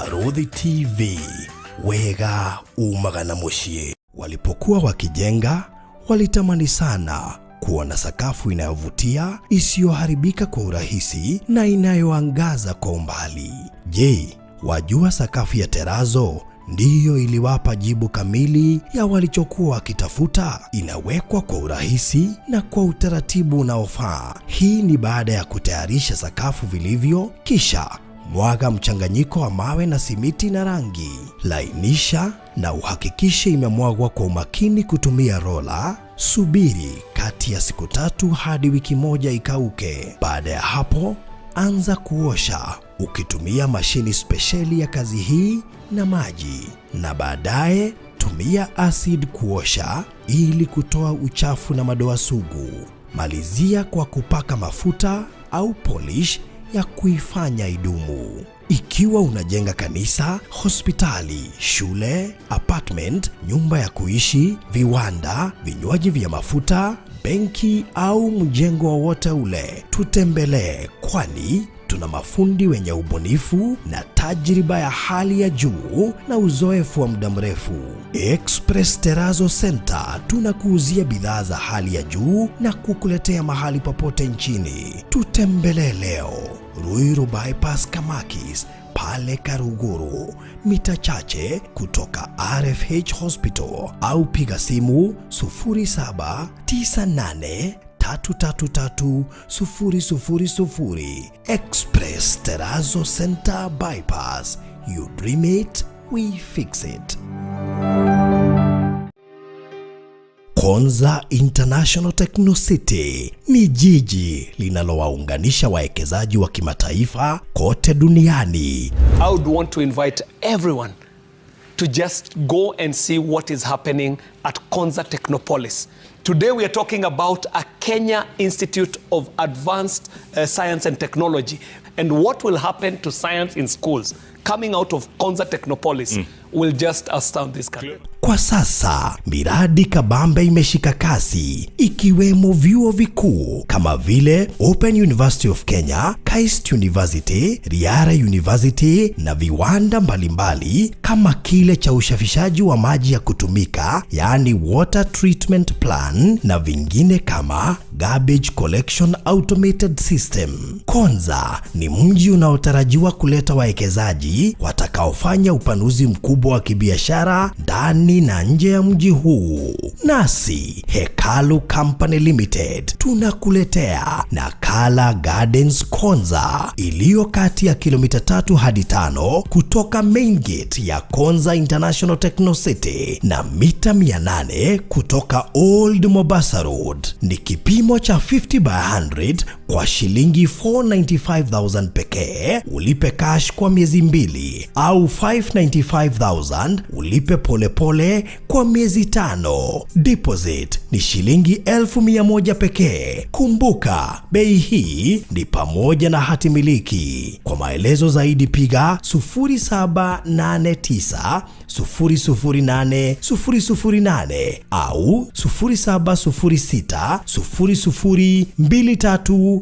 Barũthi TV, wega umaga na mũciĩ. Walipokuwa wakijenga, walitamani sana kuwa na sakafu inayovutia, isiyoharibika kwa urahisi na inayoangaza kwa umbali. Je, wajua sakafu ya terazo ndiyo iliwapa jibu kamili ya walichokuwa wakitafuta? Inawekwa kwa urahisi na kwa utaratibu unaofaa. Hii ni baada ya kutayarisha sakafu vilivyo, kisha mwaga mchanganyiko wa mawe na simiti na rangi. Lainisha na uhakikishe imemwagwa kwa umakini kutumia rola. Subiri kati ya siku 3 hadi wiki 1 ikauke. Baada ya hapo, anza kuosha ukitumia mashini spesheli ya kazi hii na maji, na baadaye tumia acid kuosha ili kutoa uchafu na madoa sugu. Malizia kwa kupaka mafuta au polish ya kuifanya idumu. Ikiwa unajenga kanisa, hospitali, shule, apartment, nyumba ya kuishi, viwanda, vinywaji vya mafuta, benki au mjengo wowote ule, tutembelee, kwani tuna mafundi wenye ubunifu na tajriba ya hali ya juu na uzoefu wa muda mrefu. Express Terrazzo Center tunakuuzia bidhaa za hali ya juu na kukuletea mahali popote nchini. Tutembelee leo Ruiru Bypass Kamakis pale Karuguru, mita chache kutoka RFH Hospital, au piga simu 0798 333 000. Express Terrazzo Center Bypass. You dream it, we fix it. Konza International Techno City ni jiji linalowaunganisha wawekezaji wa kimataifa kote duniani. I would want to invite everyone to just go and see what is happening at Konza Technopolis. Today we are talking about a Kenya Institute of Advanced Science and Technology and what will happen to science in schools coming out of Konza Technopolis will just astound this country. Kwa sasa miradi kabambe imeshika kasi ikiwemo vyuo vikuu kama vile Open University of Kenya, KAIST University, Riara University na viwanda mbalimbali kama kile cha usafishaji wa maji ya kutumika, yaani water treatment plant, na vingine kama garbage collection automated system. Konza ni mji unaotarajiwa kuleta wawekezaji watakaofanya upanuzi mkubwa wa kibiashara ndani na nje ya mji huu. Nasi Hekalu Company Limited tunakuletea Nakala Gardens Konza iliyo kati ya kilomita 3 hadi 5 kutoka main gate ya Konza International Techno City na mita 800 kutoka Old Mombasa Road. Ni kipimo cha 50 by 100 kwa shilingi 495,000 pekee, ulipe cash kwa miezi 2, au 595,000 ulipe polepole kwa miezi 5. Deposit ni shilingi 1,100 pekee. Kumbuka, bei hii ni pamoja na hati miliki. Kwa maelezo zaidi piga 0789 008 008 au 0706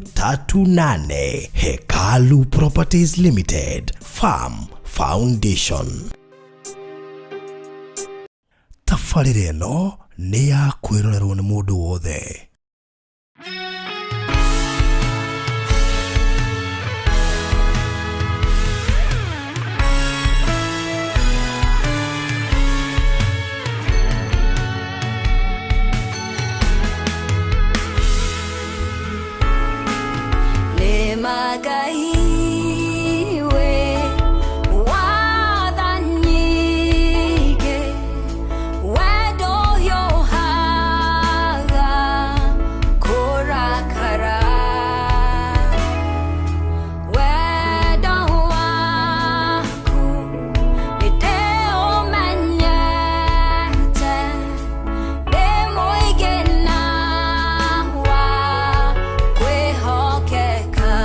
002338. Hekalu Properties Limited, Farm Foundation. Tabarĩra ĩno nĩ ya kwĩrorerwo nĩ mũndũ wothe. Nĩmagaiwe wathanyige wendo ũhiũhaga kũrakara wendo waku nĩndĩũmenyete ndĩ mũingĩ na wa kwĩhokeka.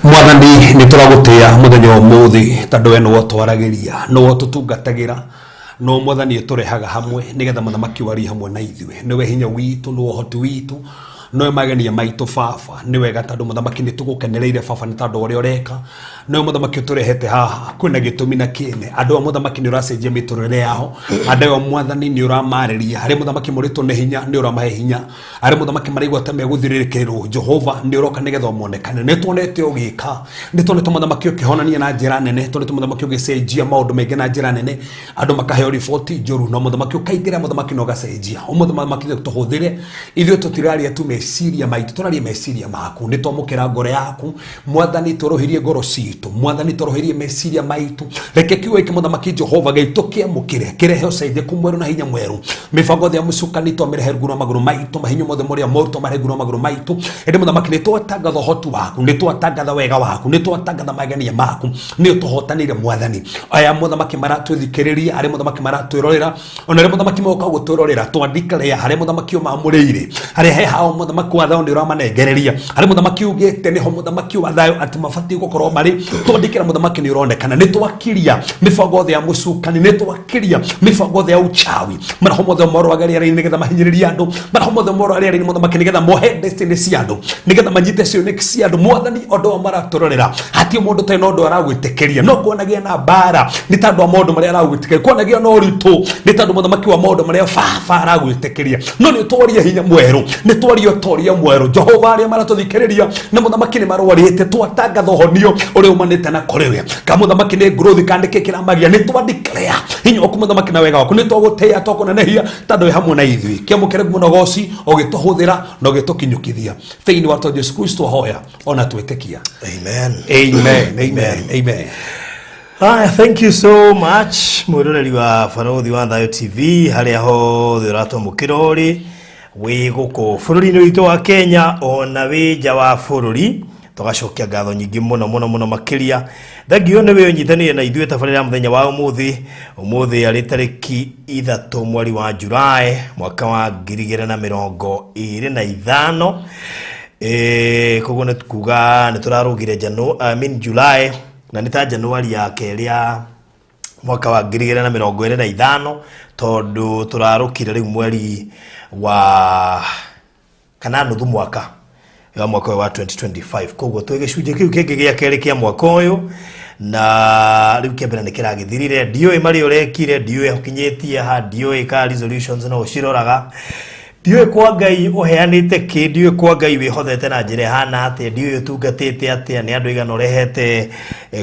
Mwathani, nĩ tũragũtĩa mũthenya ũmũthĩ tondũ we nĩwe ũtwaragĩria, nĩwe ũtũtungatagĩra, no Mwathani ũtũrehaga hamwe nĩgetha mũthamaki warie hamwe na ithuĩ. Nĩwe hinya witũ, nĩwe ũhoti witũ, nĩwe magenia maitũ baba. Nĩ wega tondũ mũthamaki nĩ tũgũkenereire baba nĩ tondũ ũrĩa ũreka. Nĩwe mũthamaki ũtũrehete haha kwĩna gĩtũmi na kĩene. Andũ a mũthamaki nĩ ũracenjia mĩtũrĩre yao, andũ a Mwathani nĩ ũramarĩria. Harĩ mũthamaki mũrĩtwo nĩ hinya, nĩ ũramahe hinya. Arĩ mũthamaki maraigua ta megũthirĩrĩkĩrwo, Jehova nĩ ũroka nĩgetha ũmonekane. Nĩ tuonete ũgĩka, nĩ tuonete mũthamaki ũkĩhonania na njĩra nene, tuonete mũthamaki ũgĩcenjia maũndũ maingĩ na njĩra nene, andũ makaheo riboti njũru, no mũthamaki ũkaingĩra, mũthamaki na ũgacenjia. Ũmũthĩ mũthamaki tũhũthĩre, ithuĩ tũtiraria tu meciria maitũ, tũraria meciria maku. Nĩ twamũkĩra ngoro yaku Mwathani, tũrũhirie ngoro citũ Mwathani, tũrũhirie meciria maitũ. Reke kiugo gĩkĩ mũthamaki Jehova gĩitũ kĩamũkĩre, kĩrehe ũcenjeku mwerũ na hinya mwerũ. Mĩbango yothe ya mũcukani twamĩrehe rungu rwa magũrũ maitũ, mahinya mothe marĩa moru twamarehe rungu rwa magũrũ maitũ. Ĩndĩ mũthamaki nĩ twatangatha ũhoti waku, nĩ twatangatha wega waku, nĩ twatangatha magenia maku, nĩ ũtũhotanĩire Mwathani. Aya mũthamaki maratwĩthikĩrĩria, arĩa mũthamaki maratwĩrorera, ona arĩa mũthamaki moka gũtwĩrorera, twandikarea harĩa mũthamaki ũmamũrĩire, harĩa he hao mũthamaki wa thayũ nĩ ũramanengereria, harĩa mũthamaki ugĩte nĩho mũthamaki wa thayũ atĩ mabatiĩ gũkorwo marĩ, twandĩkĩra mũthamaki nĩ ũronekana. Nĩ twakiria mĩbango yothe ya mũcukani, nĩ twakiria mĩbango yothe ya uchawi, maroho mothe morwaga rĩera-inĩ nĩgetha mahinyĩrĩrie andũ, maroho mothe morwaga rĩera-inĩ mũthamaki nĩgetha mohe destiny cia andũ, nĩgetha manyite cioneki cia andũ. Mwathani, ũndũ wa maratũrorera hatirĩ mũndũ ũtarĩ na ũndũ aragwĩtĩkĩria, no kwanagĩa na mbara nĩ tondũ wa maũndũ marĩa aragwĩtĩkĩria, kwanagĩa na ũritũ nĩ tondũ mũthamaki wa maũndũ marĩa baba aragwĩtĩkĩria. No nĩ twaria hinya mwerũ, nĩ twaria ũtoria mwerũ Jehova. Arĩa maratũthikĩrĩria na mũthamaki nĩ marwarĩte, twatangatha ũhonio ũrĩa umanĩte na kũrĩ we. Ka mũthamaki nĩ growth kana nĩkĩ kĩramagia, nĩ twandeclare hinya waku mũthamaki na wega waku. Nĩ twagũtĩĩa, twakũnenehia tondũ wĩ hamwe na ithuĩ. Kĩamũkĩre mũno goci ũgĩtũhũthĩra na ũgĩtũkinyũkithia thĩinĩ wa twa Jesu Kristo hoya ona twĩtĩkia. Amen. Amen, amen, amen. Haya, thank you so much mwĩroreri wa Barũthi wa Thayo TV harĩa hothe ũratwamũkĩra ũrĩ wĩ gũkũ bũrũri-inĩ witũ wa Kenya ona wĩ nja wa bũrũri. Tũgacokia ngatho nyingĩ mũno mũno mũno makĩria. Thengio nĩ wĩ ũnyitanĩire na ithuĩ tabarĩra ya mũthenya wa ũmũthĩ. Ũmũthĩ arĩ tarĩki 3 mweri wa Julai mwaka wa 2025. Koguo nĩ kuga nĩ tũrarũgire I mean July, na nĩ ta Januari ya kerĩ ya mwaka wa 2025, tondũ tũrarũkire rĩu mweri wa kana nuthu mwaka wa mwaka ũyũ wa 2025. Koguo twĩ gĩcunjĩ kĩu kĩngĩ gĩa kerĩ kĩa mwaka ũyũ, na rĩu kĩa mbere nĩ kĩragĩthirire. Ndiũĩ marĩa ũrekire, ndiũĩ ũkinyĩtie ha, ndiũĩ ka resolutions no ũciroraga, ndiũĩ kwa Ngai ũheanĩte kĩ, ndiũĩ kwa Ngai wĩhothete na njĩra ĩhana atĩa, ndiũĩ ũtungatĩte atĩa, nĩ andũ aigana ũrehete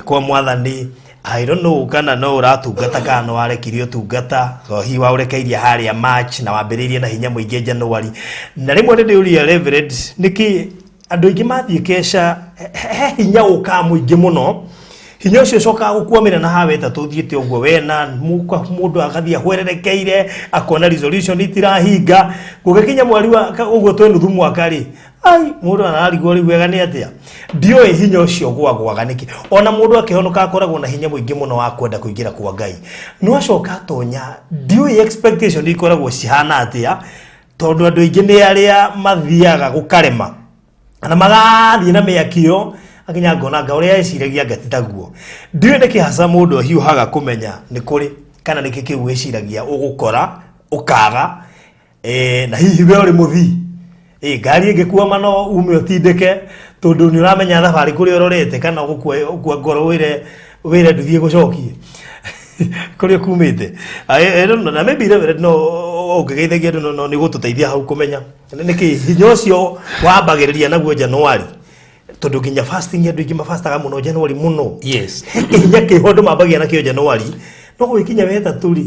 kwa Mwathani. I don't know kana no ũratungata kana no warekirie ũtungata, so hihi waũrekeirie harĩa March na wambĩrĩirie na hinya mũingĩ January. Na rĩmwe nĩ ndĩũria Reverend, nĩkĩ andũ aingĩ mathiĩ keca he hinya ũkaga mũingĩ mũno, hinya ũcio ũcokaga gũkwamĩra na hawe ta tũthiĩte ũguo wena mũndũ agathiĩ ahwererekeire akona resolution itirahinga, gũgĩkinya mweri wa ũguo twĩ nuthu mwaka rĩ, ai mũndũ ararigwo rĩu wega nĩ atĩa. Ndiũĩ hinya ũcio gwagwaga nĩkĩ. Ona mũndũ akĩhonoka akoragwo na hinya mũingĩ mũno wa kwenda kũingĩra kwa Ngai, no acoka atonya ndiũĩ expectation ikoragwo cihana atĩa, tondũ andũ aingĩ nĩ arĩa mathiaga gũkarema na magathiĩ na mĩakio akinya ngona anga ũrĩa eciragia anga ti taguo. Ndiũĩ nĩkĩ haca mũndũ ahiũhaga kũmenya nĩ kũrĩ kana nĩkĩ kĩu wĩciragia ũgũkora ũkaga. Na hihi we ũrĩ mũthii, ngari ĩngĩkwama no ume ũtindĩke tondũ nĩ ũramenya thabarĩ kũrĩa ũrorete, kana ũgũkua ngoro wĩre wĩre nduthiĩ gũcokie kũrĩa kumĩte. I don't know, na maybe Reverend no ũngĩgeithagia andũ no nĩ gũtũteithia hau kũmenya nĩkĩ hinya ũcio wambagĩrĩria naguo January, tondũ nginya fasting andũ aingĩ mafastaga mũno January mũno. Yes. Hinya kĩho andũ mambagia nakĩo January, no gũgĩkinya wetatũ rĩ,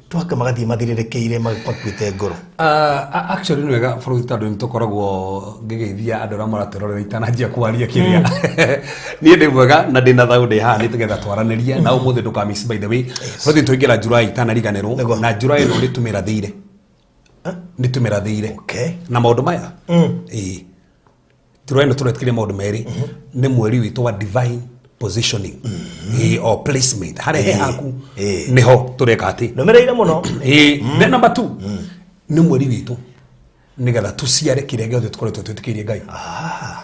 twaka magathiĩ mathirĩrĩkĩire makuĩte ngoro. Actually nĩ wega bũrũri tondũ nĩ tũkoragwo ngĩgeithia andũ arĩa maratũrorera itananjia kwaria kĩrĩa. Niĩ ndĩ mwega na ndĩ na thayũ, ndĩ haha nĩ tũgetha twaranĩrie na ũmũthĩ ndũka miss. By the way, bũrũri tũingĩra July itanariganĩrwo. Nĩguo. Na July ĩno nĩ tũmĩrathĩire, nĩ tũmĩrathĩire na maũndũ maya. Ĩĩ, July ĩno tũretĩkĩria maũndũ merĩ, nĩ mweri witũ wa divine positioning, ĩĩ, or placement harĩa he haku nĩho tũreka atĩ nũmĩrĩire mũno. Ĩĩ. Then number 2 nĩ mweri witũ Nĩgetha tũciare kĩrĩa gĩothe tũkoretwo twĩtĩkĩirie Ngai.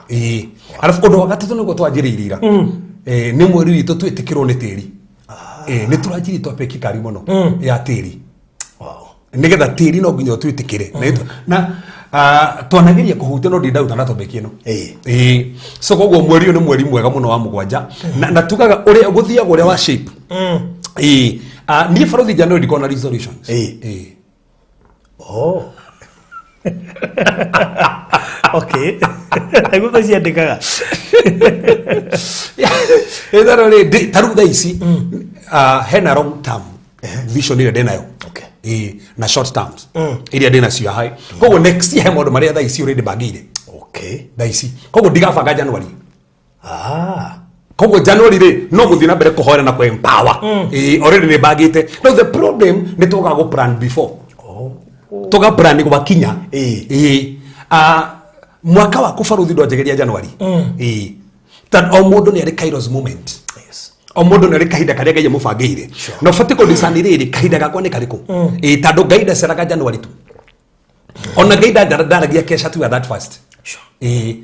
Ĩĩ, arabu ũndũ wa gatatũ nĩguo twanjĩrĩirie ira. Ĩĩ, nĩ mweri witũ twĩtĩkĩrwo nĩ tĩri. Ĩĩ, nĩ tũranjirie twapeki kari mũno ya tĩri. Nĩgetha tĩri no nginya ũtwĩtĩkĩre. Na twanageria kũhutia no ndindaruta na topic ĩno. Ĩĩ, so koguo mweri ũyũ nĩ mweri mwega mũno wa mũgwanja na tugaga ũrĩa gũthiaga ũrĩa wa shape. Ĩĩ, niĩ barothi January ndikoragwo na resolutions. Ĩĩ. Oh. Okay. Nĩguo maciandĩkaga. Ĩtharũ rĩ, ta rĩu thaa ici hena long term vision ĩrĩa ndĩnayo. Ĩĩ, na short terms iria ndĩnacio hai. Koguo next year he maũndũ marĩa thaa ici already bangĩire. Thaa ici koguo ndigabanga January. Koguo January rĩ, no gũthiĩ na mbere kũhoera na kũ empower. Ĩĩ, already nĩ bangĩte. Now the problem nĩ tũgaga gũ plan before tũga plan gwakinya. Ĩĩ. Mwaka waku baruthi ndwanjagĩria January. Ĩĩ, ta o mũndũ nĩ arĩ kairos moment. O mũndũ nĩ arĩ kahinda karĩa Ngai amũbangĩire. Na ũbatiĩ kũdiscern rĩrĩ, kahinda gakwa nĩ karĩkũ? Ĩĩ, tondũ Ngai ndaceraga January tu. Ona Ngai ndaragia kesha tu at that first. Ĩĩ.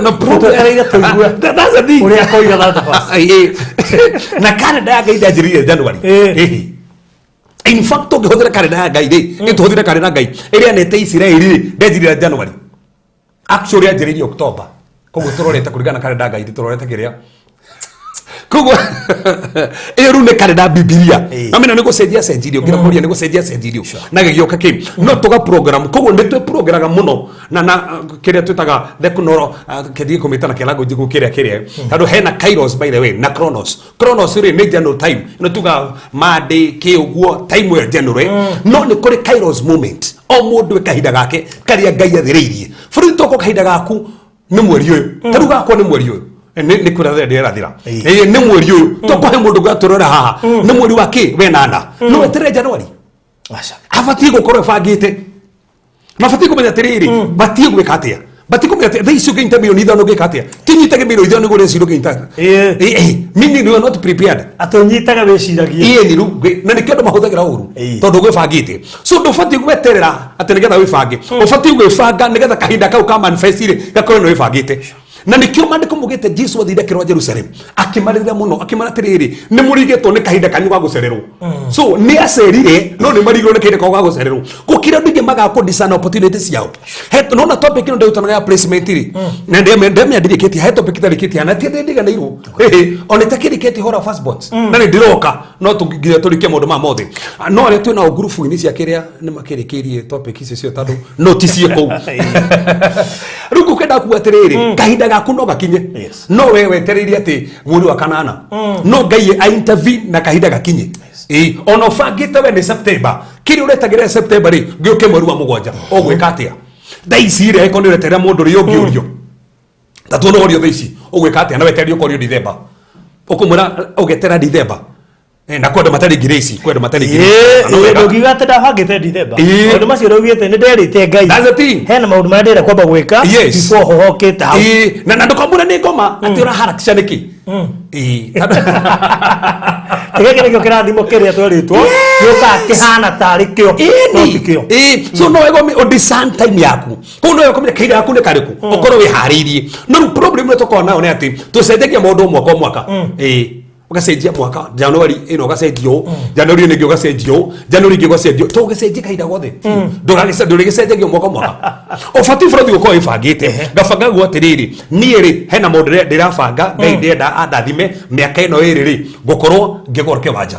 No problem. Tũereire tũigue. That's the thing. Ũrĩa akoiga that first. Ĩĩ. Na kalenda ya Ngai ndanjĩrĩire January. Ĩĩ. In fact, ũngĩhũthĩra kalenda ya Ngai rĩ, ĩtũhũthĩre kalenda ya Ngai ĩrĩa nete Isiraeli rĩ, ndenjirire January. Actually yanjĩrĩirie October. Koguo tũrorete kũringana na kalenda ya Ngai, tũrorete kĩrĩa, koguo ĩyo rĩu nĩ kalenda ya Bibilia. No mena nĩ gũcenjia cenjirio ngira kũria nĩ gũcenjia cenjirio na gĩgĩũka kĩ no tũga program. Koguo nĩ twĩ programaga mũno na kĩrĩa twĩtaga theknoro kĩthiĩ kũmĩta na kĩlanguage kĩrĩa kĩrĩa, tondũ hena kairos, by the way, na chronos. Chronos rĩ, nĩ general time ĩno, tuga Monday kĩ ũguo, time ĩyo general. No nĩ kũrĩ kairos moment, o mũndũ e kahinda gake karĩa Ngai athĩrĩirie bũrũri toko. Kahinda gaku nĩ mweri ũyũ, ta rĩu gakwa nĩ mweri ũyũ. Nĩ kwĩrathĩra ndĩrathĩra. Ĩĩ, nĩ mweri ũyũ tokũhe mũndũ gatũrora haha nĩ mweri wa kĩ wenana, no weterere January. Aca. Abatiĩ gũkorwo ĩbangĩte, mabatiĩ kũmenya atĩrĩrĩ, batiĩ gwĩka atĩa, batiĩ kũmenya atĩ thaa ici ũngĩnyita 5 milioni ũngĩka atĩa, tinyitage 5 milioni igũrũ ĩci ũngĩnyita. Meaning you are not prepared. Atĩ ũnyitaga wĩciragie. Ĩĩ, nĩ rĩu na nĩkĩo andũ mahũthagĩra ũru. Tondũ gwĩbangĩte, so ndũbatiĩ gweterera atĩ nĩgetha wĩbange, ũbatiĩ gwĩbanga nĩgetha kahinda kau ka manifest rĩ, gakorwo nĩ wĩbangĩte. Na nĩkĩo maandĩko mugĩte Jesu athire akĩrwa Jerusalem akĩmarĩrĩra mũno, akĩmara atĩrĩrĩ, nĩ mũrigĩtwo nĩ kahinda kanyu ga gũcererwo. So nĩ acerire, no nĩ marigirwo nĩ kahinda kao ga gũcererwo gũkĩra andũ aingĩ magaga kũ discern opportunity ciao. Nona topic ĩno ndĩrutanaga ya placement rĩ, na ndemĩandirĩkĩtie, he topic itarĩkĩtie na ti ndiganĩirwo. Ĩhĩ, ona itakĩrĩkĩtie hora firstborns na nĩ ndĩroka, no tũnginya tũrĩkie maũndũ maya mothe. No arĩa twĩ nao ngurubu-inĩ cia kĩrĩa nĩ makĩrĩkĩirie topic icio cio, tondũ no ti ciĩ kũu. Rĩu ngũkenda kuga atĩrĩrĩ, kahinda gaku no gakinye. No we wetereire atĩ mweri wa kanana, no Ngai a intervene na kahinda gakinye. Ĩĩ, ona ũbangĩte we nĩ September, kĩrĩa ũretagĩrĩra September rĩ, gĩũke mweri wa mũgwanja, ũgwĩka atĩa thaa ici rĩ? Angĩkorwo nĩ ũreterera mũndũ rĩ, ũngĩũrio ta tuona ũrio thaa ici, ũgwĩka atĩa na wetererie ũkorio Dithemba, ũkũmwĩra ũgetera Dithemba? Na kwenda matarĩ ngirĩci, kwenda matarĩ ngirĩci. No wega. Ndũngiuga atĩ ndabangĩte Dithemba. Maũndũ macio ũraugĩte nĩ nderĩte Ngai. That's the thing. Hena maũndũ marĩa ndĩrenda kwamba gwĩka Yes. before hohokĩte hau. Ĩĩ, na ndũkamwĩre nĩ ngoma atĩ ũraharakisha nĩkĩ. Ĩĩ. Gĩkĩ nĩkĩo kĩrathimo kĩrĩa twerĩtwo gĩũkaga kĩhana tarĩ kĩo no ti kĩo. Ĩĩ, so no wega ũdiscern time yaku, koguo no wega kũmenya kahinda gaku nĩ karĩkũ, ũkorwo wĩharĩirie. No rĩu problem ĩrĩa tũkoragwo nayo nĩ atĩ tũcenjagia maũndũ o mwaka o mwaka. Ĩĩ, ũgacenjia mwaka, January ĩno ũgacenjia ũũ, January ĩno ĩngĩ ũgacenjia ũũ, January ĩngĩ ũgacenjia ũũ. Tũgĩcenjia kahinda gothe, ndũrĩgĩcenjagia o mwaka o mwaka. Ũbatiĩ bũrũri gũkorwo wĩbangĩte. Ngabanga guo atĩrĩrĩ, niĩ rĩ, hena maũndũ ndĩrabanga, Ngai ndĩrenda andathime mĩaka ĩno ĩrĩ rĩ, ngũkorwo ngĩgũra kĩwanja.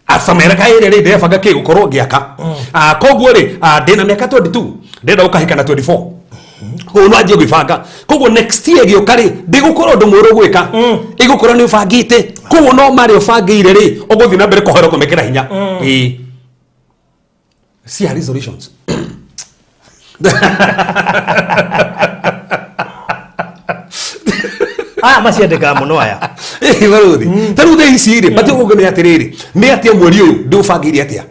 Asa mĩaka ĩrĩ rĩ, ndĩrebanga kĩ gũkorwo ngĩaka. Koguo rĩ, ndĩna mĩaka 22, ndĩrenda gũkahika na 24, koguo no anjie gwĩbanga. Koguo next year ĩgĩũka rĩ, ndĩgũkorwo ũndũ mũũru gwĩka, ĩgũkorwo nĩ ũbangĩte. Koguo no marĩa ũbangĩire rĩ, ũgũthiĩ na mbere kũhoera kũmekĩra hinya. Ĩĩ, see her resolutions. Aya maciandĩkaga mũno aya. Ĩĩ, barũthi, ta rĩu thaa ici rĩ, batiĩ gũkĩmenya atĩrĩrĩ, nĩ atĩa mweri ũyũ ndĩũbangĩire atĩa.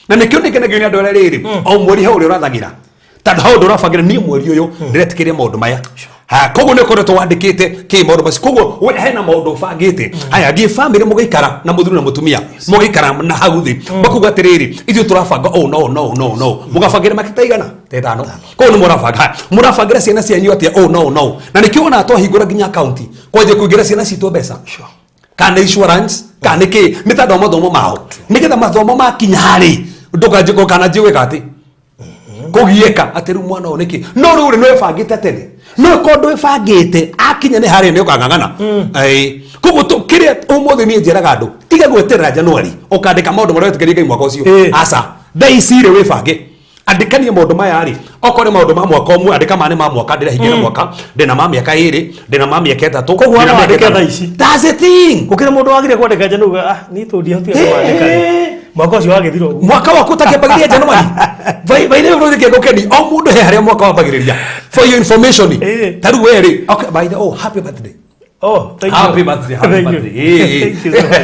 Na nĩkĩo nĩkenagio nĩ andũ arĩa rĩrĩ o mweri hau ũrĩa ũrathagĩra, tondũ hau ũndũ ũrabangĩra, niĩ mweri ũyũ ndĩretĩkĩria maũndũ maya. Ha, koguo nä ũkoretwo wandĩkĩte kä maũndũ macio, koguo we hena maũndũ ũbangĩte. Haya, thiĩ bamĩrĩ mũgĩikara na mũthuri na mũtumia, mũgĩikara na hau thĩ, makuga atĩrĩrĩ, ithuĩ tũrabanga ũũ no no no no, mũgabangĩra makĩta igana ta ĩtano, koguo nĩ mũrabanga. Haya, mũrabangĩra ciana cianyu atĩa ũũ no no, na nĩkĩo wonaga twahingũra nginya akaunti kwanjia kũingĩra ciana citũ mbeca, kana nĩ insurance, kana nĩ kĩ, nĩ tondũ wa mathomo mao, nĩgetha mathomo makinya rĩ, ndũkanjĩko kana njĩgwĩka atĩ kũgiĩka atĩ rĩu mwana ũyũ nĩkĩ. No rĩu rĩ, nĩ wĩbangĩte tene, no korwo ndwĩbangĩte, akinya nĩ harĩa nĩ ũkang'ang'ana. Ĩĩ. Koguo kĩrĩa ũmũthĩ niĩ njĩraga andũ, tiga gweterera January ũkandĩka maũndũ marĩa wetĩkĩria Ngai mwaka ũcio. Aca, thaa ici rĩ, wĩbange, andĩkanie maũndũ maya rĩ, okorwo nĩ maũndũ ma mwaka ũmwe, andĩka ma nĩ ma mwaka ndĩrahingia na mwaka, ndĩna ma mĩaka 2, ndĩna ma mĩaka 3. Koguo ndĩna no mĩaka wandĩke 5. thaa ici. That's the thing. Gũkĩrĩ mũndũ wagire kwandĩka njano uga, ah, niĩ tondũ ndihotire kwandĩka rĩ, mwaka ũcio wagĩthira ũguo. Mwaka waku ũtakĩambagĩrĩria January. By the way, kĩengo keni o mũndũ he harĩa mwaka wambagĩrĩria, for your information. Ta rĩu we rĩ, okay, by the, oh, happy birthday. Oh, thank you. Happy birthday, happy Thank you. birthday. Thank you so much.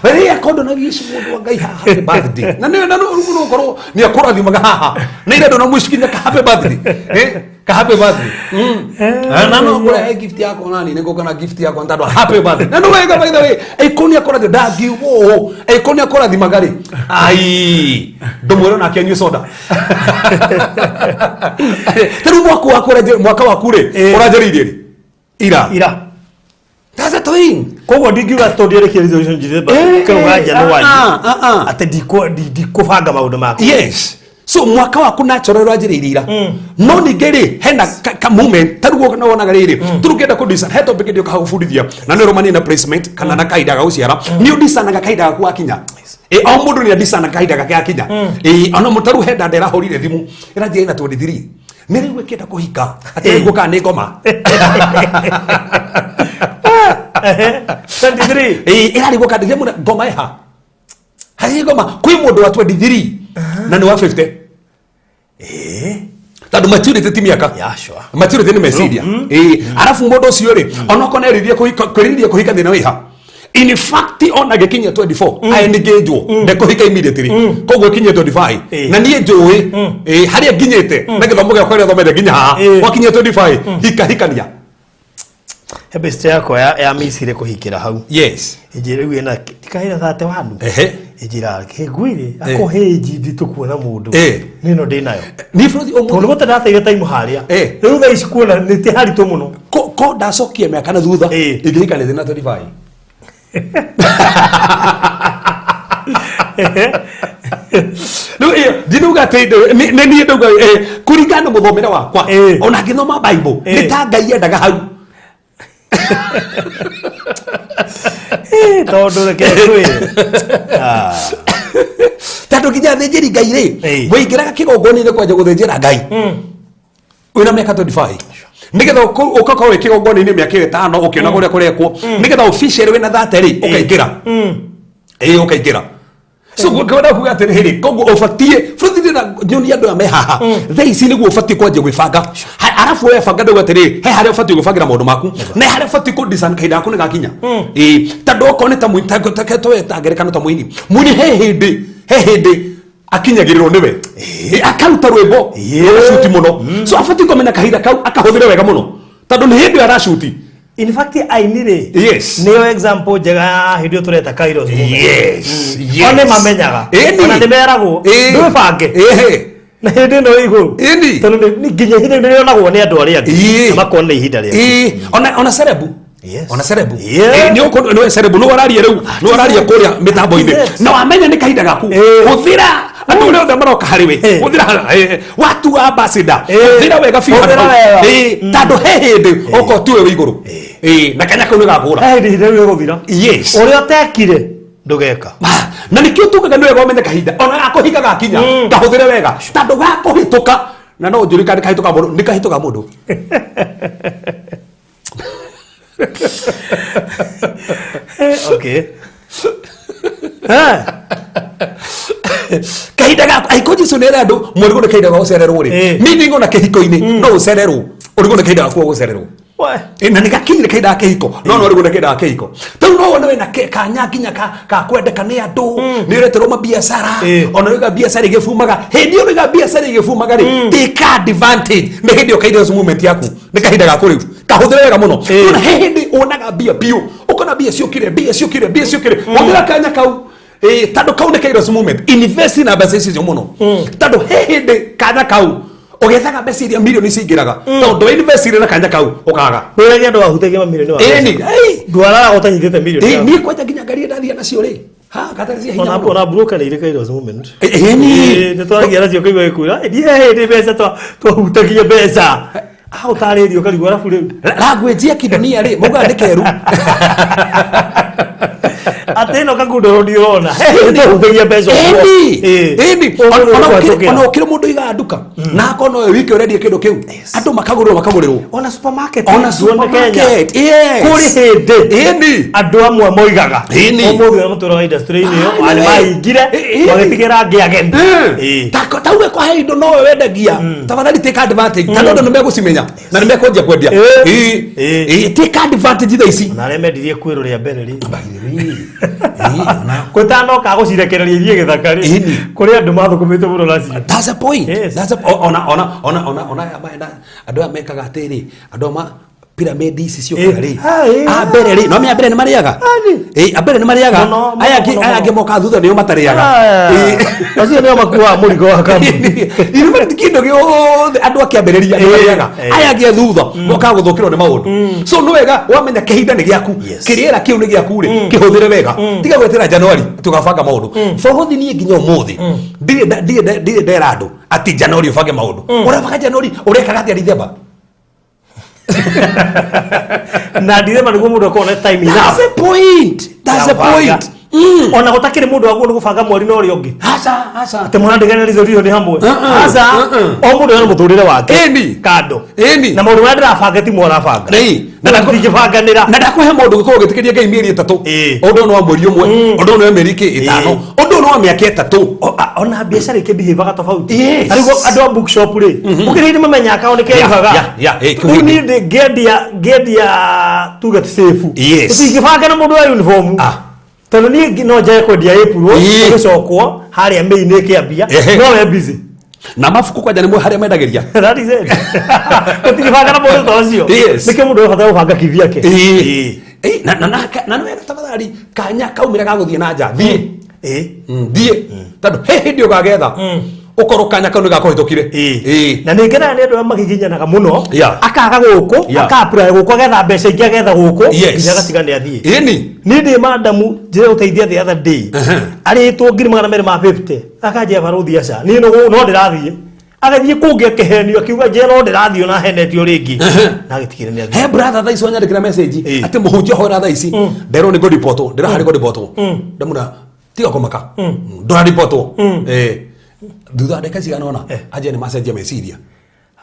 Wewe akondo na gici mundu wa Ngai, happy birthday. Na nĩ na no korwo nĩ akũrathimaga haha. Nĩ ira ndona mũcikinya ka happy birthday. Eh, ka happy birthday. Na no ngũrehe gift yakwa nani nĩ ngũka na gift yakwa ntandũ happy birthday. Na nĩ wega, by the way. Ĩko nĩ akũrathima ndangiuga ũũ. Ĩko nĩ akũrathimaga rĩ. Ai, ndũmwĩre nake anyue soda. Ta rĩu mwaka waku mwaka waku rĩ, ũranjĩrĩirie rĩ? Ira. Ira. That's the thing. Koguo ndingiuga tondũ ndiarĩkia resolution njithĩ kĩrũga January atĩ ndikũbanga maũndũ makwa. Yes. So mwaka waku natural ũranjĩrĩirie ira. No ningĩ rĩ, hena ka moment ta rĩu no wonaga rĩrĩ, tũrĩ ũngĩenda kũ design, he topic ndĩũka gũbundithia na nĩ ũrũmanie na placement kana na kahinda ga gũciara, nĩ ũdecanaga kahinda gaku gakinya. Ĩ, o mũndũ nĩ adecanaga kahinda gake gakinya. Ĩ, ona mũtaru he dada ĩrahũrire thimũ ĩranjĩra ĩna 23, nĩ rĩu ĩkĩenda kũhika, atĩ rĩu kana nĩ ngoma. 23. Ĩ, ĩrarigwo kana ndĩrĩa ngoma ĩha harĩ ngoma kwĩ mũndũ wa 23 na nĩ wa 50, tondũ maturity ti mĩaka. Yeah, sure. Maturity nĩ meciria. Ĩĩ, arabu mũndũ ũcio rĩ, onokorwo nĩ kwĩrirĩria kũhika, thĩna wĩha, in fact ona gĩkinyia 24 aengaged ndekũhika immediately, koguo ĩkinyie 25. Na niĩ njũĩ, ĩĩ, harĩa nginyĩte na gĩthomo gĩakwa kĩrĩa thomete nginya haha, wakinyia 25, hika, hikania. He best yakwa ya Misiri kũhikĩra hau. Ĩnjĩra rĩu ĩna tikahĩra 31. Ĩnjĩra kĩngwĩrĩ ako hĩnji nditũ kuona mũndũ. Nĩ ĩno ndĩnayo. Niĩ bũrũri tondũ ũmũthĩ gũte ndateire time harĩa. Rĩu thaa ici kuona nĩ ti haritũ mũno. Ko ndacokia mĩaka na thutha, ingĩhika nĩ na 25. Rĩu ĩyo ndinauga atĩ nĩ niĩ ndauga, kũringana na mũthomere wakwa, ona ngĩthoma Bible, nĩ ta Ngai endaga hau. Tondũ reke ngwĩre. Ah. Tondũ nginya athĩnjĩri Ngai rĩ, waingĩraga kĩgongona-inĩ kwanja gũthĩnjĩra Ngai wĩna mĩaka 25, nĩgetha ũgakorwo wĩ kĩgongona-inĩ mĩaka ĩyo 5 ũkĩona ũrĩa kũrekwo, nĩgetha officially wĩna 30 rĩ, ũkaingĩra. Ĩĩ, ũkaingĩra. So ngwenda kuga atĩrĩrĩ, koguo ũbatiĩ bũrũri ndĩna nyonia andũ aya me haha thaa ici, nĩguo ũbatiĩ kwanjia gwĩbanga. Arabu webanga, ndauga atĩrĩrĩ, he harĩa ũbatiĩ gwĩbangĩra maũndũ maku na he harĩa ũbatiĩ kũ design kahinda gaku nĩ gakinya. Ĩĩ, tondũ okorwo nĩ ta ta ta ngerekano ta mũini, mũini he hĩndĩ akinyagĩrĩrwo nĩwe. Ĩ, akaruta rwĩmbo agacuti mũno, so abatiĩ kũmenya kahinda kau akahũthĩre wega mũno, tondũ nĩ hĩndĩ ĩyo aracuti. In fact, aini rĩ, nĩyo example njega ya hĩndĩ ĩyo tũreta Kairos moment. O nĩ mamenyaga. Ona nĩ meragwo ndwĩbange na hĩndĩ ĩno ĩ igũrũ. Tondũ nginya ihinda rĩu nĩrĩonagwo nĩ andũ arĩa angĩ na makona ihinda rĩaku. Ĩĩ, ona cerebu. Ona cerebu. Nĩ nĩ cerebu, nĩ wararia rĩu, nĩ wararia kũrĩa mĩtambo-inĩ. That is it. Na wamenya nĩ kahinda gaku, hũthĩra andũ arĩa othe maroka harĩ we, hũthĩra, watua ambassador, hũthĩra wega biũ Hũthĩra handũ hau. wega. Ĩĩ, tondũ he hĩndĩ okorwo tiwe wĩ igũrũ. Ĩĩ, na kanya kau nĩ gakũra. He hĩndĩ ihinda rĩu rĩgũthira. Ũrĩa ũtekire ndũgeka. Na nĩkĩo tugaga nĩ wega ũmenye kahinda ona gakũhika gakinya, kahũthĩre wega, tondũ gakũhĩtũka, na no njũrie kana nĩ kahĩtũka mũndũ, nĩ kahĩtũka mũndũ. Okay. Kahinda gaku angĩkorwo Jesu nĩ era andũ mũrigwo nĩ kahinda ga gũcererwo rĩ, meaning ona kĩhiko-inĩ no ũcererwo, ũrigwo nĩ kahinda gaku ga gũcererwo. We. Na nä gakinyire kahinda ga kĩhiko, no rĩu nĩ kahinda ga kĩhiko tau, no wone wĩna kanya nginya ka kwendeka nĩ andũ, nĩ ũreterwo mabiacara. Ona rĩu biacara igĩbumaga, hĩndĩ ĩyo rĩu biacara igĩbumaga rĩ, take advantage. Nĩ hĩndĩ ĩyo kairos moment yaku, nĩ kahinda gaku rĩu, kahũthĩre wega mũno. Nona he hĩndĩ wonaga mbia biũ, ũkona mbia ciũkire, mbia ciũkire, mbia ciũkire, hũthĩra kanya kau. Tondũ kau nĩ kairos moment, invest na mbeca icio mũno, tondũ he hĩndĩ kanya kau ũgethaga mbeca iria milioni cingĩraga, tondũ invest na kanya kau ũkaga. Wĩragia andũ wahutagia mamirioni wa Ĩni, mbeca. Ndwararaga ũtanyitĩte mirioni yaku. Niĩ kwanja nginya ngari ndathiĩ nacio rĩ, ha gatarĩ cia hinya Ona mũno. Ona broker nĩ irĩ kairos moment. Ĩni. Nĩ twaragia nacio ũkaigua gĩkwĩra, "Ĩ, ndihe hĩndĩ mbeca twahutagia mbeca." Ah, ũtarĩrio ũkarigwo arabu rĩu. Language ya kidunia rĩ, maugaga nĩ keru. Atĩ ĩno kakundoro ndiũrona. He hĩndĩ twahutagia mbeca ũguo. Ĩni. Ĩni. Ũguo nĩguo Ona twatũkĩra. ũkĩrĩ mũndũ iga nduka na akorwo nowe wiki ũrendia kĩndũ kĩu, andũ makagũrĩrwo, makagũrĩrwo. Ona supermarket. Ona Duone Kenya. supermarket, yes. Kũrĩ hĩndĩ andũ amwe moigaga ũmũthĩ ũrĩa matũraga industry-inĩ ĩyo Ah, arĩ nĩwe. mahingire magĩtigĩra angĩ ageni. Tauge kwa he indo nowe wendagia, tafadhali take advantage, tondũ andũ nĩ megũcimenya na nĩ mekwanjia kwendia. Take advantage thaa ici. Ona arĩa mendirie kwĩrũ rĩa mbere rĩ, Ona gũtanoka gũcirekereria ithiĩ gĩthaka rĩ, kũrĩ andũ mathũkũmĩte mũno nacio. That's a point. Yes. That's a, ona ona ona ona ona aya mena andũ aya mekaga atĩrĩ, andũ aya ma pyramid ici ciũkaga rĩ, a mbere rĩ, no mea mbere nĩ marĩaga. A mbere nĩ marĩaga. Mũno, mũno, Aya angĩ, mũno, aya angĩ mũno. mokaga thutha nĩo matarĩaga. Acio nĩo makuaga mũrigo wa kambuni. Irũmĩrĩri kĩndũ gĩothe andũ akĩambĩrĩria nĩ marĩaga. Aya angĩ a thutha mokaga gũthũkĩrwo nĩ maũndũ. So nĩ wega wamenya kĩhinda nĩ gĩaku, kĩrĩera kĩu nĩ gĩaku rĩ, kĩhũthĩre wega, tiga gwetera Januari tũgabanga maũndũ. Bũrũthi niĩ nginya ũmũthĩ ndirĩ ndera andũ atĩ Januari ũbange maũndũ. Ũrabanga Januari, ũrekaga atĩa Dithemba? Na Ndithemba nĩguo mũndũ akorwo na time enough That's the point, that's ya the gũbanga. point. Ona gũtakĩrĩ mũndũ waguo nĩ gũbanga mweri na ũrĩa ũngĩ, Aca, aca. atĩ mũrandĩkana resolution hamwe. Aca. O mũndũ ena mũtũrĩre wake kando. Na maũndũ marĩa ndĩrabanga ti mo arabanga. Rĩi, na ndingĩbanganĩra. Na ndakũhe maũndũ gĩkorwo gĩtĩkĩria Ngai mĩeri 3, ũndũ ũyũ nĩ wa mweri ũmwe, ũndũ ũyũ nĩ wa mĩeri 5, ũndũ ũyũ nĩ wa mĩaka 3. Ona biacara ikĩbihevaga tofauti. Yes. Tarĩu andũ a bookshop rĩ, ũkĩrĩ hĩndĩ mamenyaga kao nĩ keihaga. Yeah, Rĩu niĩ ngĩendia tuge safe, tũtingĩbanga na mũndũ wa uniform, tondũ niĩ no njage kwendia April, gũgĩcokwo harĩa May nĩ ĩkĩambia, no we busy. Na mabuku kwanja nĩ harĩa mendagĩria. That is it. Tũtingĩbanga na mũndũ ta ũcio. Nĩkĩo mũndũ arabatara gũbanga kivyake. Na nĩ wega, tafadhali, kanya kaumĩra ga gũthiĩ na nja, thiĩ. Thiĩ, tondũ he hĩndĩ ũgagetha ũkorwo kanya kau nĩ gakũhĩtũkire. Na nĩ ngenaga nĩ andũ arĩa magiginyanaga mũno, akaga gũkũ, aka-apply gũkũ, agetha mbeca ingĩ, agetha gũkũ, nginya agatiga nĩ athiĩ. Niĩ ndĩ madamu njĩra gũteithia the other day, arĩtwo 250,000, akanjĩra, "Barũthi, aca, niĩ no ndĩrathiĩ." Agathiĩ kũngĩ akĩhenio, akiuga, "Njĩra no ndĩrathiĩ," ona henetio rĩngĩ na agĩtigĩra nĩ athiĩ. He brother thaa ici wanyandĩkĩra message atĩ, "Mũhunjia, hoera, thaa ici nderwo nĩ ngũribotwo, ndĩraharĩ kũribotwo." Ndamwĩra, "Tiga kũmaka, ndũraribotwo." Thutha wa ndagĩka cigana ũna anjia nĩ macenjia meciria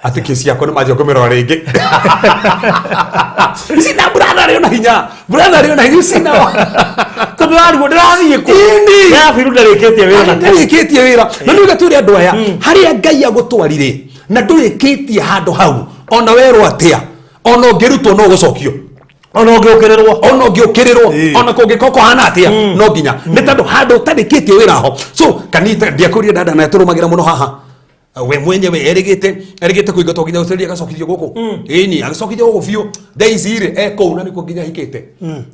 atĩ kĩci yakwa nĩ manjia kũmĩrora rĩngĩ. Sina brother arĩ ona hinya, brother arĩ ona hinya sina. Tondũ arigwo ndĩrathiĩ kũ? Ndĩrabiru ndarĩkĩtie wĩra na kũ. Ndarĩkĩtie wĩra. Na nĩ wega twĩre andũ aya harĩa Ngai agũtwarire na ndũrĩkĩtie handũ hau, ona werwo atĩa, ona ũngĩrutwo no ũgũcokio. Ona ũngĩũkĩrĩrwo. Ona ũngĩũkĩrĩrwo, ona kũngĩkorwo kũhana atĩa, no nginya nĩ tondũ handũ ũtarĩkĩtie wĩra ho. So kanitha ndiakũria dada na tũrũmagĩra mũno haha, we mwenyewe erĩgĩte kũingatwo nginya Australia, agacokithio gũkũ. Ĩni, agĩcokithio gũkũ biũ. Thaa ici rĩ, e kũu na nĩkuo nginya ahikĩte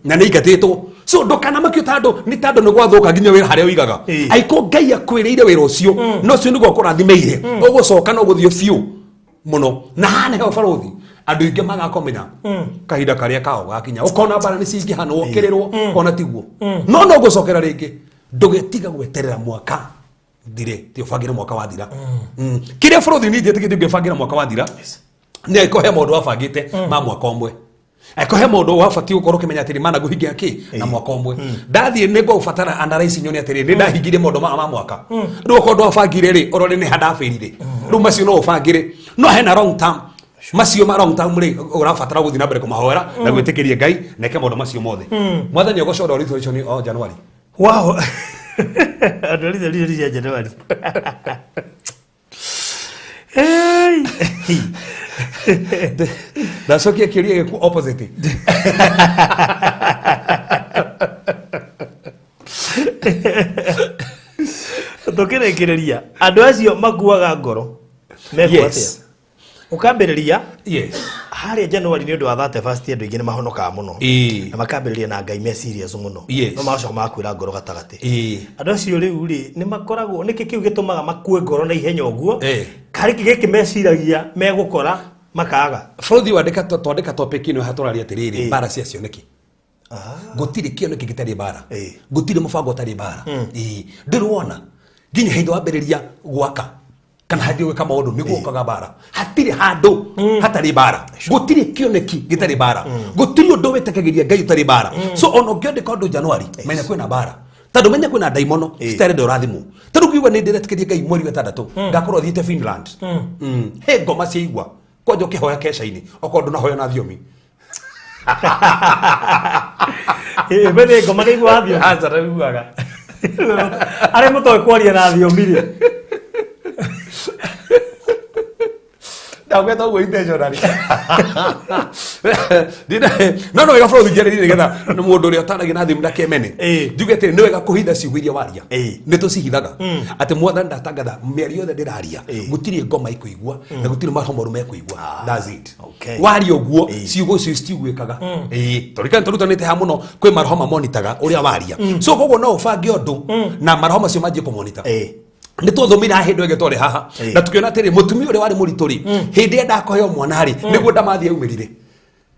na nĩ aingatĩtwo. So ndũkanamakio tondũ nĩ tondũ nĩ gwathũka nginya wĩra harĩa ũigaga. Aiko Ngai akwĩrĩire wĩra ũcio no ũcio nĩguo akũrathimĩire, ũgũcoka no gũthiĩ biũ mũno. Na haha nĩho barũthi andũ aingĩ magakomenya kahinda karĩa kao gakinya, ũkona mbara nĩ cingĩha na wokĩrĩrwo, ona tiguo no gũcokera rĩngĩ. Ndũgĩtiga gweterera mwaka thire, ti ũbangĩre mwaka wathira. Kĩrĩa bũrũri niĩ njĩtĩkĩtie ũngĩbangĩra mwaka wathira nĩ angĩkorwo he maũndũ wabangĩte ma mwaka ũmwe, angĩkorwo he maũndũ wabatiĩ gũkorwo ũkĩmenya atĩrĩ mana ngũhingia kĩ na mwaka ũmwe ndathiĩ nĩ ngũbatara analyze nyone atĩrĩ nĩ ndahingirie maũndũ ma mwaka. Rĩu okorwo ndwabangire rĩ, ũrore nĩ ha ndabĩrire. Rĩu macio no ũbangĩre, no hena long term, macio ma long term rĩ, ũrabatara gũthiĩ na mbere kũmahoera na gwĩtĩkĩria Ngai na eke maũndũ macio mothe. Mwathani agocwo resolution o January. Wow, andũ a resolution cia January. Hey. Ndacokia kĩũria gĩku opposite. Tũkĩrĩkĩrĩria, andũ acio makuaga ngoro mekwo atĩa? Ũkambĩrĩria harĩa January nĩ ũndũ wa 31st, andũ aingĩ nĩ mahonokaga mũno na makambĩrĩria na Ngai me serious mũno, no magacoka magakuĩra ngoro gatagatĩ. Andũ acio rĩu rĩ, nĩ makoragwo, nĩkĩ kĩu gĩtũmaga makue ngoro na ihenya ũguo? Karĩ kĩ gĩkĩ meciragia megũkora makaga? Bũrũthi wandĩka, twandĩka topic ĩno hatũraria atĩrĩrĩ, mbara cia cioneki. Gũtirĩ kĩoneki gĩtarĩ mbara. Gũtirĩ mũbango ũtarĩ mbara. Ndũrĩ wona nginya hĩndĩ wambĩrĩria gwaka kana hĩndĩ gwĩka maũndũ nĩguo ũkaga mbara. Hatirĩ handũ hatarĩ mbara. Gũtirĩ kĩoneki gĩtarĩ mbara. Gũtirĩ ũndũ wĩtĩkagĩria Ngai ũtarĩ mbara. So ona ũngĩandĩka ũndũ January, menya kwĩna mbara, tondũ menya kwĩna ndaimono citarenda ũrathimwo. Tondũ ngiuga nĩ ndĩretĩkĩria Ngai mweri wa ĩtandatũ ngakorwo thiĩte Finland. He ngoma ciaigua kwanja ũkĩhoya keca-inĩ, okorwo ndũnahoya na thiomi. Ĩ, nĩ ngoma nĩ igua thiomi? Aca, ndaiguaga. Arĩa mũtoĩ kwaria na thiomi rĩ? Ndagweta ũguo intentionally. No wega bũrũri njarĩrie nĩgetha mũndũ ũrĩa ũtaragia na thimũ ndakemene. Njuge atĩrĩ, nĩ wega kũhitha ciugo iria waria. Nĩ tũcihithaga atĩ mwathani ndatangatha mĩario yothe ndĩraria, gũtirĩ ngoma ikũigua na gũtirĩ maroho moru mekũigua. That's it. Waria ũguo, ciugo icio citiiguĩkaga. Tondũ kana tũrutanĩte ha mũno, kwĩ maroho mamonitaga ũrĩa waria. So koguo no ũbange ũndũ na maroho macio manjie kũmonita. Nĩ twathomire haha hĩndĩ ĩngĩ twarĩ haha na tũkĩona atĩrĩ, mũtumia ũrĩa warĩ mũritũ rĩ, hĩndĩ ĩrĩa ndakũheo mwana rĩ, nĩguo ndamathi aumĩrire.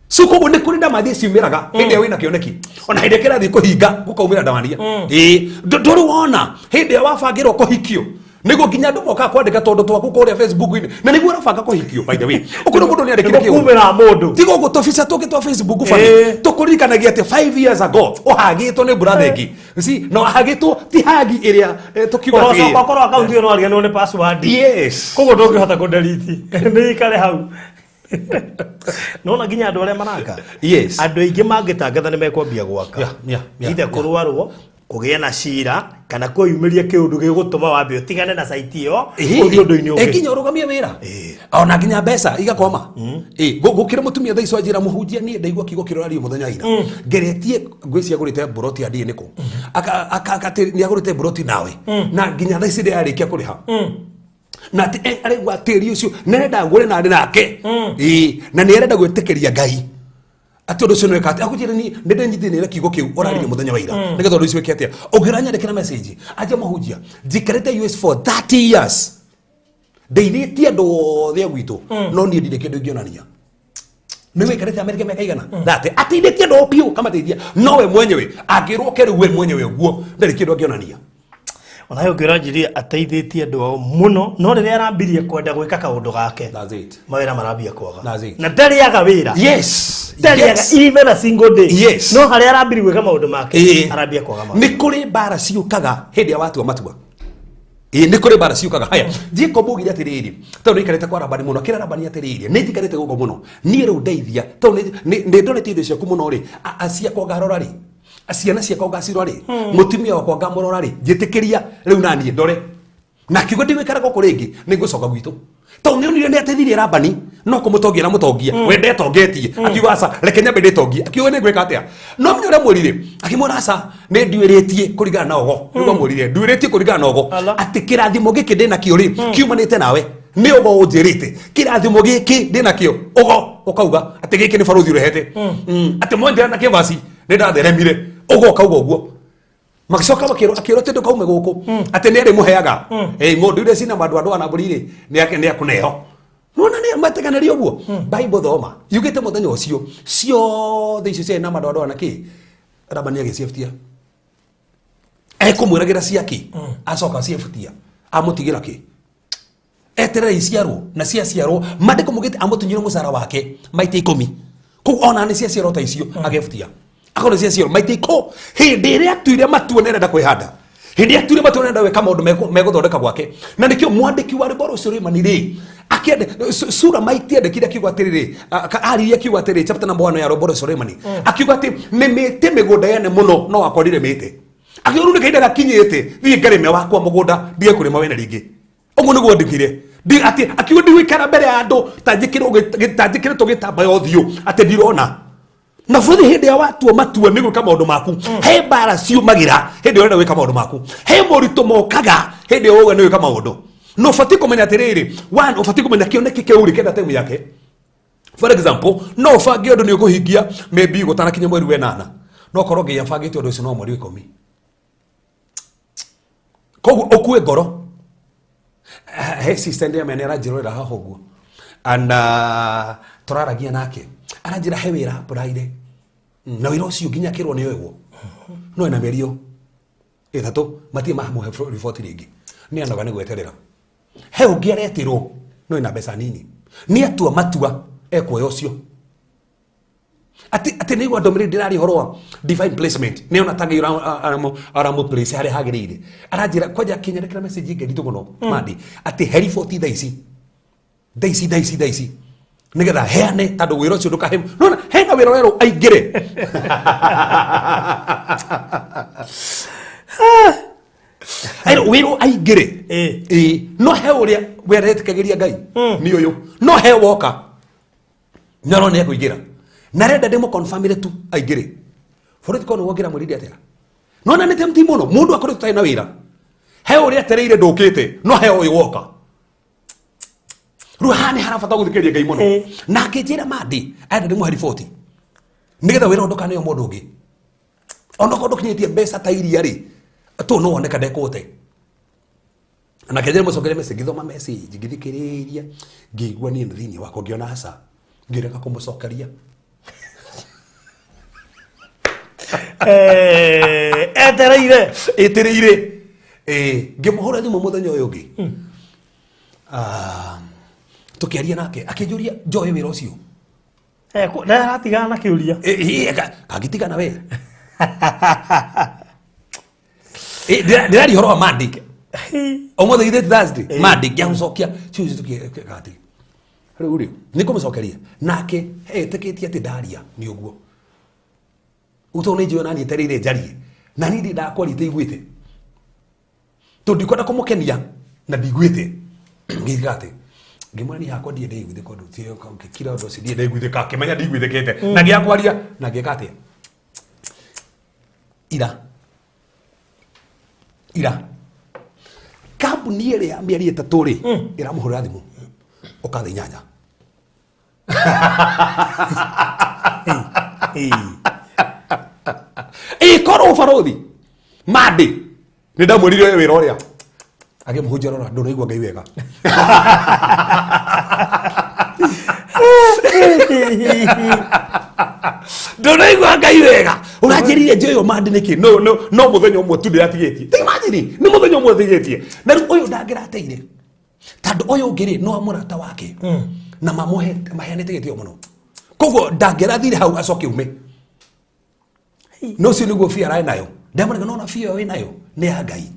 So koguo nĩ kũrĩ ndamathi ciumĩraga hĩndĩ ĩrĩa wĩna kĩoneki, ona hĩndĩ ĩrĩa kĩrathiĩ kũhinga gũkaumĩra ndamaria. Ĩĩ, ndũrĩ wona hĩndĩ ĩrĩa wabangĩrwo kũhikio, nĩguo nginya andũ mokaga kwandĩka tondũ twaku kũrĩa Facebook-inĩ, na nĩguo ũrabanga kũhikio. By the way, ũkũrĩ mũndũ nĩ andĩkire Nĩguo kumĩra mũndũ. Tiga ũguo, tũbica tũngĩ twa Facebook bani tũkũririkanagia atĩ 5 years ago ũhagĩtwo nĩ mbura thengi. You see, na wahagĩtwo ti hagi ĩrĩa tũkiuga atĩ Ũrocoka ũkorwo akaunti ĩyo no ariganĩrwo nĩ password. Koguo ndũngĩhota kũdelete, nĩ ikare hau. Nona nginya andũ arĩa maraka, andũ aingĩ mangĩtangatha nĩ mekwambia gwaka, ithe kũrwarwo, kũgĩa na cira, kana kwĩyumĩria kĩũndũ gĩgũtũma wambe ũtigane na site ĩyo, ũthiĩ ũndũ-inĩ ũngĩ. Nginya ũrũgamie wĩra, ona nginya mbeca igakwama. Gũkĩra mũtumia thaa ici wanjĩra, mũhunjia, niĩ ndaigua kiugo kĩrorario mũthenya wa ira, ngeretie ngwĩcia agũrĩte mburoti ya ndiĩ nĩkũ. Atĩ nĩ agũrĩte mburoti nawe na nginya thaa ici ndĩrarĩkia kũrĩha, na atĩ araigua tĩri ũcio nĩ arenda agũre na arĩ nake. Ĩĩ, na nĩ arenda gwĩtĩkĩria Ngai atĩ ũndũ ũcio nĩweka atĩ akũnjĩra niĩ nĩ ndenyitĩrĩire kiugo kĩu ũraririe mũthenya wa ira, nĩgetha ũndũ ũcio wĩke atĩa. Ũngĩranyandĩkĩra message anjia, mũhunjia, njikarĩte US for 30 years, ndeithĩtie andũ othe a gwitũ, no niĩ ndirĩ kĩndũ ingĩonania. Nĩ wĩikarĩte Amerika mĩaka igana thate, ateithĩtie andũ o biũ kamateithia, no we mwenyewe angĩrwo ke rĩu we mwenyewe ũguo ndarĩ kĩndũ angĩonania. Ona yo ngĩra njirie ateithĩtie andũ ao mũno, no rĩrĩa arambirie kwenda gwĩka kaũndũ gake, That's it. mawĩra marambia kwaga. That's it. Na ndarĩaga wĩra, ndarĩaga even a single day. No harĩa arambirie gwĩka maũndũ make, arambia kwaga maũndũ. Nĩ kũrĩ mbara ciũkaga hĩndĩ ya watua matua. Ĩĩ, nĩ kũrĩ mbara ciũkaga. Haya, Jacob augire atĩrĩrĩ, tondũ nĩaikarĩte kwa Labani mũno, akĩra Labani atĩrĩrĩ, nĩ njikarĩte gũkũ mũno, niĩ rĩu ndeithia, tondũ nĩ ndorete indo ciaku mũno rĩ, ciakwa ngarora rĩ, ciana ciakwa ngacirora rĩ, mũtumia wakwa ngamũrora rĩ, njĩtĩkĩria rĩu naniĩ ndore. Na akiuga ndigũikara gũkũ rĩngĩ, nĩ ngũcoka gwitũ, tondũ nĩ onire nĩ ateithirie Labani no kũmũtongia na mũtongia we ndetongetie. Akiuga aca, reke nyambe ndĩtongie. Akiuga nĩ ngwĩka atĩa? No menya ũrĩa mwĩrire, akĩmwĩra aca, nĩ nduĩrĩtie kũringana na ũgo. Nĩguo mwĩrire, nduĩrĩtie kũringana na ũgo atĩ kĩrathimo gĩkĩ ndĩnakĩo rĩ, kiumanĩte nawe. Nĩ ũgo ũnjĩrĩte kĩrathimo gĩkĩ ndĩnakĩo, ũgo ũkauga atĩ gĩkĩ nĩ barũthi ũrehete. Atĩ mwanjĩra na kĩvaci nĩ ndatheremire, ũgo ũkauga ũguo. Magĩcoka makĩrwo, akĩrwo atĩ ndũkaume gũkũ, atĩ nĩ arĩmũheaga ng'ondu iria cina mandũ andũ na mbũri rĩ, nĩ akũneo. Nona nĩ mateganĩria ũguo. Bible thoma yugĩte mũthenya ũcio ciothe icio ciarĩ na mandũ andũ na kĩ, Labani agĩciabutia, ekũmwĩragĩra ciaki, acoka aciebutia, amũtigĩra kĩ, eterera iciarwo na ciaciarwo. Mandĩko mugĩte amũtunyire mũcara wake maita 10. Koguo ona nĩ ciaciarwo ta icio agebutia, akorwo nĩ ciaciarwo maita hĩndĩ ĩrĩa atuire matua nĩ arenda kwĩhanda, hĩndĩ ĩrĩa atuire matua nĩ arenda gwĩka maũndũ megũthondeka gwake. Na nĩkĩo mwandĩki wa rwĩmbo rũcio Rĩmani rĩ sura maiti andĩkire akiuga atĩrĩrĩ, aririe akiuga atĩrĩrĩ, chapter number 1 ya rwĩmbo rũcio Rĩmani, akiuga atĩ nĩ mĩtĩ mĩgũnda yene mũno no akorire mĩtĩ. Akiuga rĩu nĩ kahinda gakinyĩte thiĩ ngarĩme wakwa mũgũnda, ndige kũrĩma wene rĩngĩ. Ũguo nĩguo andĩkire. Ati akiuga ndigũikara mbere ya andũ ta njĩkĩrĩtwo gĩtambaya ũthiũ atĩ ndirona. Na bũrũri hĩndĩ ya watua matua nĩ gwĩka maũndũ maku, he mbara ciumagĩra hĩndĩ ĩrĩa ũrenda gwĩka maũndũ maku, he moritũ mokaga hĩndĩ ĩrĩa wauga nĩ gwĩka maũndũ. No ũbatiĩ kũmenya atĩrĩrĩ, one, ũbatiĩ kũmenya kĩoneki kĩu rĩ kĩenda time yake. For example, no ũbange ũndũ nĩ ũkũhingia maybe gũtanakinya mweri wa 8, no korwo Ngai abangĩte ũndũ ũcio no mweri wa 10. Koguo ũkue ngoro. He sister ndĩa mene aranjĩrorera haha ũguo, and tũraragia nake aranjĩra he wĩra applyire, na wĩra ũcio nginya akĩrwo nĩ oĩgwo no ena mĩeri 3 matirĩ mamũhe riboti rĩngĩ, nĩ anoga nĩ gweterera. He ũngĩ aretirwo no ena mbeca nini, nĩ atua matua ekuoya ũcio. Atĩ nĩ igua ndũmĩrĩri ndĩraria ũhoro wa divine placement, nĩ ona ta Ngai aramũ place harĩa hagĩrĩire. Aranjĩra kwanja akĩnyandĩkĩra message ĩngĩ nditũ mũno Mandi, atĩ he riboti thaa ici thaa ici thaa ici thaa ici nĩgetha heane, tondũ wĩra ũcio ndũkahe. Nona hena wĩra werũ aingĩre. Airo wĩra aingĩre. Ĩĩ, no he ũrĩa weretĩkagĩria Ngai nĩ ũyũ, no he woka nĩ arona nĩ ekũingĩra na arenda ndĩmũconfirmĩre tu aingĩre. Bũrũri korwo nĩ wongera mwĩrire atĩa? Nona nĩ tempting mũno mũndũ akoretwo atarĩ na wĩra, he ũrĩa etereire ndũkĩte, no he ũyũ woka. Rĩu haha nĩ harabata gũthikĩrĩria Ngai mũno. Na akĩnjĩra Mandi arenda ndĩmũhe riboti nĩgetha wĩra ũyũ ndũkaneo mũndũ ũngĩ, onokorwo ndũkinyĩtie mbeca ta iria rĩ, tu no woneka ndekũte. Na kĩnjĩra mũcokerie message, ngĩthoma message ngĩthikĩrĩria, ngĩigua niĩ thĩinĩ wakwa ngĩona aca, ngĩrega kũmũcokeria. Etereire. Etereire. Ngĩmũhũra thimũ mũthenya ũyũ ũngĩ. Tũkĩaria nake akĩnjũria njoe wĩra ũcio. Na aratigana na kĩũria. Kangĩtigana we. Ndĩraria ũhoro wa Monday. Ũmũthĩ githĩ ti Thursday? Monday ngĩamũcokia Tuesday tũkĩka atĩ. Rĩu rĩ, nĩ ngũmũcokeria. Nake etĩkĩtie atĩ ndaria nĩ ũguo. Ũtũ nĩ njũĩ ona niĩ etereire njarie. Na niĩ ndakwaria itaiguĩte. Tondũ ndikwenda kũmũkenia na ndiguĩte. Ngĩiga atĩ ngĩmwĩra niĩ hakwa ndirĩ ndaiguithĩka ũndũ ũcio, ngĩkira ũndũ ũcio ndirĩ ndaiguithĩka, akĩmenya ndiguithĩkĩte. Na ngĩaga kwaria na ngĩka atĩa? Ira. Ira. Kambuni ĩrĩa ya mĩeri 3 rĩ, ĩramũhũrĩra thimũ. Ũka thaa 8. Ĩkorwo ũbarũthi. Mandi. Nĩ ndamwĩrire wĩra ũrĩa. Agĩmũhunjia rora, ndũraigua Ngai wega. Ndũraigua Ngai wega. Ũranjĩrire njoyo Mandi nĩkĩ? No, no, no mũthenya ũmwe tu ndĩratigĩtie. Ta imagine, nĩ mũthenya ũmwe ũtigĩtie. Na rĩu ũyũ ndangĩrateire. Tondũ ũyũ ũngĩ rĩ, no mũrata wake. Na mamũhe, maheanĩte gĩtĩo mũno. Koguo ndangĩrathire hau acoke ume. No ũcio nĩguo bia ararĩ nayo. Ndamũrega nona bia ĩyo wĩ nayo nĩ ya Ngai.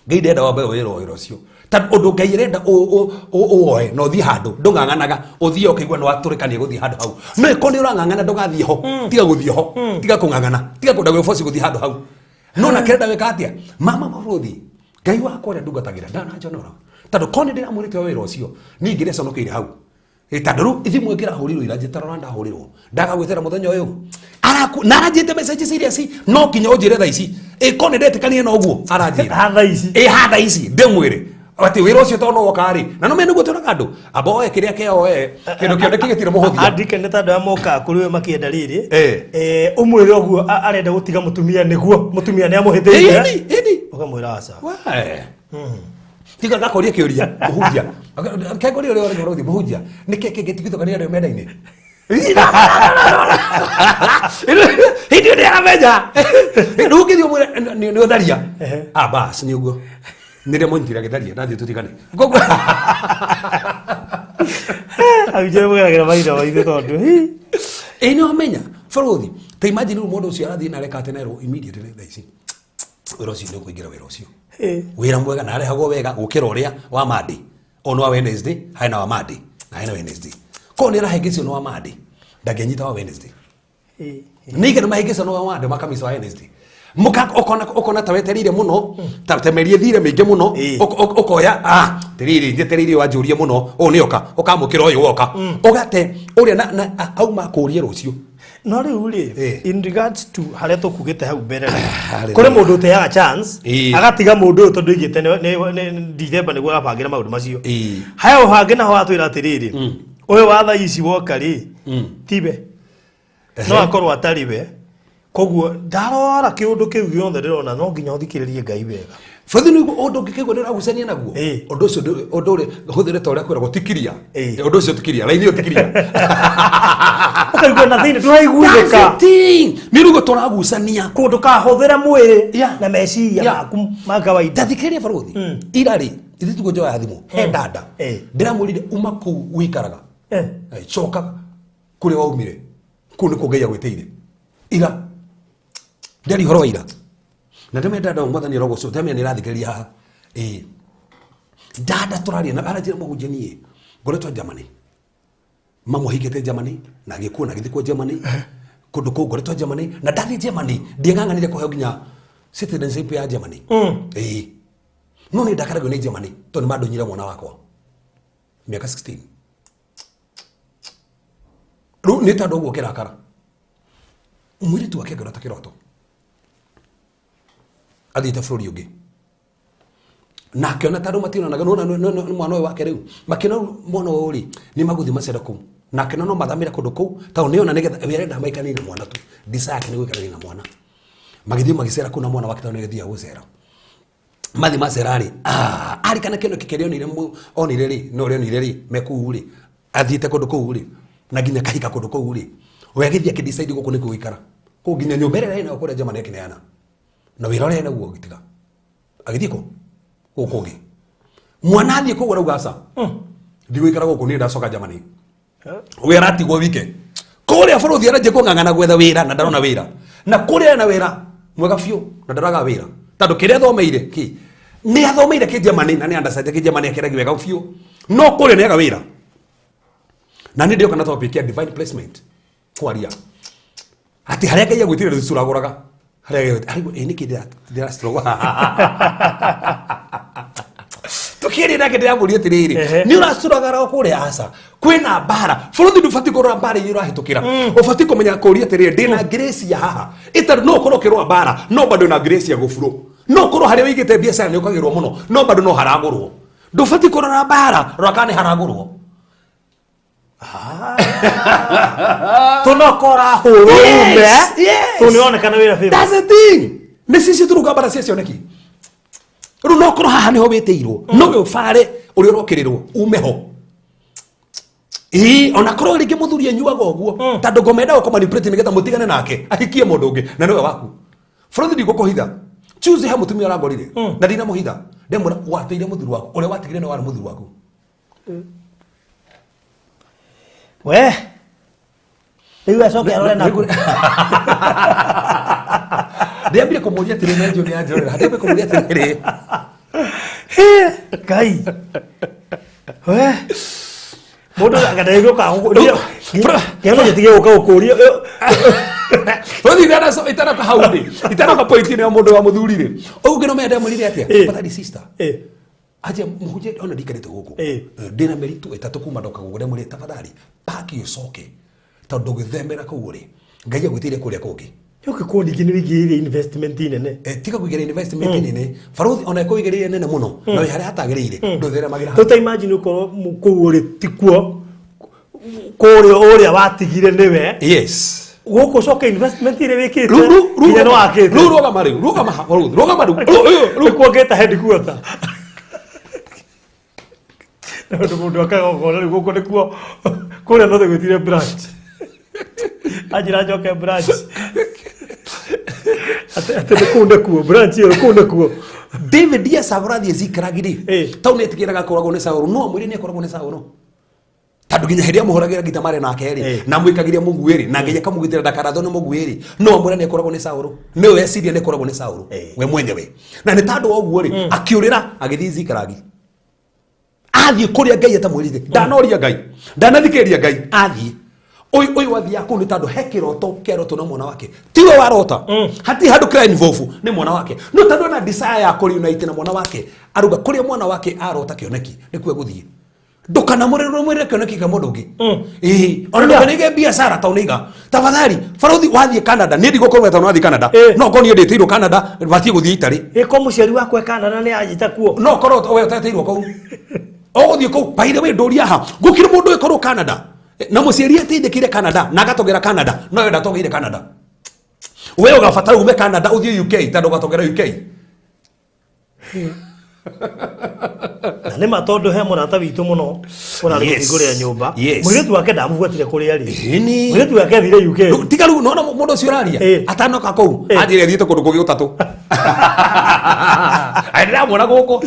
Ngai ndenda wambe wĩra wĩra ũcio. Tondũ ũndũ Ngai arenda ũwoe na ũthiĩ handũ, ndũng'ang'anaga, ũthiĩ ũkaigua nĩ watũrĩkania gũthiĩ handũ hau. No ĩkorwo nĩ ũrang'ang'ana ndũgathiĩ ho, tiga gũthiĩ ho, tiga kũng'ang'ana, tiga kwenda gwĩboci gũthiĩ handũ hau. No na kĩrenda wĩka atĩa? Mama mabũrũthi, Ngai wakwa ũrĩa ndungatagĩra ndananjonora. Tondũ korwo nĩ ndĩramwĩrĩte wĩra ũcio, niĩ ingĩreconokeire hau. Tondũ rĩu thimũ ĩngĩrahũrirwo ira njĩta rora ndahũrirwo. Ndaga gwĩtera mũthenya ũyũ. Araku na aranjĩte message serious, no nginya ũnjĩre thaa ici. Ĩkorwo nĩ ndetĩkania na ũguo aranjĩra. Ha thaa ici. Ha thaa ici ndĩmwĩre. Atĩ wĩra ũcio tondũ no woka rĩ. Na no mene nĩguo tuonaga andũ. Amba oe kĩrĩa kĩao oe. Kĩndũ kĩothe kĩgĩtirĩ mũhũthia. Andike nĩ ta andũ arĩa mokaga kũrĩ we makĩenda rĩrĩ. Ũmwĩre ũguo arenda gũtiga mũtumia nĩguo mũtumia nĩ amũhĩtĩirie. Ĩni, ĩni. Ũkamwĩra aca. We. Tiga gakoria kĩũria, mũhunjia. Kengoria ũrĩa ũrĩ ũrĩa mũhunjia. Nĩ kĩ kĩngĩtigithũkania andũ mendaine? Hĩndĩ ĩyo nĩaramenya. Rĩu ũngĩthiĩ ũmwĩre nĩ ũtharia. Ah, bas, nĩ ũguo. Nĩ rĩo mũnyitire agĩtharia, nathiĩ tũtigane. Koguo Ahunjia nĩmũgeragĩra mahinda maingĩ tondũ, hi. Ĩĩ nĩ wamenya, bũrũthi. Ta imagine rĩu mũndũ ũcio arathiĩ na areka atĩ nerwo immediately thaa ici. Wĩra ũcio nĩ ũkũingĩra wĩra ũcio. Wĩra mwega na arehagwo wega gũkĩra ũrĩa wa Monday. O nĩ wa Wednesday, harĩ na wa Monday, na harĩ na Wednesday. Koguo nĩ arahĩngĩcwo nĩ wa Monday, ndangĩnyita wa Wednesday. Nĩ igana mahĩngĩcwo nĩ wa Monday, makamisa wa Wednesday. Muka ukona ukona ta wetereire muno ta temerie thire mingi muno ukoya tiriri njetereire wanjurie muno u ni oka ukamukira uyu woka ugate uria na auma kurie rucio. No riu ri in regards to haria tukugite hau mbere kuri mundu uteaga chance agatiga mundu uyu tondu igite ni December niguo arabangira maundu macio haya uhangi naho atwira atiriri uyu wa thaa ici woka ri tibe no akorwo atari we koguo ndarora kiundu kiu giothe ndirona no nginya uthikiririe Ngai wega. Bathi ni undu ngikigwa ni uragucania naguo undu ucio undu uri huthire ta uria kwiragwo tikiria undu ucio tikiria raini iyo tikiria ukaigua na thini nduraiguithika ni rugo turagucania kundu kahuthira mwiri na meciria maku ma kawaida. Ndathikiriria baruthi ira ri ithi tugo njoya thimu he dada ndiramwirire uma kuu wikaraga coka kuria waumire kuu nikuo Ngai agwitiire ira ndari horo ira na ndame dada mwathani arogoco ndame ni rathikiriria haha dada turaria na aranjira muhunjia nie ngoretwo Germany mamu ahikite Germany na agikuo na agithikwo Germany kundu kuu ngoretwo Germany na ndathi Germany ndieng'ang'anire kuheo nginya citizenship ya Germany no ni ndakaragio ni Germany tondu ni mandunyire mwana wakwa miaka 16 riu ni tondu uguo kirakara mwiritu wake ngorota kiroto athiite bururi ungi na akiona ta andu mationanaga nona mwana uyu wake riu makiona mwana uyu ri ni maguthi macera kuu na akiona no mathamire kundu kuu tondũ niona nigetha we arenda maikaranie na mwana tu desire yake ni guikarania na mwana magithii magicera kuu na mwana wake tondũ nĩagĩthiaga gũcera mathi macera ri ari kana kĩndũ kĩrĩa onire onire ri no ũrĩa onire ri me kuu ri athiĩte kũndũ kũu ri na nginya kahika kũndũ kũu ri we agĩthiĩ akĩdecide gũkũ nĩkuo gũikara kũu nginya nyũmba ĩrĩa ĩnayo kũrĩa Germany akĩneana na wĩra ũrĩa enaguo agĩtiga agĩthiĩ kũ kũu kũngĩ mwana athiĩ kũu arauga aca ndigũikara gũkũ niĩ ndacoka Germany we aratigwo wike kũrĩa bũrũthi aranjia kũng'ang'ana gwetha wĩra na ndarona wĩra na kũrĩa ena wĩra mwega biũ na ndaraga wĩra tondũ kĩrĩa athomeire kĩ nĩ athomeire kĩ Germany na nĩ understand kĩ Germany akĩragia wega biũ no kũrĩa nĩ aga wĩra na nĩ ndĩoka na topic ya divine placement kwaria atĩ harĩa Ngai agwĩtire rũcuragũraga harĩa Ngai nĩkĩ ndĩrastruggle tukiaria nake ndiramũria atĩrĩrĩ nĩ ũracuragara kũrĩa aca kwĩna mbara bũrũthi ndũbatiĩ kũrora mbara iria ũrahĩtũkĩra ũbatiĩ kũmenya kũria atĩrĩrĩ ndĩna grace ya haha ĩtarĩ no ũkorwo ũkĩrũa mbara no bado na grace ya gũburũ no ũkorwo harĩa wĩigĩte biacara nĩ ũkagĩrwo mũno no bado no haragũrwo ndũbatiĩ kũrora mbara rora kana nĩ haragũrwo tunokora hũrwo ume tunionekana wĩra favor. That's the thing nĩ cicio tũruga mbara cia cioneki rĩu no korwo haha nĩho wĩtĩirwo no we ũbare ũrĩa ũrokĩrĩrwo ume ho ĩĩ ona korwo rĩngĩ mũthuri anyuaga ũguo tondũ ngoma endaga kũmanipulate nĩgetha mũtigane nake ahikie mũndũ ũngĩ na nĩwe waku bũrũthi ndigũkũhitha Tuesday he mũtumia ũrangorire na ndinamũhitha ndemwĩra wateire mũthuri waku ũrĩa watigire nĩ warĩ mũthuri waku we rĩu acoke arore naku ndiambire kũmũria atĩrĩ na njũ nĩanjorera ndiambire kũmũria atĩrĩrĩ Ngai we mũndũ agandaigũka kĩono gĩtige gũka gũkũria Bũrũthi itanoka hau ndĩ itanoka point-inĩ ya mũndũ wa mũthuri rĩ ũguo ngĩno menya ndamwĩrire atĩa patari sister aje mũhunjia ona ndikarĩte gũkũ ndĩna mĩritũ ĩtatũ kuma ndoka gũkũ ndamwĩrire tafadhali paki ũcoke tondũ ũgĩthemera kũu rĩ Ngai agwĩtĩire kũrĩa kũngĩ Yoke ko ningĩ nĩ wĩigĩrĩire investment nene tiga kũigĩrĩra investment nene baruthi ona ĩkũigĩrĩire nene mũno na wĩ harĩa hatagĩrĩire ndũtheremagĩra hau. Tũta imagine ũkorwo kũu ũrĩ tikuo kũrĩa ũrĩa watigire nĩwe yes gũkũ ũcoke investment ĩrĩa wĩkĩte nginya nĩ wakĩte rĩu rũgama rĩu rũgama baruthi rũgama rĩu nĩkuo ngĩta headquarter na ũndũ mũndũ akaga ũkona rĩu gũkũ nĩkuo kũrĩa no gwĩtire branch anjĩra njoke branch atĩ nĩ kũu nĩkuo branch ĩyo kũu nĩkuo David ya Saũlũ athiĩ Zikilagi rĩ tondũ nĩ etigĩraga kũragwo nĩ Saũlũ no amwĩre nĩ akoragwo nĩ Saũlũ tondũ nginya hĩndĩ amũhũragĩra ngita marĩ nake rĩ na amwĩkagĩria mũguĩ rĩ na nginya akamũgitĩra ndakarathwo nĩ mũguĩ rĩ no amwĩre nĩ akoragwo nĩ Saũlũ nĩwe eciria nĩ akoragwo nĩ Saũlũ we mwenyewe na nĩ tondũ wa ũguo rĩ akĩũrĩra agĩthiĩ Zikilagi athiĩ kũrĩa Ngai atamwĩrire ndanoria Ngai ndanathikĩrĩria Ngai athiĩ Ũyũ wathiaga kũu nĩ tondũ he kĩroto kĩarotwo na mwana wake. Tiwe warota. Hatirĩ handũ kĩra involve nĩ mwana wake. No tondũ ena desire ya kũreunite na mwana wake, aruga kũrĩa mwana wake arota kĩoneki nĩkuo egũthiĩ. Ndũkanamũrĩre kĩoneki kĩa mũndũ ũngĩ. Ĩĩ, ona ndũkanaige biacara tondũ nĩiga. Tafadhali, barothi wathiĩ Canada, niĩ ndigũkũrũga tondũ wathiĩ Canada. No korwo niĩ ndĩtĩirwo Canada, batiĩ gũthiĩ Italy. Ĩko mũciari wakwa e Canada nĩ anjĩta kuo. No korwo we ũtetĩirwo kũu. Ũgũthiĩ kũu, by the way ndũria ha. Gũkĩrĩ mũndũ ĩkorwo Canada. Na mũciari ateithĩkire Canada na agatogera Canada, no we ndatogeire Canada. We ũgabatara ume Canada ũthiĩ UK tondũ ũgatogera UK. Na nĩ ma tondũ he mũrata witũ mũno ũrarĩ kũhingũrĩra nyũmba. Mũirĩtu wake ndamũbuatire kũrĩa arĩ. Mũirĩtu wake athire UK. Tiga rĩu nona mũndũ ũcio ũraria atanoka kũu anjĩre athiĩte kũndũ kũngĩ gũtatũ. Ai ndĩramuona gũkũ.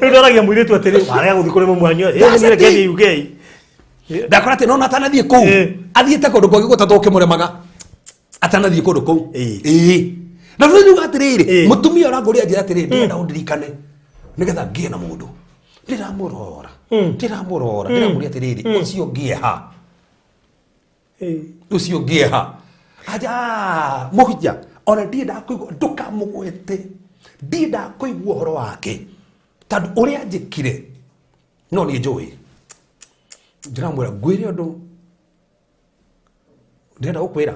Rĩu ndoragia mũirĩtu atĩrĩ warega gũthiĩ kũrĩ mũmwanyu That's ĩ the reke thing. thiĩ UK. Ndakora atĩ nona atanathiĩ kũu athiĩte kũndũ kũngĩ gũtatũ ũkĩmũremaga atanathiĩ kũndũ kũu. Ĩĩ. Na rĩu nĩuga atĩrĩrĩ, mũtumia ũrangũria njĩra atĩrĩrĩ, ndĩrenda ũndirikane nĩgetha ngĩe na mũndũ. Ndĩramũrora, ndĩramũrora, ndĩramũria atĩrĩrĩ, ũcio ngĩe ha? Ũcio ngĩe ha? Aja, mũhija, ona ndiendaga kũigua, ndũkamũgwete. Ndiendaga kũigua ũhoro wake. Tondũ ũrĩa anjĩkire, no niĩ njũĩ. Ndĩramwĩra, ngwĩre ũndũ. Ndĩrenda gũkwĩra.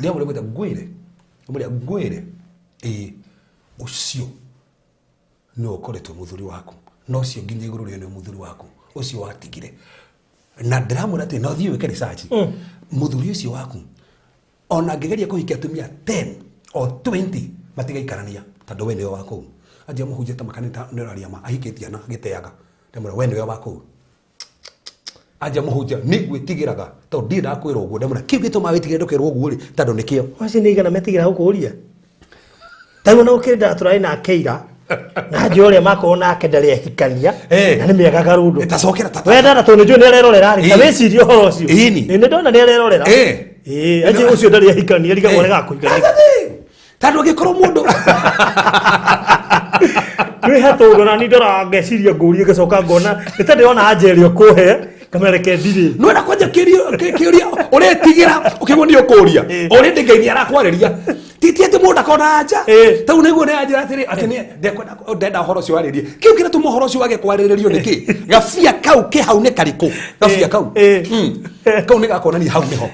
Ndĩramwĩra ngwĩre, ngwĩre. Ndĩramwĩra, ngwĩre. Ĩĩ, ũcio nĩwe ũkoretwo mũthuri waku. Na ũcio nginya igũrũ rĩa nĩwe mũthuri waku. Ũcio watigire. Na ndĩramwĩra atĩ, no thiĩ wĩke research. Mũthuri ũcio waku, ona angĩgeria kũhikia atumia 10 or 20 matigaikarania tondũ we nĩwe wa kũu. Anjia mũhunjia ta makanitha nĩ ũraria ma, ahikĩtie ana gĩteaga. Ndĩramwĩra we nĩwe wa kũu. Anjia mũhunjia nĩ ngwĩtigĩraga tondũ ndiendaga kwĩrwo ũguo. Ndĩramwĩra kĩu gĩtũmaga wĩtigĩre ndũkerwo ũguo rĩ, tondũ nĩkĩo. Acio nĩ igana metigĩra gũkũria. Ta rĩu ona ũkĩenda tũrarĩ nake ira, na njũĩ ũrĩa makorwo nake ndarĩ ahikania, na nĩ mĩaka karũndũ. Ta cokera, ta- We ndara tondũ nĩ njũĩ nĩ arerorera rĩ, ta wĩcirie ũhoro ũcio. Ĩni. Nĩ ndona nĩ arerorera. Ĩĩ, anjĩ ũcio ndarĩ ahikania, arigagwo arega kũhikania. Tondũ angĩkorwo mũndũ Nĩ he tondũ na niĩ ndoraga ngeciria ngũrie ngacoka ngona nĩ ta ndĩrona anja ĩrĩa ũkũhe ngamenya reke ndirĩ. No enda kwanja kĩũria ũretigĩra ũkĩigua nĩ ũkũria. Already Ngai nĩ arakwarĩria. Ti ti atĩ mũndũ akona anja. Tau nĩguo nĩ anjĩra atĩrĩ, atĩ nĩ ndekwenda ndenda ũhoro ũcio warĩrie. Kĩu kĩratũma ũhoro ũcio wage kwarĩrĩrio nĩkĩ? Gabia kau ke hau nĩ karĩkũ? Gabia kau. Kau nĩ gakuonania hau nĩho.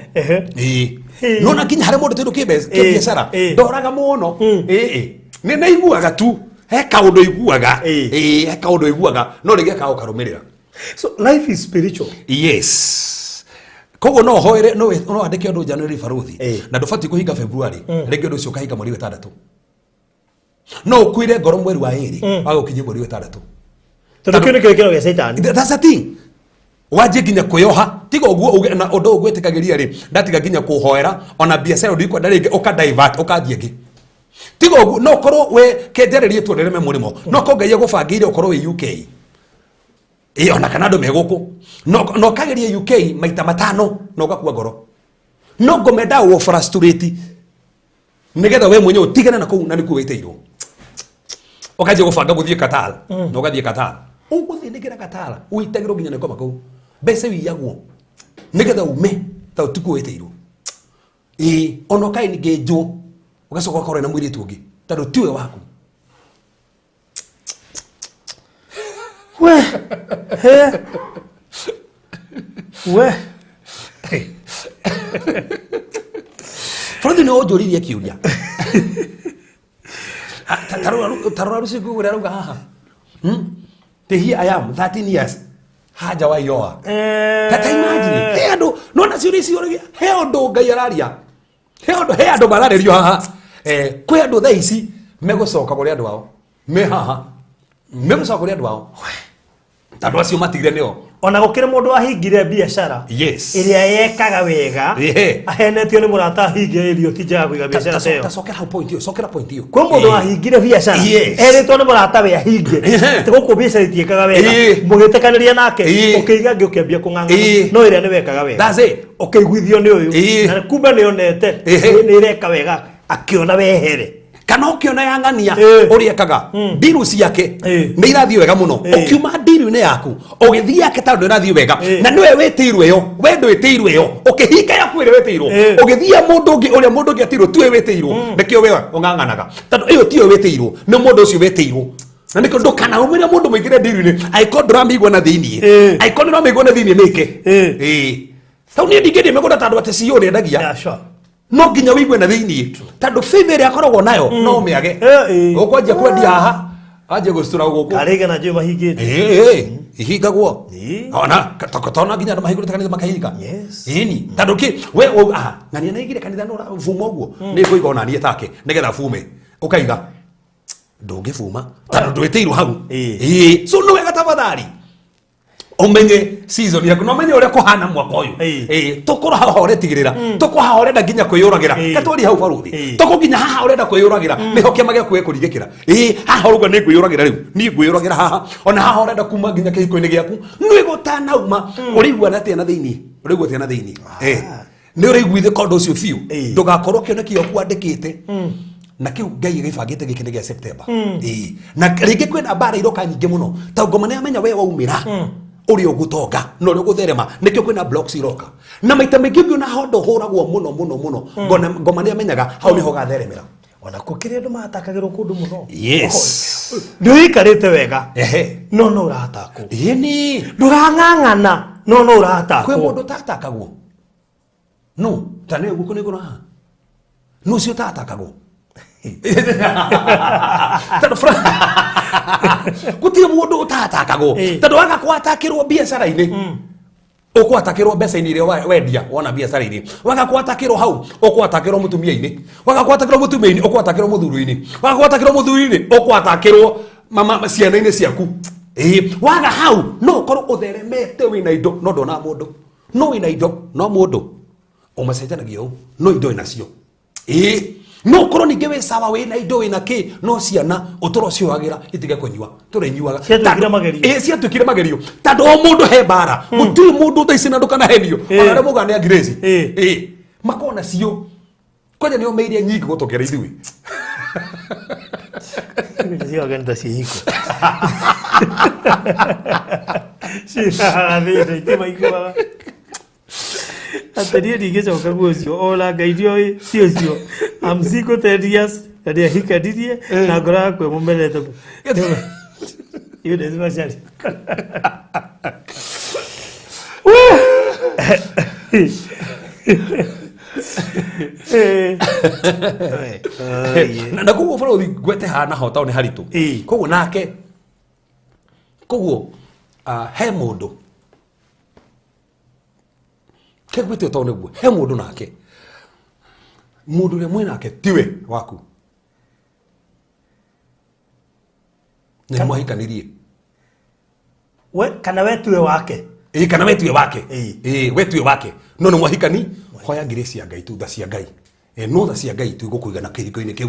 Ĩĩ. No na nginya harĩa mũndũ tondũ kĩbiacara ndoraga mũno. Ĩĩ. Nĩ naiguaga tu. He kaũndũ iguaga. Ĩĩ, he kaũndũ iguaga. No rĩngĩ akaga gũkarũmĩrĩra. So life is spiritual. Yes. Koguo no hoere no no andĩke ũndũ January baruthi na ndũbatiĩ kũhinga February rĩngĩ ũndũ ũcio ũkahinga mweri wa ĩtandatũ. No ũkuire ngoro mweri wa ĩrĩ waga ũkinyie mweri wa ĩtandatũ. Tondũ kĩu nĩkĩo gĩkĩro gĩa caitani. That's the thing. Wanjie nginya kwĩyoha tiga ũguo uge na ũndũ ũyũ gwĩtĩkagĩria rĩ ndatiga nginya kũhoera ona biacara ndikwenda rĩngĩ ũka divert ũkanjia ĩngĩ. Tiga ũguo no ũkorwo we kenjererie tuonere mũrĩmo no korwo Ngai agũbangĩire ũkorwo wĩ UK. Ĩĩ, ona kana andũ me gũkũ. No, no ũkageria UK maita matano na ũgakua ngoro. No ngomenda ũũ frustrate nĩgetha we mwenyewe ũtigane na kũu na nĩkuo wĩtĩirwo. Ũkanjia gũbanga gũthiĩ Qatar, na ũgathiĩ Qatar. Ũgũthiĩ nĩkĩra Qatar, ũitagĩrwo nginya nĩ ngoma kũu. Mbeca ũiyagwo nĩgetha ume ta ũtukũ wĩtĩirwo. Ĩĩ, ona ũkaengĩnjwo ũgacoka ũgakorwo na mũirĩtu ũngĩ tondũ tiwe waku. We, he, we. Bũrũri nĩ ũnjũririe kĩũria. Ta rora rũciũ ũrĩa arauga haha. Te here I am 13 years. Haja wa ioa. Ta imagine. He andũ, nona ciũria icio ũragia, he ũndũ Ngai araria. He ũndũ, he andũ mararĩrio haha. Kwĩ andũ thaa ici megũcoka kũrĩ andũ ao. Me haha. Megũcoka kũrĩ andũ ao. Tondũ acio matigire nĩo. Ona gũkĩrĩ mũndũ wahingire biacara Yes. ĩrĩa yekaga wega ahenetio nĩ mũrata ahinge ĩrio ti njega kũiga biacara ta ĩyo. Ta cokera hau point ĩyo, cokera point ĩyo. Kwĩ mũndũ wahingire biacara erĩtwo nĩ mũrata we ahinge. Atĩ gũkũ biacara itiĩkaga wega. Mũgĩtĩkanĩria nake, ũkĩiga ngĩ ũkĩambia kũng'ang'ana. No ĩrĩa nĩ wekaga wega. That's it. Ũkĩiguithio nĩ ũyũ. Na kumbe nĩ onete nĩ ĩreka wega akĩona wehere. Kana ũkĩona ya ng'ania Eh. ũrĩa ekaga ndiru ciake Eh. nĩ irathiĩ wega mũno. Eh. Ũkiuma ndiru-inĩ yaku ũgĩthiĩ yake tondũ ĩrathiĩ wega Eh. na nĩwe wĩtĩirwo ĩyo, we ndwĩtĩirwo ĩyo, ũkĩhinga yaku ĩrĩa wĩtĩirwo Eh. ũgĩthiĩ mũndũ ũngĩ ũrĩa mũndũ ũngĩ atirwo tiwe wĩtĩirwo, nĩkĩo we ũng'ang'anaga tondũ ĩyo tiyo wĩtĩirwo, nĩ mũndũ ũcio wĩtĩirwo. Na nĩkĩo ndũkanaumĩre mũndũ mũingĩre ndiru-inĩ angĩkorwo ndũramĩigua na thĩiniĩ. Eh. Angĩkorwo nĩũramĩigua na thĩiniĩ mĩke. Eh. Ĩĩ. Tau niĩ ndingĩendia mĩgũnda tondũ atĩ CEO nĩendagia. Yeah, sure. No nginya wĩigue na thĩiniĩ tondũ favor ĩrĩa akoragwo nayo no ũmĩage. Eh, eh. Ũkwanjia kwendia haha anjie gũcitura gũkũ. Karĩga na njũĩ mahingĩte. Ĩĩ, ihingagwo. Ĩĩ. Ona tona nginya andũ mahingũrĩte kanitha makahinga. Yes. Ĩni tondũ kĩ we aha ng'ania nĩ aigire kanitha nĩ ũravuma ũguo nĩ ngũiga ona niĩ take nĩgetha bume ũkaiga ndũngĩbuma tondũ ndwĩtĩirwo hau. Ĩĩ. Ĩĩ, so nĩ wega tafadhali umenye season yaku na umenye uria kuhana mwaka uyu. Ĩĩ. Ĩĩ, tukorwo haha uretigirira, tukorwo haha urenda nginya kwiyuragira. Ĩĩ. Katwari hau baruthi. Ĩĩ. Tukorwo nginya haha urenda kwiyuragira niho kiama giaku gĩkũringĩkĩra. Ĩĩ, haha ũrauga nĩ ngwĩyũragĩra rĩu, niĩ ngwĩyũragĩra haha. Ona haha ũrenda kuma nginya kĩhiko-inĩ gĩaku nĩ gũtanauma ũraigua atĩa na thĩiniĩ, ũraigua atĩa na thĩiniĩ. Ĩĩ, nĩ ũraiguithĩka ũndũ ũcio biũ. Ĩĩ. Ndũgakorwo kĩoneki gĩaku wandĩkĩte na kĩu Ngai gĩbangĩte gĩkĩ nĩ gĩa September. Ĩĩ, na rĩngĩ kwĩna mbara iroka nyingĩ mũno ta ngoma nĩ amenya we waumĩra ũrĩa ũgũtonga na ũrĩa ũgũtherema, nĩkĩo kwĩna blocks iroka na maita maingĩ ũngĩona hondo hũragwo mũno mũno mũno. Ngoma nĩ amenyaga hau nĩho gatheremera. Ona kũ kĩrĩa andũ matakagĩrwo kũndũ mũno. Yes. Nĩ ũikarĩte wega. Ehe. No no ũratakwo. Ĩni. Ndũrang'ang'ana no no ũratakwo. Kwĩ mũndũ ũtatakagwo no ta nĩ guoko nĩ igũrũ haha no ũcio ũtatakagwo tondũ gũtirĩ mũndũ ũtatakagwo. Ĩĩ. Tondũ waga gwatakĩrwo biacara-inĩ ũkwatakĩrwo mbeca-inĩ iria wendia wona biacara-inĩ, waga gwatakĩrwo hau ũkwatakĩrwo mũtumia-inĩ, waga gwatakĩrwo mũtumia-inĩ ũkwatakĩrwo mũthuri-inĩ, waga gwatakĩrwo mũthuri-inĩ ũkwatakĩrwo mama ciana-inĩ ciaku. Ĩĩ, waga hau no ũkorwo ũtheremete wĩna indo no ndona mũndũ, no wĩna indo no mũndũ ũmacenjanagia ũũ no indo wĩnacio. Ĩĩ, no ũkorwo ningĩ wĩ sawa wĩna indo wĩna kĩ no ciana ũtũro ũcio wagĩra itige kũnyua tũrĩnyuaga. Ciatuĩkire magerio. Ĩĩ, ciatuĩkire magerio tondũ o mũndũ he mbara, gũtirĩ mũndũ thaa ici na ndũkanahenio. Ĩĩ. Ona arĩa maugaga nĩ a Grace. Ĩĩ. Ĩĩ, makoragwo nacio kwanja nĩo meiria nyingĩ gũtũkĩra ithuĩ. Ciaga nĩ ta ciĩhiko. Ciaga thĩna itimaiguaga. Atĩ niĩ ndingĩcoka guo ũcio ona Ngai ndioĩ ti ũcio. I'm single 10 years na ndiahikanirie na ngoro yakwa ĩmũmenete. Eunice Macharia. Na koguo bũrũri ngwete haha naho tondũ nĩ haritũ. Ĩĩ. Koguo nake koguo he mũndũ kegwĩte tondũ nĩguo he mũndũ nake mũndũ ũrĩa mwĩ nake tiwe waku na nĩ mwahikanirie. We kana we tiwe wake. Ĩĩ, kana we tiwe wake. Ĩĩ. Ĩĩ, we tiwe wake no nĩ mwahikani. Hoya grace ya Ngai tu, tha cia Ngai. Ĩĩ, no tha cia Ngai tu igũkũigana kĩhiko-inĩ kĩu.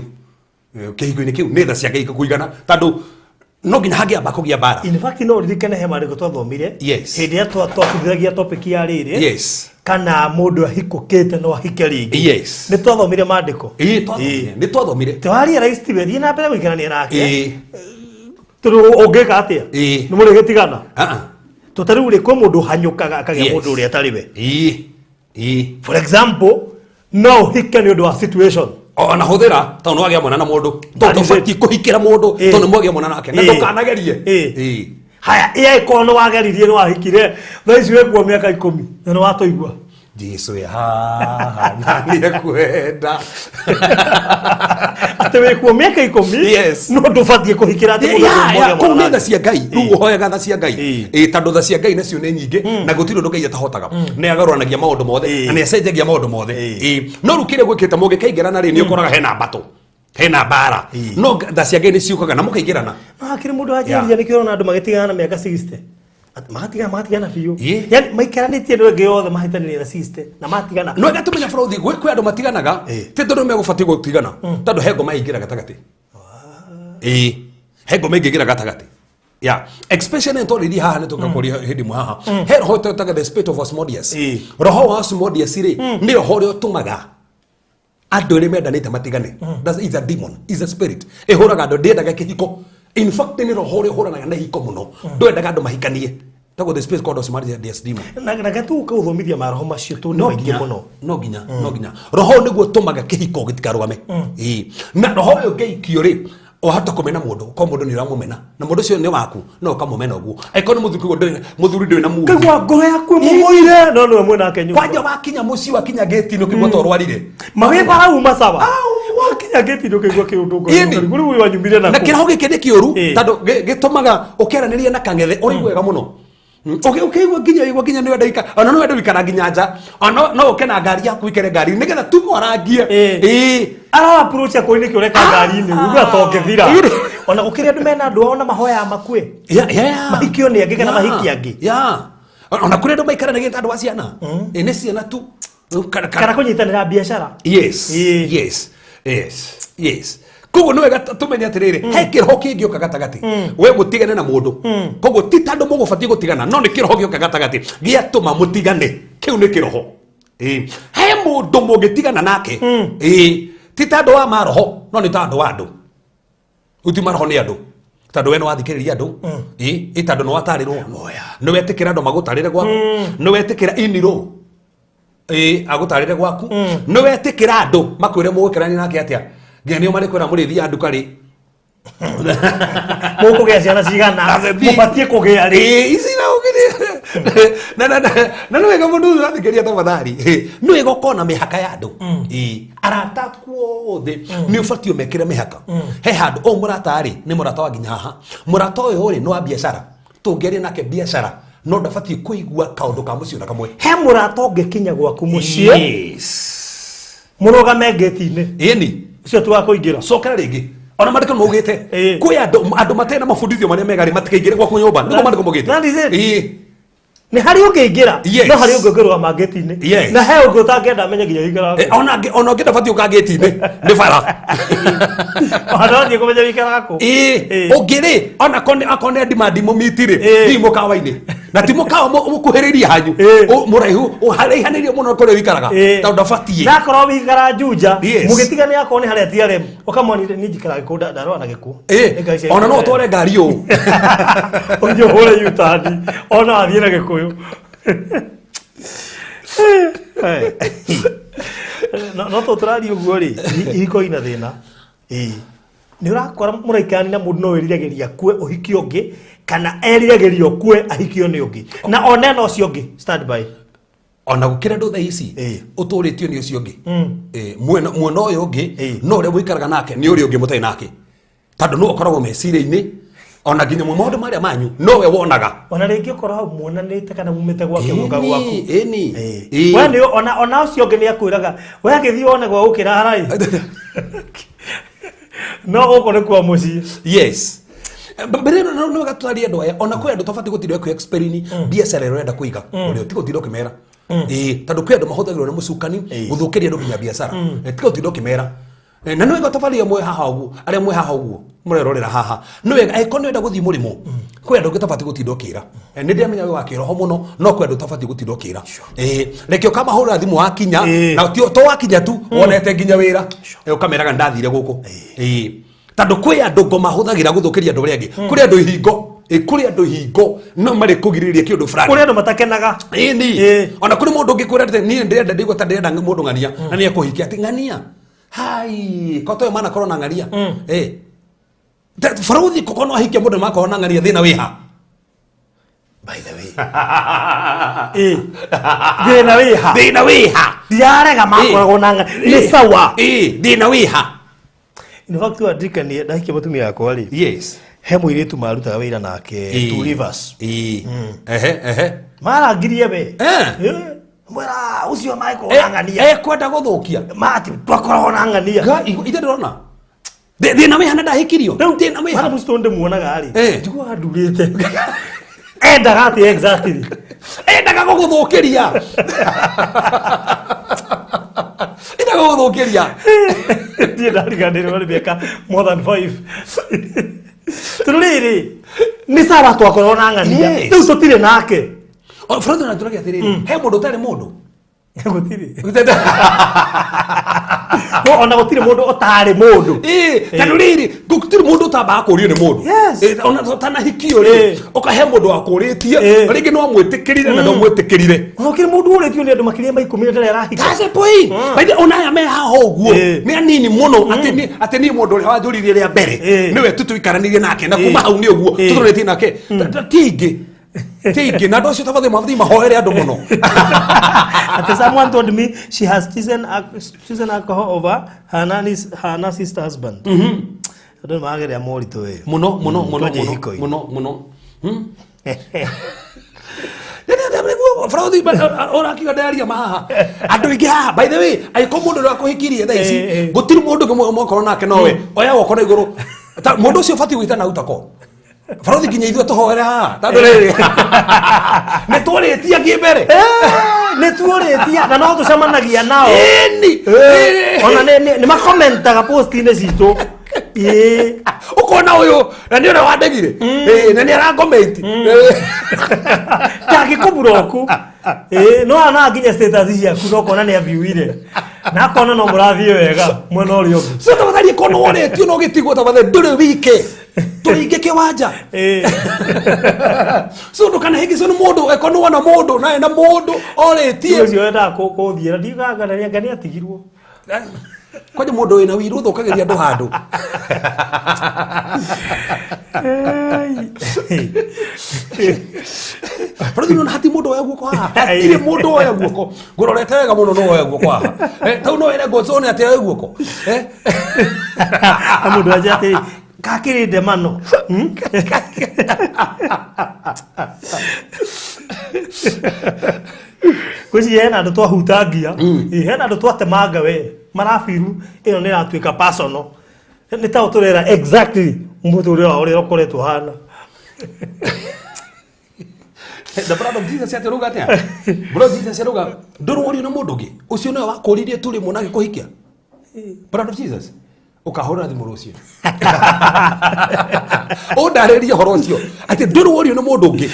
Ĩĩ, kĩhiko-inĩ kĩu nĩ tha cia Ngai igũkũigana tondũ no nginya hangĩamba kũgĩa mbara. In fact no ririkane he maandĩko twathomire Yes. hĩndĩ ĩrĩa twabundithagia topic ya rĩrĩ Yes. kana mũndũ ahikũkĩte no ahike rĩngĩ. Yes. Nĩ twathomire maandĩko. Ĩĩ, twathomire. Nĩ twathomire. Twarealize tiwe thiĩ na mbere gũikarania nake. Ĩĩ. Tondũ ũngĩka atĩa? Ĩĩ. Nĩ mũrĩgĩtigana. Ah, ah. To ta rĩu rĩ kwĩ mũndũ ũhanyũkaga akagĩa Yes. mũndũ ũrĩa atarĩ we. Ĩĩ. Ĩĩ. For example, no ũhike nĩ ũndũ wa situation. Ona hũthĩra tondũ nĩ wagĩa mwana na mũndũ tondũ That is it. ndũbatiĩ kũhikĩra mũndũ Ĩĩ. tondũ nĩ mwagĩa mwana nake na Ĩĩ. ndũkanagerie. Ĩĩ. Ĩĩ. Haya, ĩya ĩkorwo nĩ wageririe nĩ wahikire thaa ici wĩkuo mĩaka 10 na nĩ watũigua. Jesu e haha na nĩekwenda. Atĩ wĩkuo mĩaka 10 Yes. no ndũbatiĩ kũhikĩra atĩ mũndũ Ya, ũmwe ya, ũrĩa kũu nĩ mwana tha cia Ngai rĩu Ĩĩ. ũhoyaga tha cia Ngai. Ĩĩ. Ĩĩ, tondũ tha cia Ngai nacio nĩ nyingĩ na gũtirĩ ũndũ Ngai atahotaga, nĩ agarũranagia maũndũ mothe Ĩĩ. na nĩ acenjagia maũndũ mothe. Ĩĩ. Ĩĩ, no rĩu kĩrĩa gwĩkĩte mũngĩkaingĩrana rĩ nĩ ũkoraga hena mbatũ hena mbara, Ĩĩ. no tha cia Ngai nĩ ciũkaga na mũkaingĩrana. No hakĩrĩ mũndũ wanjĩrĩria nĩkĩo ũrona andũ magĩtigana na mĩaka 60. Atĩ magatigana biũ. Ĩĩ. Yaani maikaranĩtie andũ angĩ othe mahĩtanĩrie na 60 na matigana. No ĩgatũmenya bũrũri kwĩ andũ matiganaga Ĩĩ. ti tondũ megũbatiĩ gũtigana tondũ he ngoma ĩingĩra gatagatĩ. Ĩĩ, he ngoma ĩngĩingĩra gatagatĩ ya especially nĩ twarĩirie haha nĩ tũkakũria hĩndĩ ĩmwe haha he roho twĩtaga the spirit of Asmodeus. Ĩĩ. Roho wa Asmodeus rĩ nĩ roho ũrĩa ũtũmaga Andũ erĩ mendanĩte matigane. That is a demon, is a spirit ĩhũraga andũ, ndĩendaga kĩhiko. In fact, nĩ roho ũrĩa ũhũranaga na ihiko mũno, ndwendaga andũ mahikanie. Tagwo the spirit called Ozymandias demon. Na gatuka gũthomithia maroho macio tu nĩ No maingĩ nginya mũno. No nginya roho ũyũ nĩguo ũtũmaga kĩhiko gĩtikarũgame. Ĩĩ. Na roho ũyũ ũngĩikio rĩ, wahota kũmena mũndũ, korwo mũndũ nĩ ũramũmena na mũndũ ũcio nĩ waku, no ũkamũmena ũguo. Angĩkorwo nĩ mũthuri, kũigua mũthuri ndũrĩ na mũndũ. Kaigua ngoro yaku ĩmũgũire, no nĩwe mwĩnake nyũmba. Kwanja wakinya mũciĩ, wakinya ngĩti-inĩ, ũkĩigua ta ũrwarire. Mawĩba auma sawa, wakinya ngĩti-inĩ ũkaigua kĩũndũ ngoro. Ĩni. Rĩu wanyumire na naku. Kĩroho gĩkĩ nĩ kĩũru, tondũ gĩtũmaga ũkĩaranĩria na kang'ethe ũrĩ wega mũno. Ũkĩigua nginya igua nginya nĩ wenda ikara, ona no wende gũikara nginya nja, ona no ũke na ngari yaku, ikare ngari nĩgetha tu mwarangie. Ĩĩ. Ara approach akũi nĩkĩ ũreka ngari-inĩ ũguo atongĩthira. Ĩni. Ona gũkĩrĩ andũ mena andũ ao na mahoyaga makue. Mahikio nĩ angĩ kana mahiki angĩ. Yeah. Ona kũrĩ andũ maikaranagia ta andũ a ciana. Ĩ, nĩ ciana tu. Kana kũnyitanĩra biacara. Yes. Yes, koguo nĩ wega tũmenye atĩrĩrĩ, he kĩroho kĩngĩũka gatagatĩ we mũtigane na mũndũ. Koguo ti tondũ mũgũbatiĩ gũtigana, no nĩ kĩroho gĩoka gatagatĩ gĩatũma mũtigane. Kĩu nĩ kĩroho. Ĩĩ. He mũndũ mũngĩtigana nake. Ĩĩ. Ti tondũ wa maroho, no nĩ tondũ wa andũ. Uti maroho nĩ andũ, tondũ we nĩ wathikĩrĩria andũ. Ĩ, ĩ, tondũ nĩ watarĩrwo, nĩ wetĩkĩra andũ magũtarĩre gwaku, nĩ wetĩkĩra inirũ, ĩ, agũtarĩre gwaku, nĩ wetĩkĩra andũ makwĩre mũgũkerania nake atĩa, nginya nĩo marĩkwĩra mũrĩthiaga nduka rĩ. Mũkũgĩa ciana cigana, mũbatiĩ kũgĩa rĩ. Ĩ, ici na ũgĩrĩ na nĩ wega mũndũ ũyũ ũrathikĩrĩria, tafadhali, nĩ wega ũkorwo na mĩhaka ya andũ. Ĩ, arata aku othe nĩ ũbatiĩ ũmekĩre mĩhaka. He handũ ũyũ mũrata rĩ, nĩ mũrata wa nginya haha, mũrata ũyũ rĩ, nĩ wa biacara, tũngĩaria nake biacara, no ndabatiĩ kũigua kaũndũ ka mũciĩ ona kamwe. He mũrata ũngĩkinya gwaku mũciĩ, mũrũgame ngĩti-inĩ, Ĩni. Ũcio ti wa kũingĩra. Cokera rĩngĩ, ona mandĩko nĩ maugĩte kwĩ andũ matarĩ na mabundithio marĩa mega rĩ, matikaingĩre gwaku nyũmba, nĩguo mandĩko maugĩte. That is it. Ĩĩ. Nĩ harĩ ũngĩingĩra, no harĩ ũngĩ ũngĩrũgama ngĩti-inĩ, na he ũngĩ ũtangĩenda amenye nginya wĩikaraga. Eh, ona ũngĩ ndabatiĩ ũka ngĩti-inĩ, nĩ bara. Ona wathiĩ kũmenya wĩikaraga kũ. Ĩĩ, ũngĩ rĩ, ona akorwo nĩ andimandi mũmiti rĩ, thiĩ mũkawa-inĩ, na ti mũkawa mũkuhĩrĩrie hanyu, mũraihu haraihanĩrie mũno kũrĩa wĩikaraga, tondũ ndabatiĩ. Na akorwo wĩikara Juja, mũgĩtigane, akorwo nĩ harĩa TRM, ũkamwonire niĩ njikaraga gĩkũ, ndarora na gĩkũ. Ĩĩ, Nĩ ngari cia ona no gĩkũ. ũtware ngari ũũ. Ũthiĩ ũhũre U-turn, ona wathiĩ na gĩkũyũ. No to tũraria ũguo rĩ, ihiko ina thĩna. Ĩĩ. Nĩ ũrakora mũraikarania na mũndũ no wĩriragĩria kue ũhiki ũngĩ, kana eriragĩria ũkue ahikio nĩ ũngĩ, na one na ũcio ũngĩ stand by. Ona gũkĩra andũ thaa ici ũtũrĩtio nĩ ũcio ũngĩ. Ĩ, mwena ũyũ ũngĩ, no ũrĩa mũikaraga nake nĩ ũrĩa ũngĩ mũtarĩ nake, tondũ no ũkoragwo meciria-inĩ ona nginya mwe maũndũ marĩa manyu nowe wonaga. Ona rĩngĩ ũkorwo hau muonanĩte kana mumĩte gwake gũka gwaku. Ĩni. We nĩ ona ũcio ũngĩ nĩ akwĩraga we agĩthiĩ wone gwa gũkĩrara ĩ, no gũkũ nĩ kwa mũciĩ. Yes. Mbere ĩno no wega tũtarie andũ aya, ona kwĩ andũ tũbatiĩ gũtinda kwĩ explain biacara ĩrĩa ũrenda kũiga, ũrĩa ũtige gũtinda ũkĩmera. Ĩĩ, tondũ kwĩ andũ mahũthagĩrwo nĩ mũcukani gũthũkĩria andũ nginya biacara. Tiga gũtinda ũkĩmera. Na nĩ wega tabarĩ mwe haha ũguo, arĩa mwe haha ũguo mũrerorera haha, nĩ wega angĩkorwo nĩ wenda gũthiĩ mũrĩmo, kwĩ andũ ũngĩ ũtabatiĩ gũtinda ũkĩra. Nĩ ndĩramenya wĩ wa kĩroho mũno, no kwĩ andũ ũtabatiĩ gũtinda ũkĩra. Reke ũkamahũrĩra thimũ wakinya, na to wakinya tu, wonete nginya wĩra. Ũkameraga ndathire gũkũ. Tondũ kwĩ andũ ngo mahũthagĩra gũthũkĩria andũ arĩa angĩ. Kũrĩ andũ ihingo. Kũrĩ andũ ihingo no marĩ kũgirĩrĩria kĩũndũ fulani. Kũrĩ andũ matakenaga. Ĩni. Ona kũrĩ mũndũ ũngĩkwĩra atĩ niĩ ndĩrenda, ndĩgua ta ndĩrenda mũndũ ng'ania, na nĩ ekũhikia atĩ ng'ania hai koto ũyũ manakorwo na ng'ania. Barũthi koko no ahikie mũndũ makorwo na ng'ania, thĩna wĩha? By the way, thĩna wĩha? Thĩna wĩha? Ndirarega makoragwo na nĩ sawa. Ĩĩ, thĩna wĩha? In fact, wandirikanie ndahikia mũtumia wakwa rĩ, he mũirĩtu marutaga wĩra nake Two Rivers. Ĩĩ. Ehe ehe. Marangirie we. Mwĩra ũcio makoragwo na ng'ania. Ekwenda gũthũkia. Mati twakoragwo na ng'ania. Ithe ndĩrona thĩna wĩha na ndahikirio. Rĩu thĩna wĩha? Madam Stone ndĩmuonaga rĩ, njiguaga ndurĩte. Endaga atĩ exactly? Endaga gũgũthũkĩria, endaga gũgũthũkĩria. Ndiĩ ndariganĩrwo nĩ mĩaka more than 5. Tondũ rĩrĩ nĩ sawa twakoragwo na ng'ania. Rĩu tũtirĩ nake. O, Frodo na tũragia atĩrĩrĩ, he mũndũ ũtarĩ mũndũ. Gũtirĩ. No, ona gũtirĩ mũndũ ũtarĩ mũndũ. Ĩĩ, tondũ rĩrĩ gũtirĩ mũndũ ũtambaga kũrio nĩ mũndũ. Yes. Ĩĩ, ona ũtanahikio rĩ, ũkahe mũndũ wakũrĩtie, rĩngĩ no amwĩtĩkĩrire na ndamwĩtĩkĩrire. Ona gũkĩrĩ mũndũ ũrĩtio nĩ andũ makĩria ma 10 na ndarĩ arahika. That's the point. By the ona aya me haha ũguo Ĩĩ. nĩ anini mũno atĩ atĩ niĩ mũndũ ũrĩa wanjũririe rĩa mbere nĩwe tu tũikaranirie nake na kuma hau nĩ ũguo tũtũrĩtie nake. Ti aingĩ, ti aingĩ, na andũ acio tabathĩ mabathiĩ mahoere andũ mũno. Ati someone told me she has chosen alcohol over her nanny's, her narcissist husband. Andũ nĩ marageria moritũ we. Mũno mũno mũno. Twanjie Mũno ihiko-inĩ. mũno mũno. Barathi ũrakiuga ndaria ma haha andũ aingĩ haha, by the way, angĩkorwo mũndũ ũrĩa wakũhikirie thaa ici gũtirĩ mũndũ ũngĩ mwakorwo nake nowe oya guoko na igũrũ. Ta mũndũ ũcio ũbatiĩ gwĩtana utako barathi nginya ithuĩ tũhoere haha tondũ rĩrĩ nĩ tũrĩtie angĩ mbere. Nĩ tuorĩtie na no tũcemanagia nao. Ĩni. Ona nĩ makomentaga post-inĩ citũ. Ĩĩ. Ũkona ũyũ na nĩ ũrĩa wandegire. Ĩĩ, na nĩ arakomenti. Ndangĩkũburoku. Ĩĩ, no ana nginya status ciaku no kona nĩ aviewire. Na akona no mũrathiĩ wega mwena ũrĩa ũngĩ. So tafadhali kono worĩtio no gĩtigwo, tafadhali ndũrĩ wike, tũrĩ aingĩ kĩwanja. So ndũkanahĩngĩcwo nĩ mũndũ eko nĩ wona mũndũ na ena mũndũ orĩtie. Ũcio wendaga kũthiĩra ndiuganga anga nĩ atigirwo. Kwanja mũndũ wĩna wiru ũthũkagĩria andũ handũ. Barathi nona hati mũndũ oya guoko haha, hatirĩ mũndũ oya guoko, ngũrorete wega mũno no oya guoko haha. Tau no wĩre ngũcone atĩ oe guoko. Na mũndũ anjĩra atĩrĩ kakĩrĩ ndemano. Ngwĩciria hena andũ twahutangia. Ĩĩ, hena andũ twatemanga we marabiru ĩno nĩ ĩratuĩka personal, nĩ ta tũrera exactly mũtũrĩre wao ũrĩa ũkoretwo ũhana. The blood of Jesus atĩ rauga atĩa? Blood of Jesus rauga ndũrũrio nĩ mũndũ ũngĩ ũcio nĩwe wakũririe tu rĩmwe na agĩkũhikia. Blood of Jesus, ũkahũrĩra thimũ rũciũ ũndarĩrie ũhoro ũcio atĩ ndũrũrio nĩ mũndũ ũngĩ,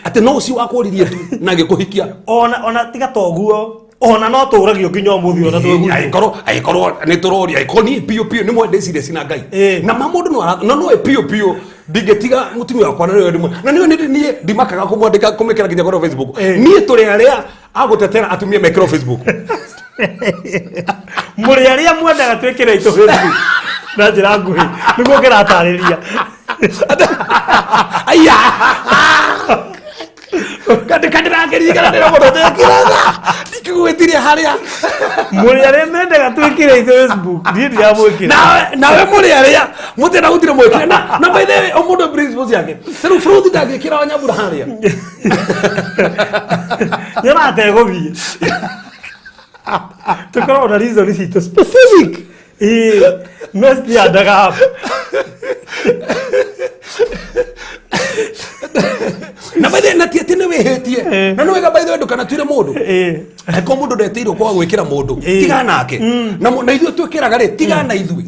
atĩ no ũcio wakũririe tu na agĩkũhikia. Ona tiga toguo, ona no tũragio nginya ũmũthĩ ona twĩguo. Angĩkorwo nĩ tũroria, angĩkorwo niĩ biũ biũ nĩ mwende ciria cina Ngai na ma mũndũ no no no biũ biũ ndingĩtiga mũtumia wakwa na nĩwe ndĩmwe na nĩwe niĩ ndimakaga kũmwandĩka kũmĩkĩra nginya kũrĩa Facebook. Niĩ tũrĩ arĩa agũtetera atumia mekĩrwo Facebook. Mũrĩ arĩa mwendaga twĩkĩre itũ Facebook na njĩra nguhĩ nĩguo kĩratarĩria. Aya kandĩrageria ndĩra mũndũ ndekĩraga ndikĩgwĩtirie harĩa. Mũrĩ arĩa mendaga twĩkĩre itũ Facebook, niĩ ndiramwĩkĩra. Nawe mũrĩ arĩa mũtenda gũtirĩ mwĩkĩre na by the way o mũndũ principles yake, rĩu fruit ndangĩkĩra wa nyambura harĩa. Nyonaga ategũthiĩ tũkoragwo na reason citũ specific. Ĩĩ, no citiandaga up. Na by the way na ti atĩ nĩ wĩhĩtie na nĩ wega by the way ndũkanatuĩre mũndũ. Angĩkorwo mũndũ ndetĩirwo kwaga gwĩkĩra mũndũ, tiga nake na na ithuĩ twĩkĩraga rĩ, tiga na ithuĩ.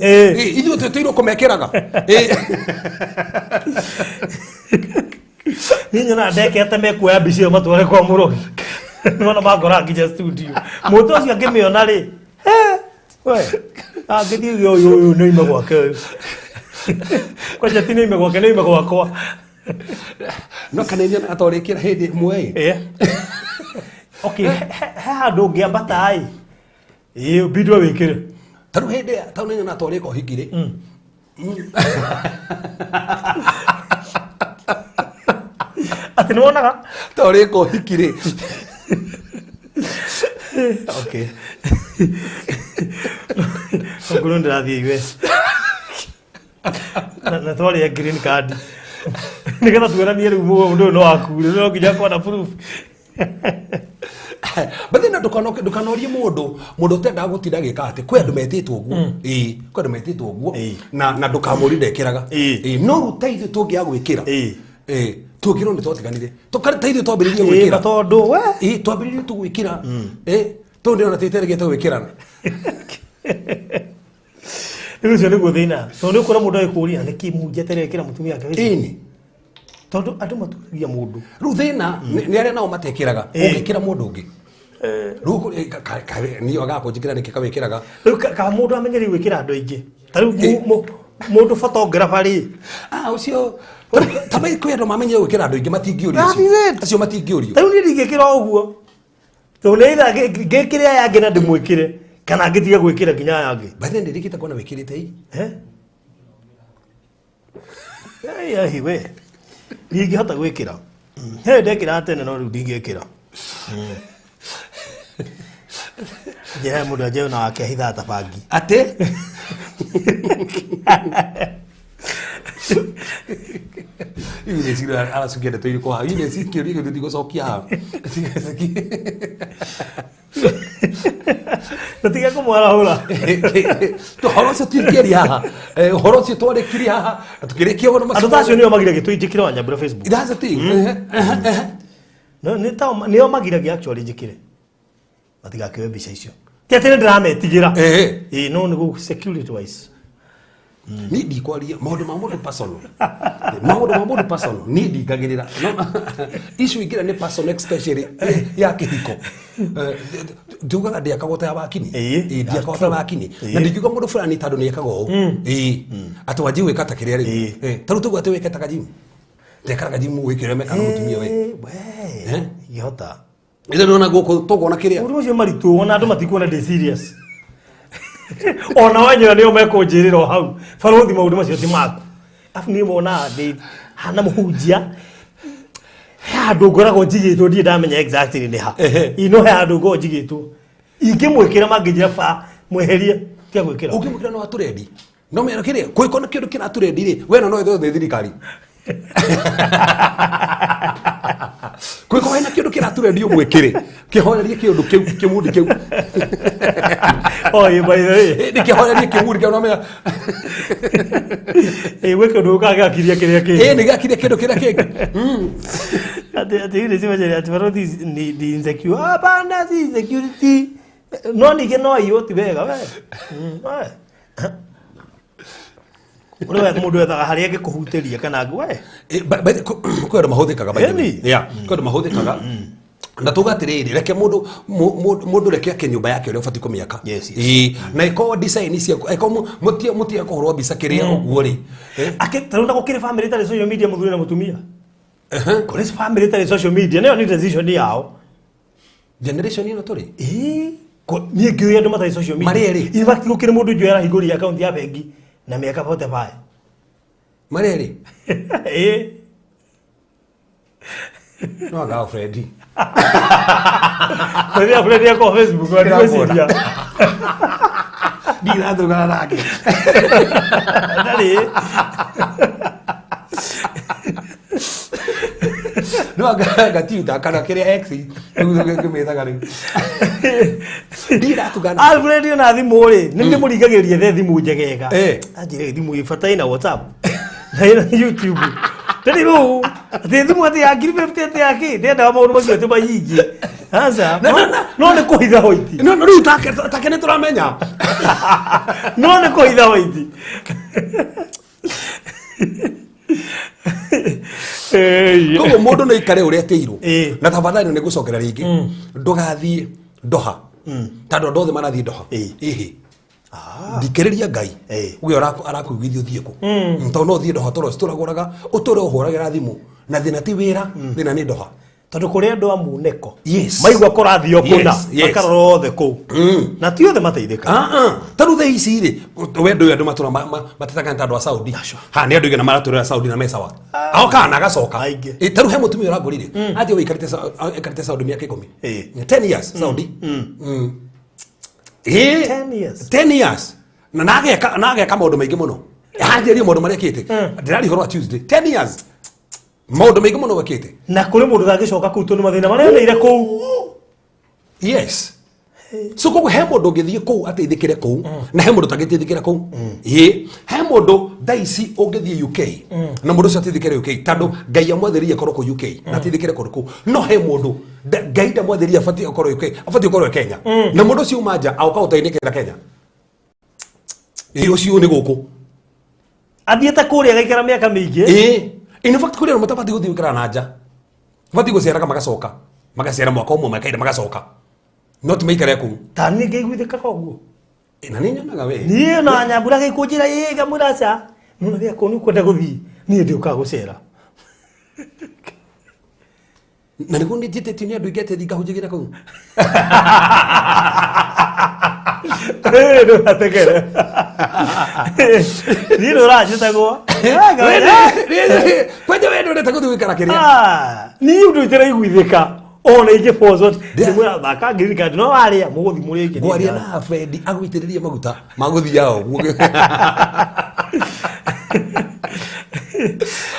Ithuĩ twĩtĩirwo kũmekĩraga. Niĩ nyonaga ndekete mekuoya mbica ĩyo matware kwa mũrogi, nĩwona mangora nginya studio mũtũ ũcio angĩmĩona rĩ, we angĩthiĩ uge ũyũ ũyũ nĩ oime gwake, ũyũ kwanja ti nĩ oime gwake, nĩ oime gwakwa. No kana inyona atorĩkĩra hĩndĩ ĩmwe ĩ. Okay, he handũ ũngĩambata ĩ, ĩĩ bidwo wĩkĩre. Tarĩu hĩndĩ tau nĩ nyona torĩka ũhiki rĩ. Atĩ nĩ wonaga torĩka ũhiki rĩ. Okay. Ngũrũ ndĩrathiĩ US na twarĩa green card nĩgetha tuonanie rĩu mũndũ ũyũ no waku rĩu no nginya kona proof. But then ndũkanorie mũndũ ũtendaga gũtinda agĩka atĩ kwĩ andũ metĩtwo ũguo. Ĩĩ, kwĩ andũ metĩtwo ũguo na ndũkamũrie ndekĩraga. Ĩĩ, no rĩu ta ithuĩ tũngĩaga gwĩkĩra, ĩĩ, tũngĩrwo nĩ twatiganire ta ithuĩ twambĩrĩirie gwĩkĩra. Na tondũ we Ĩĩ, twambĩrĩirie tu gwĩkĩra. Ĩĩ, tondũ ndĩrona tĩteregete gwĩkĩrana. Rĩu ũcio nĩguo thĩna, tondũ nĩ ũkora mũndũ agĩkũria nĩkĩ mũhunjia aterekĩra mũtumia wake Facebook? Ĩni. Tondũ andũ maturagia mũndũ. Rĩu thĩna nĩ arĩa nao matekĩraga. Ũngĩkĩra mũndũ ũngĩ. Rĩu niĩ agaga kũnjĩkĩra nĩkĩ kawĩkĩraga. Rĩu ka mũndũ amenyeri gwĩkĩra andũ aingĩ. Ta rĩu mũndũ photographer rĩ. Ah, ũcio ta kwĩ andũ mamenyere gwĩkĩra andũ aingĩ matingĩũrio That is it. acio matingĩũrio. Ta rĩu niĩ ndingĩkĩra ũguo. Tondũ nĩ either ngĩkĩre aya angĩ na ndĩmwĩkĩre kana ngĩtige gwĩkĩra nginya aya angĩ. By the way, ndirikite kuona wĩkĩrĩte ii. Eh? Ai, ai, we. Ndingĩhota gwĩkĩra. He ndekĩra tene no rĩu ndingĩkĩra. Njĩra mũndũ anjĩre ona wake ahithaga ta bangi. Atĩ? Iu nĩ cira aracukia ndeto irĩkũ haha? Iu nĩ kĩũria gĩkĩ tũtigũcokia haha. Tũtige kũmwarahũra. Ũhoro ũcio tũtingĩaria haha. Ũhoro ũcio twarĩkirie haha na tũkĩrĩkia ũhoro Andũ ta acio nĩo magiragia tũinjĩkĩre wa Nyambura Facebook. That's the thing. No, nĩ tao nĩo magiragia actually njĩkĩre. Matigakĩoe mbica icio. Ti atĩ nĩ ndĩrametigĩra. Ĩĩ no nĩ security wise. Niĩ ndikwaria maũndũ ma mũndũ personal. Maũndũ ma mũndũ personal niĩ ndingagĩrĩra. No, issue ingĩra nĩ personal especially ya kĩhiko. Ndiugaga ndĩakagwo ta ya wakini. Ĩĩ, ndiakagwo ta wakini. Na ndingiuga mũndũ fulani tondũ nĩekaga ũũ. Ĩĩ. Atĩ wanjie gwĩka ta kĩrĩa rĩu. Ta rĩu tũguo atĩ wĩke ta kajimu. Ndekaraga jimu wĩkĩre meka na mũtumia we. We. Ingĩhota. Ithe ndona gũkũ tũkuona kĩrĩa. Ũndũ ũcio maritũ ona andũ matikuona ndĩ serious. Ona wanyona nĩo mekũnjĩrĩra o hau. Barũthi maũndũ macio ti maku. Afu niĩ monaga ndĩ hana mũhunjia. He handũ ngoragwo njigĩtwo ndirĩ ndamenya exactly nĩ ha. Ĩ no he handũ ngoragwo njigĩtwo. Ingĩmwĩkĩra mangĩnjĩra ba mweherie tiga gwĩkĩra. Ũngĩmwĩkĩra no atũrendi. No mera kĩrĩa kwĩko na kĩndũ kĩratũrendi rĩ we no no ethwo thĩ thirikari. Kwĩko wena kĩndũ kĩratũrendi ũmwĩkĩre kĩhorerie kĩũndũ kĩu kĩmundi kĩu. Oh, by the way. Nĩ kĩhorerie kĩmundi kĩu no menya. Ĩ gwĩ kĩndũ gũkaga gĩgakiria kĩrĩa kĩngĩ. Ĩ nĩ gĩakiria kĩndũ kĩrĩa kĩngĩ. Atĩ atĩ ile cimenyeria atĩ barũthi ni insecure. Hapana si insecurity. No ningĩ no aiywo ti wega we. We. Ũrĩa mũndũ ethaga harĩa angĩkũhutĩria kana we. Kwĩ andũ mahũthĩkaga by the way. Yeah, kwĩ andũ mahũthĩkaga. Na tuga atĩrĩrĩ reke mũndũ mũndũ reke ake nyũmba yake ũrĩa ũbatiĩ kũmĩaka. Ĩĩ, na ĩkorwo design ciaku ĩkorwo mũtie kũhũrwo mbica kĩrĩa ũguo rĩ. Akĩ tarĩu na gũkĩrĩ family ĩtarĩ social media mũthuri na mũtumia. Kũrĩ family ĩtarĩ social media nayo nĩ decision yao. Generation ĩno tũrĩ? Ĩĩ, niĩ ngĩũria andũ matarĩ social media. Marĩ erĩ? In fact gũkĩrĩ mũndũ njũĩ arahingũrire account ya bengi na mĩaka 45. Marĩ erĩ? Ĩĩ. No anga Freddy. Freddy Freddy ako Facebook ndigwĩciria. Ndirathugana nake. Ndarĩ. No anga gatiuta kana kĩrĩa X ngĩmĩthaga rĩu. Ndiratugana. Alfred ona thimũ rĩ, nĩ ndĩmũringagĩrĩria the thimũ njegega. Anjĩre thimũ ĩ bata ĩna WhatsApp. Na ĩna YouTube. Tondũ rĩu atĩ thimũ atĩ ya ngiri 50 atĩ ya kĩ, ndĩendaga maũndũ macio atĩ maingĩ. Aca. No nĩ kũhitha hoiti. No rĩu take nĩ tũramenya. No nĩ kũhitha hoiti. Koguo mũndũ no ikare ũrĩa atĩirwo. Na tafadhali nĩ ngũcokera rĩngĩ. Ndũgathiĩ Doha. Tondũ andũ othe marathiĩ Doha. Ĩhĩ. Thikĩrĩria Ngai. Uge arakuiguithia ũthiĩ kũ. Tondũ no ũthiĩ Doha toro tũragũraga ũtũre ũhũragĩra thimũ. Na thĩna ti wĩra, thĩna nĩ Doha. Tondũ kũrĩ andũ a muneko. Yes. Maigua kũrathiĩ o kũna, Yes, yes. makarora othe kũu. Na ti othe mateithĩkaga. Ta rĩu thaa ici rĩ, we ndũĩ andũ matũra matetaga ta andũ a Saudi. Ha, nĩ andũ aigana maratũrĩra Saudi na me sawa. Aokaga na agacoka. Aingĩ. Ta rĩu he mũtumia ũrangũrire. Athiĩ aikarĩte Saudi mĩaka 10. 10 years Saudi. 10 years. 10 years. Na nageka maũndũ maingĩ mũno. Hanjĩrĩrie maũndũ marĩa ekĩte. Ndĩraria ũhoro wa Tuesday. 10 years. Maũndũ maingĩ mũno wekĩte. Na kũrĩ mũndũ ũtangĩcoka kũu tondũ mathĩna marĩa oneire kũu. Yes. So koguo he mũndũ ũngĩthiĩ kũu ateithĩkĩre kũu na he mũndũ ũtangĩteithĩkĩra kũu. Ĩĩ, he mũndũ thaa ici ũngĩthiĩ UK na mũndũ ũcio ateithĩkĩre UK tondũ Ngai amwathĩrĩirie akorwo kũu UK na ateithĩkĩre kũndũ kũu. No he mũndũ Ngai ndamwathĩrĩirie abatiĩ akorwo UK, abatiĩ akorwo Kenya. Na mũndũ ũcio uma nja agoka gũteithĩkĩra Kenya. Ĩĩ, ũcio nĩ gũkũ. Athiĩte kũrĩa agaikara mĩaka mĩingĩ. Ĩĩ. In fact kũrĩ andũ matabatiĩ gũthiĩ gũikara na nja. Mabatiĩ gũceraga magacoka. Magacera mwaka ũmwe makaira magacoka. No ti maikare kũu. Ta niĩ ngĩiguithĩkaga ũguo. Na nĩ nyonaga we. Niĩ na nyambura gĩkũnjĩra ĩ ngamwĩra aca. Nona rĩa kũu nĩkwenda gũthiĩ. Niĩ ndiũkaga gũcera. Na nĩguo nĩ njĩtĩtio nĩ andũ aingĩ atĩ thiĩ ngahunjagia kũu. Ndũgategere. Niĩ nĩũranjĩtagwo. Kwanja we ndũrenda gũthiĩ gũikara kĩrĩa. Niĩ ũndũ itaraiguithĩka ona ingĩbocwo ndĩmwĩra thaka green card no warĩa mũgũthi mũrĩke. Ngwaria na Fred agũitĩrĩrie maguta ma gũthiaga ũguo.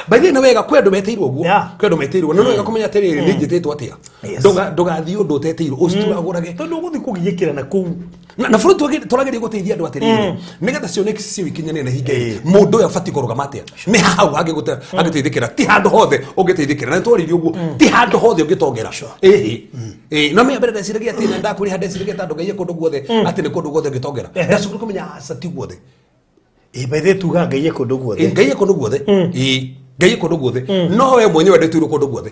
By the way, nĩ wega kwĩ andũ metĩirwo ũguo. Kwĩ andũ metĩirwo. Na nĩ wega kũmenya atĩrĩrĩ nĩ njĩtĩtwo atĩa. Ndũgathiĩ ũndũ ũtetĩirwo ũcituragũrage. Tondũ ũgũthiĩ kũgiĩkĩra na kũu. Na bũrũri tũrageria gũteithia andũ atĩrĩrĩ nĩgetha cioneki cicio ikinyanĩre na ihinge mũndũ ũyũ abatiĩ kũrũgama atĩa nĩ hau hangĩgũteithĩkĩra ti handũ hothe ũngĩteithĩkĩra na nĩtwaririe ũguo ti handũ hothe ũngĩtongera ĩhĩ no mĩa mbere ndeciragia atĩ na ndakũrĩha ndeciragia ta andũ ngai kũndũ guothe atĩ nĩ kũndũ guothe ũngĩtongera ndacokire kũmenya aca ti guothe. Ĩ by the way tugaga ngai e kũndũ guothe. Ngai e kũndũ guothe. Ngai e kũndũ guothe no we mwenyewe ndĩtĩirwo kũndũ guothe.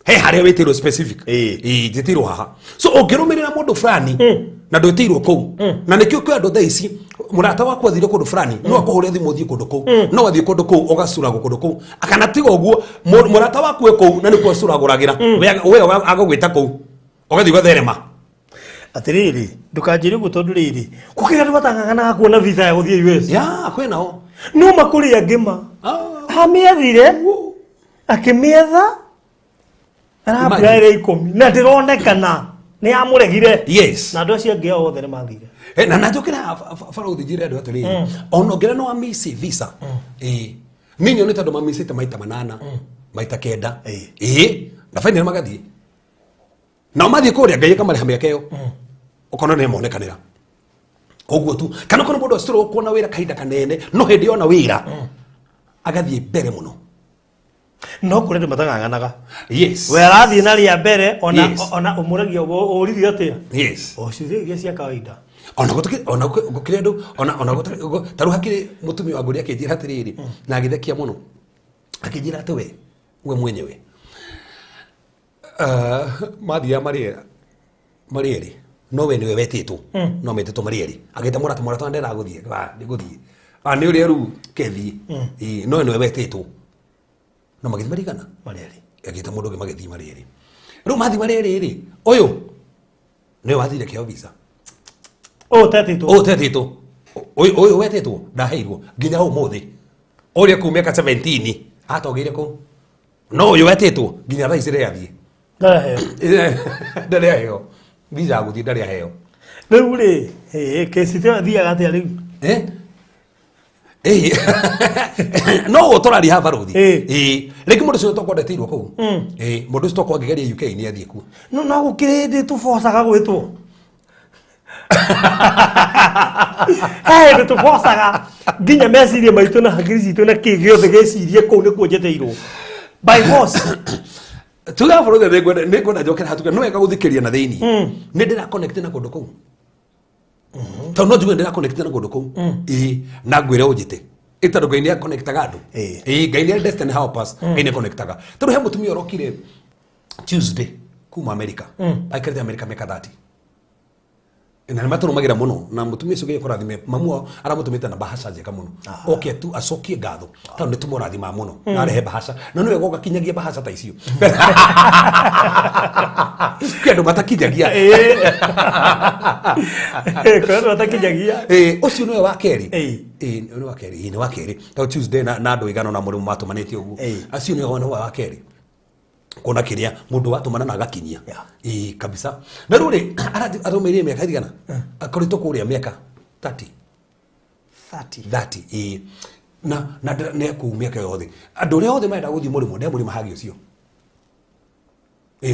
He harĩa wĩtĩirwo specific. Njĩtĩirwo haha. So ũngĩrũmĩrĩra mũndũ fulani na ndwĩtĩirwo kũu na nĩkĩo kwĩ andũ thaa ici mũrata waku athire kũndũ fulani no akũhũre thimũ ũthiĩ kũndũ kũu no athiĩ kũndũ kũu ũgacuragwo kũndũ kũu kana tiga ũguo mũrata waku e kũu na nĩkuo acuragũragĩra we agũgwĩta kũu ũgathiĩ ũgatherema. Atĩrĩrĩ ndũkanjĩre ũguo tondũ rĩrĩ gũkĩra andũ matang'ang'anaga kuona visa ya gũthiĩ US. Ya kwĩ nao. No makũrĩa ngĩma. Amĩethire akĩmĩetha arambura 10 na ndĩronekana nĩ yamũregire. Yes. Na andũ acio angĩ othe nĩ mathire. Na nanjũkĩra barũthi njĩre andũ atĩrĩrĩ ona ũngĩra no amisi visa niĩ nyonete andũ mamisĩte maita 8 maita 9 na finally magathiĩ nao mathiĩ kũrĩa Ngai akamarĩha mĩaka ĩyo ũkona nĩ monekanĩra ũguo tu kana ũkona mũndũ acitũrwo kuona wĩra kahinda kanene no hĩndĩ yona wĩra agathiĩ mbere mũno. No kũrĩ andũ matang'ang'anaga. Yes. We arathiĩ na rĩa mbere ona ona ũmũragia ũrithio atĩa. Yes. O ciũria iria cia kawaida. Ona gũtukĩ ona gũkĩrĩ andũ ona ona ta rĩu hakĩrĩ mũtumia wa ngũri akĩnjĩra atĩrĩrĩ na agĩthekia mũno akĩnjĩra atĩ we mwenyewe mathiaga marĩ erĩ no we nĩwe wetĩtwo no metĩtwo marĩ erĩ agĩta mũrata mũrata ndera gũthiĩ nĩ gũthiĩ nĩ ũrĩa rĩu kethiĩ no we nĩwe wetĩtwo no magĩthiĩ marigana marĩ erĩ agĩta mũndũ ũngĩ magĩthiĩ marĩ erĩ rĩu mathiĩ marĩ erĩ rĩ ũyũ nĩwe wathire kĩheo visa ũyũ ũtetĩtwo ũyũ ũyũ wetĩtwo ndaheirwo nginya ũmũthĩ ũrĩa kuu mĩaka 17 atongĩire kũu no ũyũ wetĩtwo nginya thaa ici rĩ athiĩ ndarĩ aheo visa gũthiĩ ndarĩ aheo rĩu rĩ kesi ĩyo ĩthiaga atĩa rĩu no ũtũraria haha barũthi rĩngĩ mũndũ ũcio tokorwo ndetĩirwo kũu mũndũ ũcio tokorwo angĩgeria UK nĩ athiĩ kuo no no gũkĩrĩ hĩndĩ tũbocaga gwĩtwo he hĩndĩ tũbocaga nginya meciria maitũ na hakiri citũ na kĩ gĩothe gĩcirie kũu nĩkuo njetĩirwo by force. Tuga bũrũri nĩ ngwenda njokere hatuke no wega gũthikĩria na thĩinĩ nĩ ndĩra connect na kũndũ kũu tondũ no njuge ndĩra connect na kũndũ kũu na ngwĩre ũnjĩte ĩtondũ Ngai nĩ connectaga andũ Ngai nĩ destiny helpers Ngai nĩ connectaga tondũ he mũtumia ũrokire Tuesday kuma America aikarĩte America mĩaka 30 na nĩ matũrũmagĩra mũno na mũtumia ũcio Ngai akũrathime mamu wao aramũtũmĩte na bahasha njega mũno oke tu acokie ngatho tondũ nĩ tũmũrathimaga mũno na arehe bahasha na nĩ wega ũgakinyagia bahasha ta icio kwĩ andũ matakinyagia kwĩ andũ matakinyagia ũcio nĩwe wa kerĩ nĩ wa kerĩ nĩ wa kerĩ tondũ Tuesday na andũ igana na mũrĩmũ matũmanĩte ũguo acio nĩwe wa kerĩ kuona kĩrĩa mũndũ watũmana na agakinyia kabisa na rĩu rĩ atũmĩrire mĩaka ĩigana akoretwo kũrĩa mĩaka 30 30 na na nĩ kũu mĩaka yothe andũ arĩa othe marenda gũthiĩ mũrĩmo nĩ mũrĩmo hagi ũcio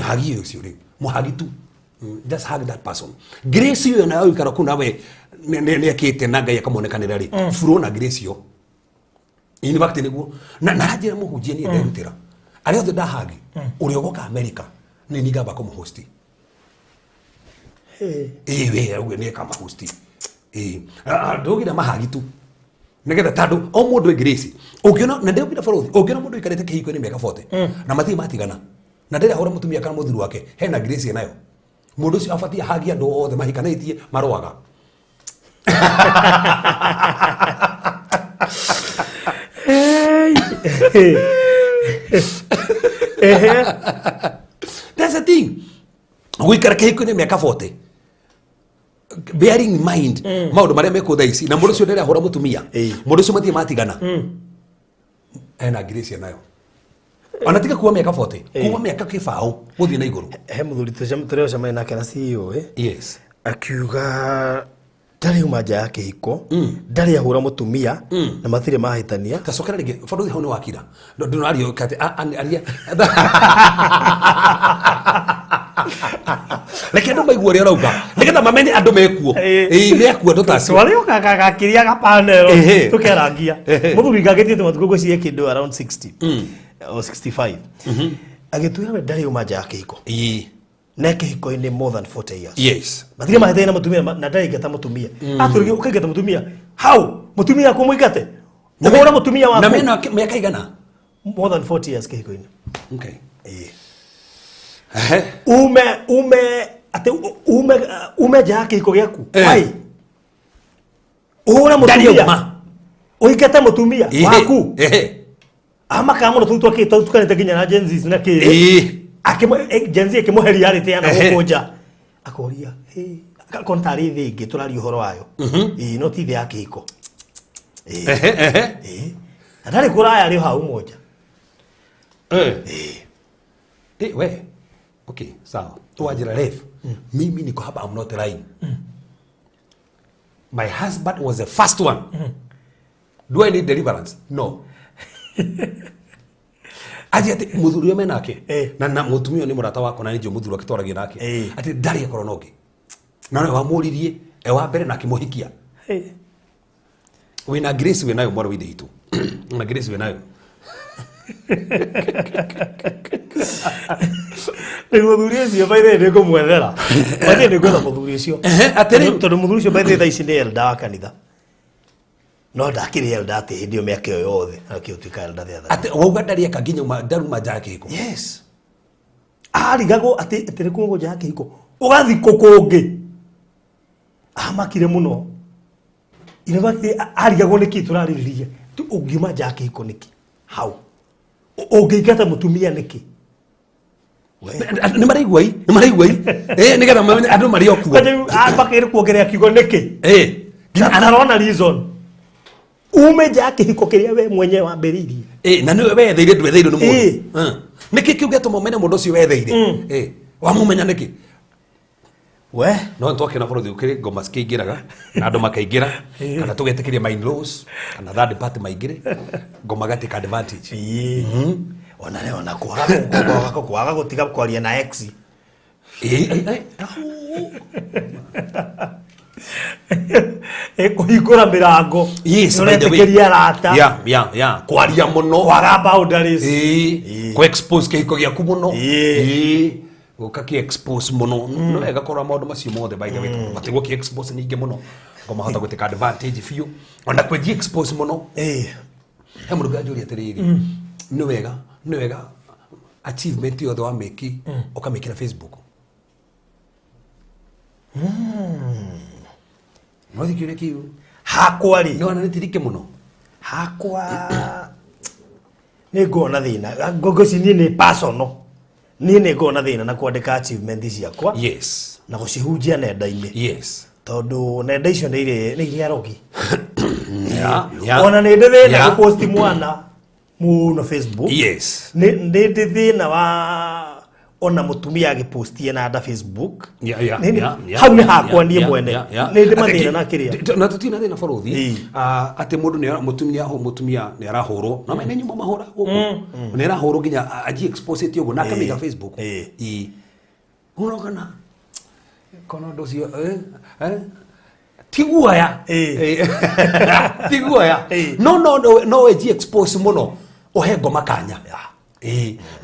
hagi ũcio rĩu mũhagi tu just hug that person grace ĩyo nayo ikara kũu nawe nĩ ekĩte na Ngai akamuonekanĩra rĩ furo na grace ĩyo in fact nĩguo na naranjĩra mũhunjia niĩ nderutĩra arĩa othe ndahagi ũrĩa ũgoka America nĩ niĩ ngamba kũmũhosti we ũguo nĩ kamahosti ndũgĩra mahagi tu nĩgetha tondũ o mũndũ e grace ũngĩona na ndĩũkĩra bũrũri ũngĩona mũndũ ũikarĩte kĩhiko-inĩ mĩaka 40 na matirĩ matigana na ndĩrahũra mũtumia kana mũthuri wake hena grace nayo Mundu ucio abatie hagia andu othe mahikanitie marwaga. That's the thing. Guikara kihiko-inĩ mĩaka 40. Bearing in mind maundu maria mekwo thaa ici na mundu ucio ndarahũra mũtumia, mundu ucio matirĩ matigana, ena grace nayo ona tiga kuwa mĩaka 40, kuwa mĩaka kĩbaũ gũthiĩ na igũrũ. He mũthuri tũrĩocemania nake na CEO yes, akiuga ndarĩ uma nja ya kĩhiko, ndarĩ ahũra mũtumia na matirĩ mahĩtania. Tacokera rĩngĩ bado hau nĩ wakira ndũrario kati aria reke andũ maigue ũrĩa ũrauga nĩgetha mamenye andũ mekuo. Ĩĩ mekuo andũ ta acio. Twarĩ gakĩria gapanel tũkerangia mũthuri ngagĩtie matukũ ngwĩciria kĩndũ around 60 or 65 agĩtwĩra we ndarĩ uma nja ya kĩhiko na kĩhiko-inĩ more than 40 years. Yes. Matirĩ mahĩtania na mũtumia na ndarĩ ingata mũtumia. Atũrĩgie ũkaingata mũtumia how mũtumia waku mũingate ũhũra mũtumia waku na mena mĩaka igana more than 40 years kĩhiko-inĩ. Okay. Ĩĩ. Ume ume ate ume ume nja ya kĩhiko gĩaku. Why? Ũhũre mũtumia. Ũingate mũtumia waku. Amakaga mũno tũu twatukanĩte nginya na Gen Z na kĩ. Gen Z ĩkĩmũhe reality ya na gũkũ nja. Akoria, akona tarĩ thĩ ĩngĩ tũraria ũhoro wayo. Ĩĩ no ti thĩ ya kĩhiko. Ĩĩ. Na ndarĩ kũraya rĩ hau moja. Ĩĩ. We. Okay, sawa. Tuwajira ref. Mimi niko hapa, I'm not lying. My husband was the first one. Do I need deliverance? No. Aje ati muthuri ũrĩa menake na mutumia ni murata wakwa na nĩ muthuri akitwaragia nake ati ndarĩ akorwo na ũngĩ na nĩ wamũririe e wa mbere na akĩmũhikia. Wĩna Grace wĩnayo mwarĩ wa ithe witũ. Na Grace wĩnayo. Rĩu mũthuri ũcio by the way nĩ ngũmwethera. By the way nĩ ngwetha mũthuri ũcio. Tondũ mũthuri ũcio by the way thaa ici nĩ elder wa kanitha. No ndakĩrĩ elder atĩ hĩndĩ ĩyo mĩaka ĩyo yothe akĩũtuĩka elder the other. Atĩ wauga ndarĩ eka nginya ndaruma nja ya kĩhiko. Yes. Arigagwo atĩ atĩ nĩ kuma nja ya kĩhiko ũgathikwo kũngĩ. Amakire mũno. In fact arigagwo nĩkĩ tũrarĩrĩria. Ũngiuma nja ya kĩhiko nĩkĩ? How? Ũngĩingata mũtumia nĩkĩ? Nĩ maraigua ii, nĩ maraigua ii. Nĩgetha mamenye andũ marĩ o kuo. Bakĩrĩ kuongerera kiugo nĩkĩ? Arona reason. Ume nja ya kĩhiko kĩrĩa we mwenyewe wambĩrĩirie. Na nĩwe wetheire ndwetheirwo nĩ mũndũ. Nĩkĩ kĩu gĩatũma ũmenye mũndũ ũcio wetheire? Wamũmenya nĩkĩ? We no twakĩona bũrũri ũkĩrĩ ngoma cikĩingĩraga na andũ makaingĩra kana tũgetĩkĩria my in-laws kana third party maingĩre ngoma gatĩka advantage. Ona rĩo ona kwaga gũtiga kwaria na ex. Kũhingũra mĩrango. Ũretĩkĩria arata. Yeah. Kwaria mũno. Kwaga boundaries. Kũ expose kĩhiko gĩaku mũno. Ũka kĩ expose mũno. No wega kũrora maũndũ macio mothe by the way. Matigwo kĩ expose nyingĩ mũno. Ngoma hota gũtĩka advantage biũ. Ona kwĩji expose mũno. He mũndũ nganjũria atĩrĩrĩ. Nĩ wega, nĩ wega achievement yothe wa mĩki ũkamĩkĩra Facebook. No thikĩrĩria kĩu. Hakwa rĩ. No ona nĩ tirike mũno. Hakwa nĩ ngona thĩna. Ngũci niĩ nĩ personal. Niĩ nĩ ngona thĩna na kwandĩka achievement ciakwa. Yes. Na gũcihunjia nenda-inĩ. Yes. Tondũ nenda icio nĩ irĩ arogi. Yeah. Ona nĩ ndĩ thĩna gũposti mwana mũno Facebook. Yes. Nĩ ndĩ thĩna wa ona mũtumia agĩpostie na nda Facebook. Yeah. Hau nĩ hakwa niĩ mwene. Nĩ ndĩ mathĩna na kĩrĩa. Na tũtirĩ na thĩna bũrũri. Atĩ mũndũ nĩ mũtumia mũtumia nĩ arahũrwo. Na mene nyuma mahũra gũkũ. Nĩ arahũrwo nginya aji expose ĩte ũguo na akamĩiga Facebook. Ũrokana. Kono ũndũ ũcio tiguoya. Tiguoya. No no eji expose mũno ũhe ngoma kanya.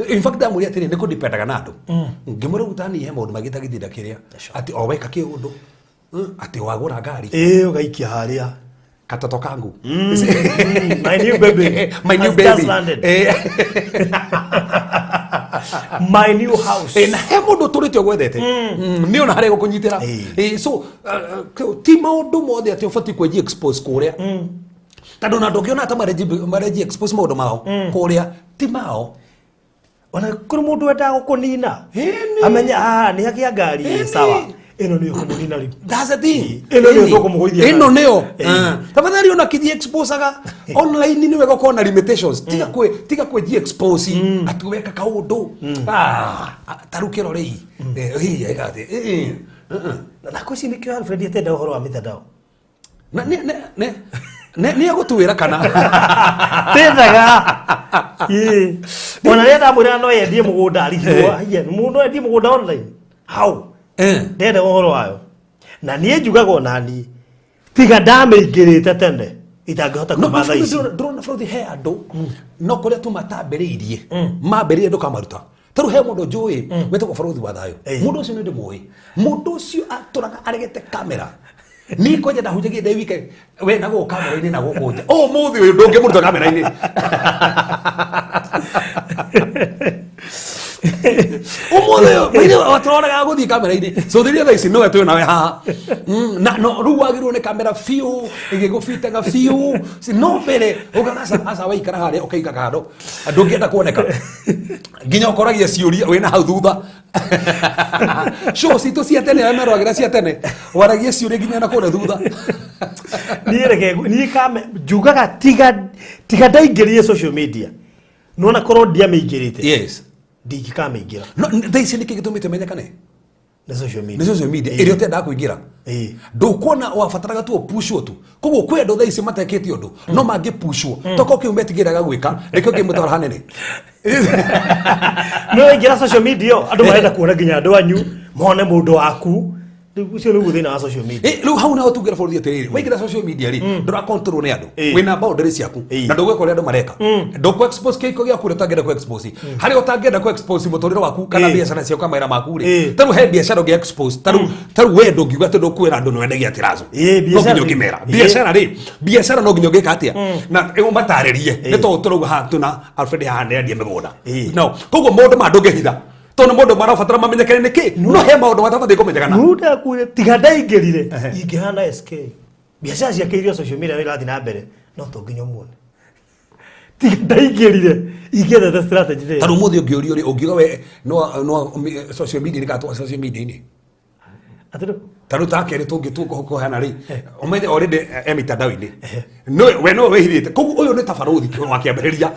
In fact ndamũria atĩrĩ nĩ kũdipendaga na andũ. Ngĩmwĩra ũguo tani he maũndũ maingĩ ta gĩthinda kĩrĩa atĩ o weka kĩũndũ atĩ wagũra ngari ũgaikia harĩa katoto kangu. My new baby. My new Has baby. just landed. My new house. Na he mũndũ ũtũrĩte ũgwethete nĩ ona harĩa gũkũnyitĩra. So ti maũndũ mothe atĩ ũbatiĩ kwĩji expose kũrĩa, tondũ na ndũngĩona ta mareji expose maũndũ mao kũrĩa ti mao. Ona kũrĩ mũndũ wendaga gũkũnina amenye nĩ agĩa ngari sawa, ĩno nĩyo kũmũnina rĩu. That's the thing. Ĩno nĩyo tũkũmũgũithia. Ĩno nĩyo. Tafadhali ona kiji exposaga online nĩ wega ũkorwo na limitations. Tiga kwĩji expose atĩ weka kaũndũ. Ta rĩu kĩrorei. Na kũci nĩkĩo Alfred atenda ũhoro wa mitandao. Na nĩ egũtwĩra kana tendaga. Ona rĩrĩa ndamwĩra no endie mũgũnda arigirwo, haiya mũndũ no endie mũgũnda online. How? Ndenda ũhoro wayo. Na niĩ njugaga ona niĩ tiga ndamĩingĩrĩte tene itangĩhota kuma thaa ici. Ndĩrona bũrũri he andũ no kũrĩa tu matambĩrĩirie mambĩrĩrie ndũkamaruta. Ta rĩu he mũndũ njũĩ wĩtagwo Barũthi wa Thayũ. Mũndũ ũcio nĩ ndĩmũĩ. Mũndũ ũcio atũraga aregete kamera. Niĩ kwanja ndahunjagia ndĩ wike we na gũkũ kamera-inĩ na gũkũ nja. Ũmũthĩ ũyũ ndũngĩmũruta kamera-inĩ. Ũmũthĩ ũyũ watũroraga gũthiĩ kamera-inĩ. So thĩria thaa ici nowe twĩ nawe haha. Na no rĩu wagĩrĩirwo nĩ kamera biũ ĩgĩgũbitaga biũ. No mbere ũgaga aca waikara harĩa ũkaiga kando. Ndũngĩenda kuoneka. Nginya ũkoragia ciũria wĩna hau thutha. Show citũ cia tene arĩa meroragĩra cia tene waragia ciũria nginya na kũrĩa thutha. Niĩ reke niĩ kame njugaga tiga ndaingĩrire social media. Nona korwo ndiamĩingĩrĩte. Yes. Ndingĩkamĩingĩra. No thaa ici nĩkĩ gĩtũmĩte menyekane? Nĩ social media. Nĩ social media ĩrĩa ũtendaga kũingĩra. Ndũkuona wabataraga tu ũpushwo tu. Koguo kwĩ andũ thaa ici matekĩte ũndũ no mangĩpushwo. Tokorwo kĩu metigĩraga gwĩka nĩkĩo kĩmũtwara hanene. No waingĩra social media andũ marenda kuona nginya andũ anyu mone mũndũ waku. Rĩu ũcio nĩguo thĩna wa social media. Rĩu hau naho tungĩra bũrũri atĩrĩrĩ, waingĩra social media rĩ ndũra control nĩ andũ. Wĩna boundary ciaku na ndũgwĩka ũrĩa andũ mareka. Ndũkũ expose kĩhiko gĩaku ũrĩa ũtangĩenda kũ expose. Harĩa ũtangĩenda kũ expose mũtũrĩre waku kana biacara ciaku kana mawĩra maku rĩ. Ta rĩu he biacara ũngĩ expose. Ta rĩu we ndũngiuga atĩ ndũkwĩra andũ nĩ wendagia tirazo. No nginya ũngĩmera. Biacara rĩ, biacara no nginya ũngĩka atĩa? Na ũmatarĩrie. Nĩ tondũ tũrauga haha twĩna Alfred haha nĩ endia mĩgũnda. No, koguo maũndũ maya ndũngĩhitha. Tondũ maũndũ marabatara mamenyekane nĩkĩ? No he maũndũ matabatiĩ kũmenyekana. Rĩu ndakwĩra tiga ndaingĩrire ingĩhana SK. Biacara ciake iria social media irathiĩ na mbere no to nginya ũmuone. Tiga ndaingĩrire ingĩethete strategy ĩyo. Ta rĩu ũmũthĩ ũngĩũrio rĩ, ũngiuga we no social media nĩ kana social media-inĩ. Atĩrĩ. Ta rĩu ta kerĩ tũngĩkũheana rĩ, ũmenye already e mitandao-inĩ. No we no wĩhithĩte. Koguo ũyũ nĩ ta barũthi wa kĩambĩrĩria.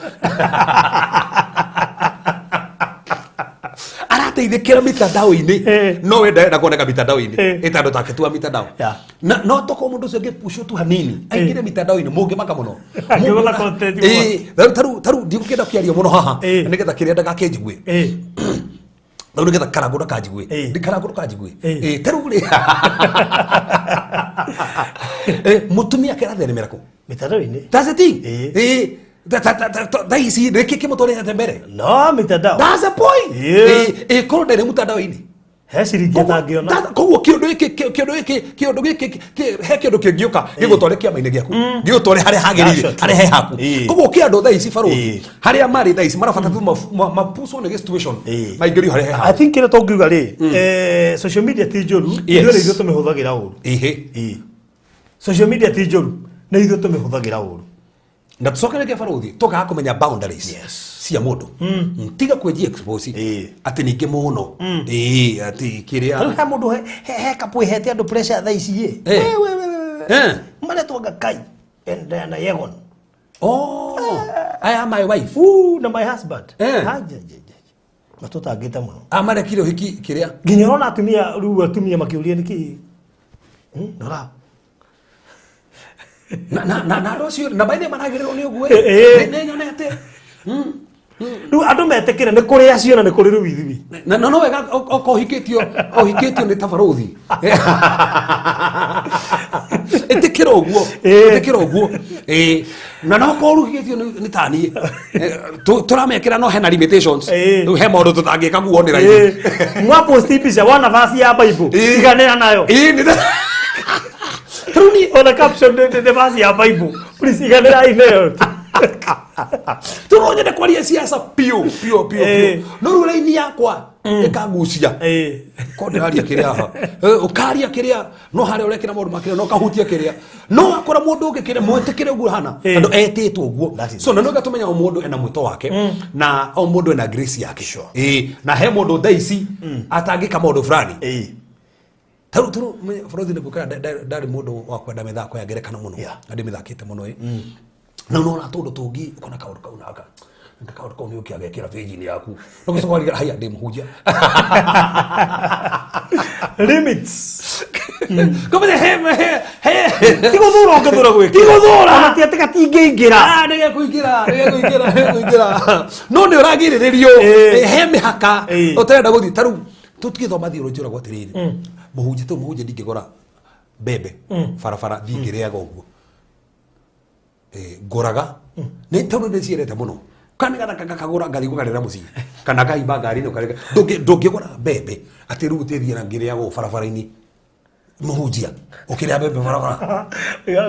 Arateithĩkĩra mitandao-inĩ. No we ndarenda kuoneka mitandao-inĩ. Ĩ tondũ take tu wa mitandao. Na no tokorwo mũndũ ũcio angĩpushwo tu hanini aingĩre mitandao-inĩ mũngĩmaka mũno. Angĩgũtha content mũno. Ta rĩu ndigũkĩenda kũaria mũno haha nĩgetha kĩrĩa ndagakĩnjigue. Rĩu nĩgetha karangũ ndakanjigue. Karangũ ndakanjigue. Ta rĩu rĩ. Mũtumia kĩratheremera kũ? Mitandao-inĩ. That's the thing. Thaa ici nĩkĩ kĩmũtwarĩte mbere? No mitandao. That's the point. Korwo ndarĩ mũtandao-inĩ. He ciringi atangĩona. Koguo kĩũndũ gĩkĩ kĩũndũ gĩkĩ he kĩũndũ kĩngĩũka gĩgũtware kĩama-inĩ gĩaku gĩgũtware harĩa hagĩrĩire harĩa he haku. Koguo kĩ andũ thaa ici barũthi harĩa marĩ thaa ici marabatara tu mapucwo nĩ situation maingĩrio harĩa he haku. I think kĩrĩa tũngiuga rĩ, social media ti njũru, ithuĩ nĩ ithuĩ tũmĩhũthagĩra ũru. Social media ti njũru, nĩ ithuĩ tũmĩhũthagĩra ũru. Na tucokererie barũthi tũkaga kũmenya boundaries cia mũndũ. Tiga kwĩji expose atĩ ningĩ mũno. Atĩ kĩrĩa. Rĩu he mũndũ he couple ĩhete andũ pressure thaa ici ĩ. We. Maretwo Ngakai and Diana Yegon. Oh, I am my wife. Ooh, na my husband. Matũtangĩte mũno. Amarekire ũhiki kĩrĩa. Nginya ũrona atumia rĩu atumia makĩũria nĩkĩ. Rora. Na andũ acio na maithe maragĩrĩrwo nĩ ũguo. Nĩ nyonete. Rĩu andũ metĩkĩre nĩ kũrĩ acio na nĩ kũrĩ rĩu ithuĩ. Na no wega okorwo ũhikĩtio nĩ ta barũthi. Ĩtĩkĩra ũguo. Ĩtĩkĩra ũguo. Na no korwo ũhikĩtio nĩ ta niĩ. Tũramekĩra no hena limitations. Rĩu he maũndũ tũtangĩka guo nĩ raithi. Mwaposti mbica wona verse ya Bible. Iganĩra nayo. Ona caption nĩ verse ya Bible. Please iganĩra nayo. Tondũ nyende kwaria siasa piũ piũ piũ piũ, no rĩu raini yakwa ĩkangucia ko ndĩraria kĩrĩa haha. Ũkaria kĩrĩa no harĩa ũrekĩra maũndũ ma kĩrĩa no kahutia kĩrĩa no wakora mũndũ ũngĩ kĩrĩa mwĩtĩkĩre ũguo hana tondũ etĩtwo ũguo. So na nĩũga tũmenya o mũndũ ena mwĩto wake na o mũndũ ena grace yake. Na he mũndũ thaa ici atangĩka maũndũ fulani. Tarĩu tarĩu bũrũri nĩ ngũkĩra ndarĩ mũndũ wa kwenda mĩthako ya ngerekano mũno na ndĩmĩthakĩte mũno ĩ na nona tũndũ tũngĩ ũkona kaũndũ kau naka nka kaũndũ kau nĩ ũkĩagekĩra page-inĩ yaku no gũcoka warigara haya ndĩ mũhunjia. Limits. Kũmenya he he he ti gũthura ũngĩthura gwĩkĩra. Ti gũthura. Ona ti atĩ gatingĩingĩra. Ah, nĩgekũingĩra nĩgekũingĩra nĩgekũingĩra no nĩ ũragirĩrĩrio. He mĩhaka ũtarenda gũthiĩ. Tarĩu tũtigĩthoma theology ũragwo atĩrĩrĩ mũhunjia tũ mũhunjia ndingĩgũra mbembe barabara thiĩ ngĩrĩaga ũguo. Ngũraga nĩ tondũ ndĩciendete mũno kana nĩgetha ngakagũra ngathiĩ gũkarĩra mũciĩ kana ngaimba ngari-inĩ ũkarĩra. Ndũngĩgũra mbembe atĩ rĩu ũtĩthiĩ na ngĩrĩaga ũũ barabara-inĩ mũhunjia ũkĩrĩa mbembe barabara.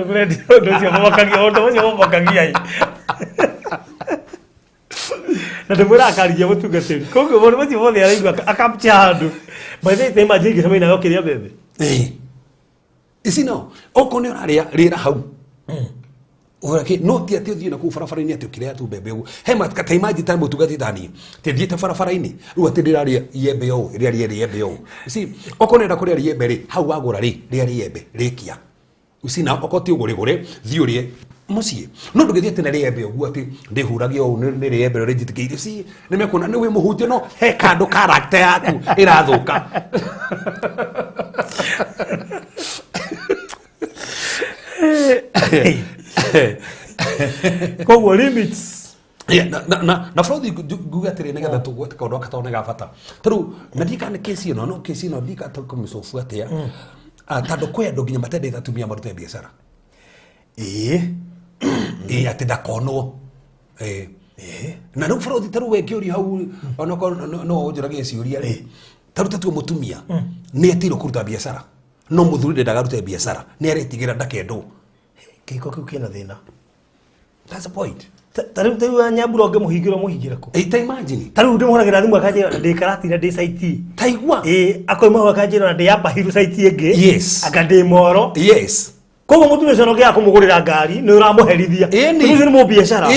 Fred, ũndũ ũcio mũmakagia, ũndũ ũcio mũmakagia ĩ. Na ndĩmwĩra akarigia mũtungatĩri koguo mũndũ ũcio mothe araigua akamcha handũ. By the way, ta imagine ngĩcemania nawe ũkĩrĩa mbembe. Ici no okorwo nĩ ũrarĩa rĩra hau ũrake no ti atĩ ũthiĩ na kũu barabara-inĩ atĩ ũkĩrĩa tu mbembe ũguo he ta imagine ta mũtungatĩri ta niĩ atĩ thiĩte barabara-inĩ rĩu atĩ ndĩrarĩa iembe ũũ rĩrĩa rĩerĩ iembe ũũ. You see, okorwo nĩrenda kũrĩa rĩembe rĩ hau wagũra rĩ rĩa rĩembe rĩkia. You see, na okorwo ti ũgũrĩgũre thiĩ ũrĩe mũciĩ no ndũgĩthiĩ atĩ na rĩembe ũguo atĩ ndĩhuragia ũũ nĩ rĩembe rĩrĩa njĩtĩkĩire. You see, nĩ mekuona nĩ wĩ mũhunjia no he kandũ character yaku ĩrathũka. Koguo limits. Yeah, na bũrũri nguge atĩrĩ nĩgetha tũgwete kaũndũ gaka tondũ nĩ ga bata. Tarĩu na ndiũĩ kana nĩ kesi ĩno no kesi ĩno ndiũĩ kana tũkũmĩcobu atĩa. Tondũ kwĩ andũ nginya matendete atumia marute biacara. Atĩ ndakonwo. Na rĩu bũrũri tarĩu we ngĩũria hau onokorwo no ũnjũragie ciũria rĩ. Tarĩu ta tuge mũtumia nĩ etirwo kũruta biacara no mũthuri ndendaga arute biacara nĩ aretigĩra ndakendwo. Kĩhiko kĩu kĩna thĩna. That's the point. Ta rĩu Nyambura ũngĩmũhingĩra ũmũhingĩre kũ? Ta imagine. Ta rĩu ndĩmũhũragĩra thimũ akanjĩra ndĩ Karatina ndĩ site. Ta igua. Akoima hau akanjĩra ndĩ Upper Hill site ĩngĩ. Yes. Anga ndĩ Moro. Yes. Koguo mũtumia ũcio ũngĩaga kũmũgũrĩra ngari nĩ ũramũherithia. Mũtumia ũcio nĩ mũbiacara.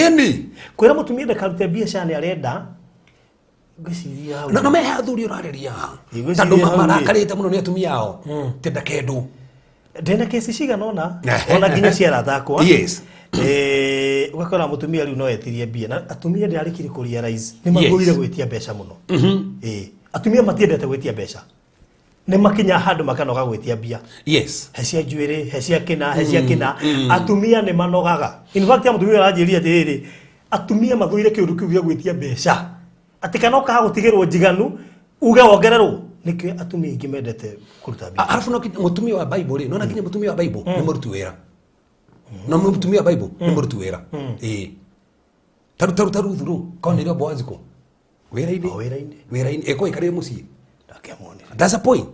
Kwĩra mũtumia ndakarute biacara nĩ arenda. Ngwĩciria hau. Na mehe athuri ũrarĩria. Ngwĩciria Tondũ hau rĩ. marakarĩte mũno nĩ atumia ao. Ti ndakendwo. Ndĩna kesi cigana ũna, ona nginya cia arata akwa. Yes. Ũgakora mũtumia rĩu no etirie mbia na atumia ndĩrarĩkirie kũ realize nĩ magũrire gwĩtia mbeca mũno. Atumia matiendete gwĩtia mbeca. Nĩ makinya handũ makanoga gwĩtia mbia. Yes. He cia njuĩrĩ, he cia kĩna, he cia kĩna. Atumia nĩ manogaga. In fact, mũtumia aranjĩrire atĩrĩrĩ, atumia mathũire kĩũndũ kĩu gĩa gwĩtia mbeca. Atĩ kana ũkaga gũtigĩrwo njiganu, uge wongererwo. Nĩkĩo atumia aingĩ mendete kũruta mbia. Arabu no mũtumia wa Bible rĩ, nona nginya mũtumia wa Bible nĩ mũruti wĩra. No mũtumia wa Bible nĩ mũruti wĩra. Taru taru taru thuru, korwo nĩrĩo Boaz kũ? Wĩra-inĩ. O wĩra-inĩ. Wĩra-inĩ, ĩko ĩkarĩre mũciĩ. Ndakĩamuonire. That's the point.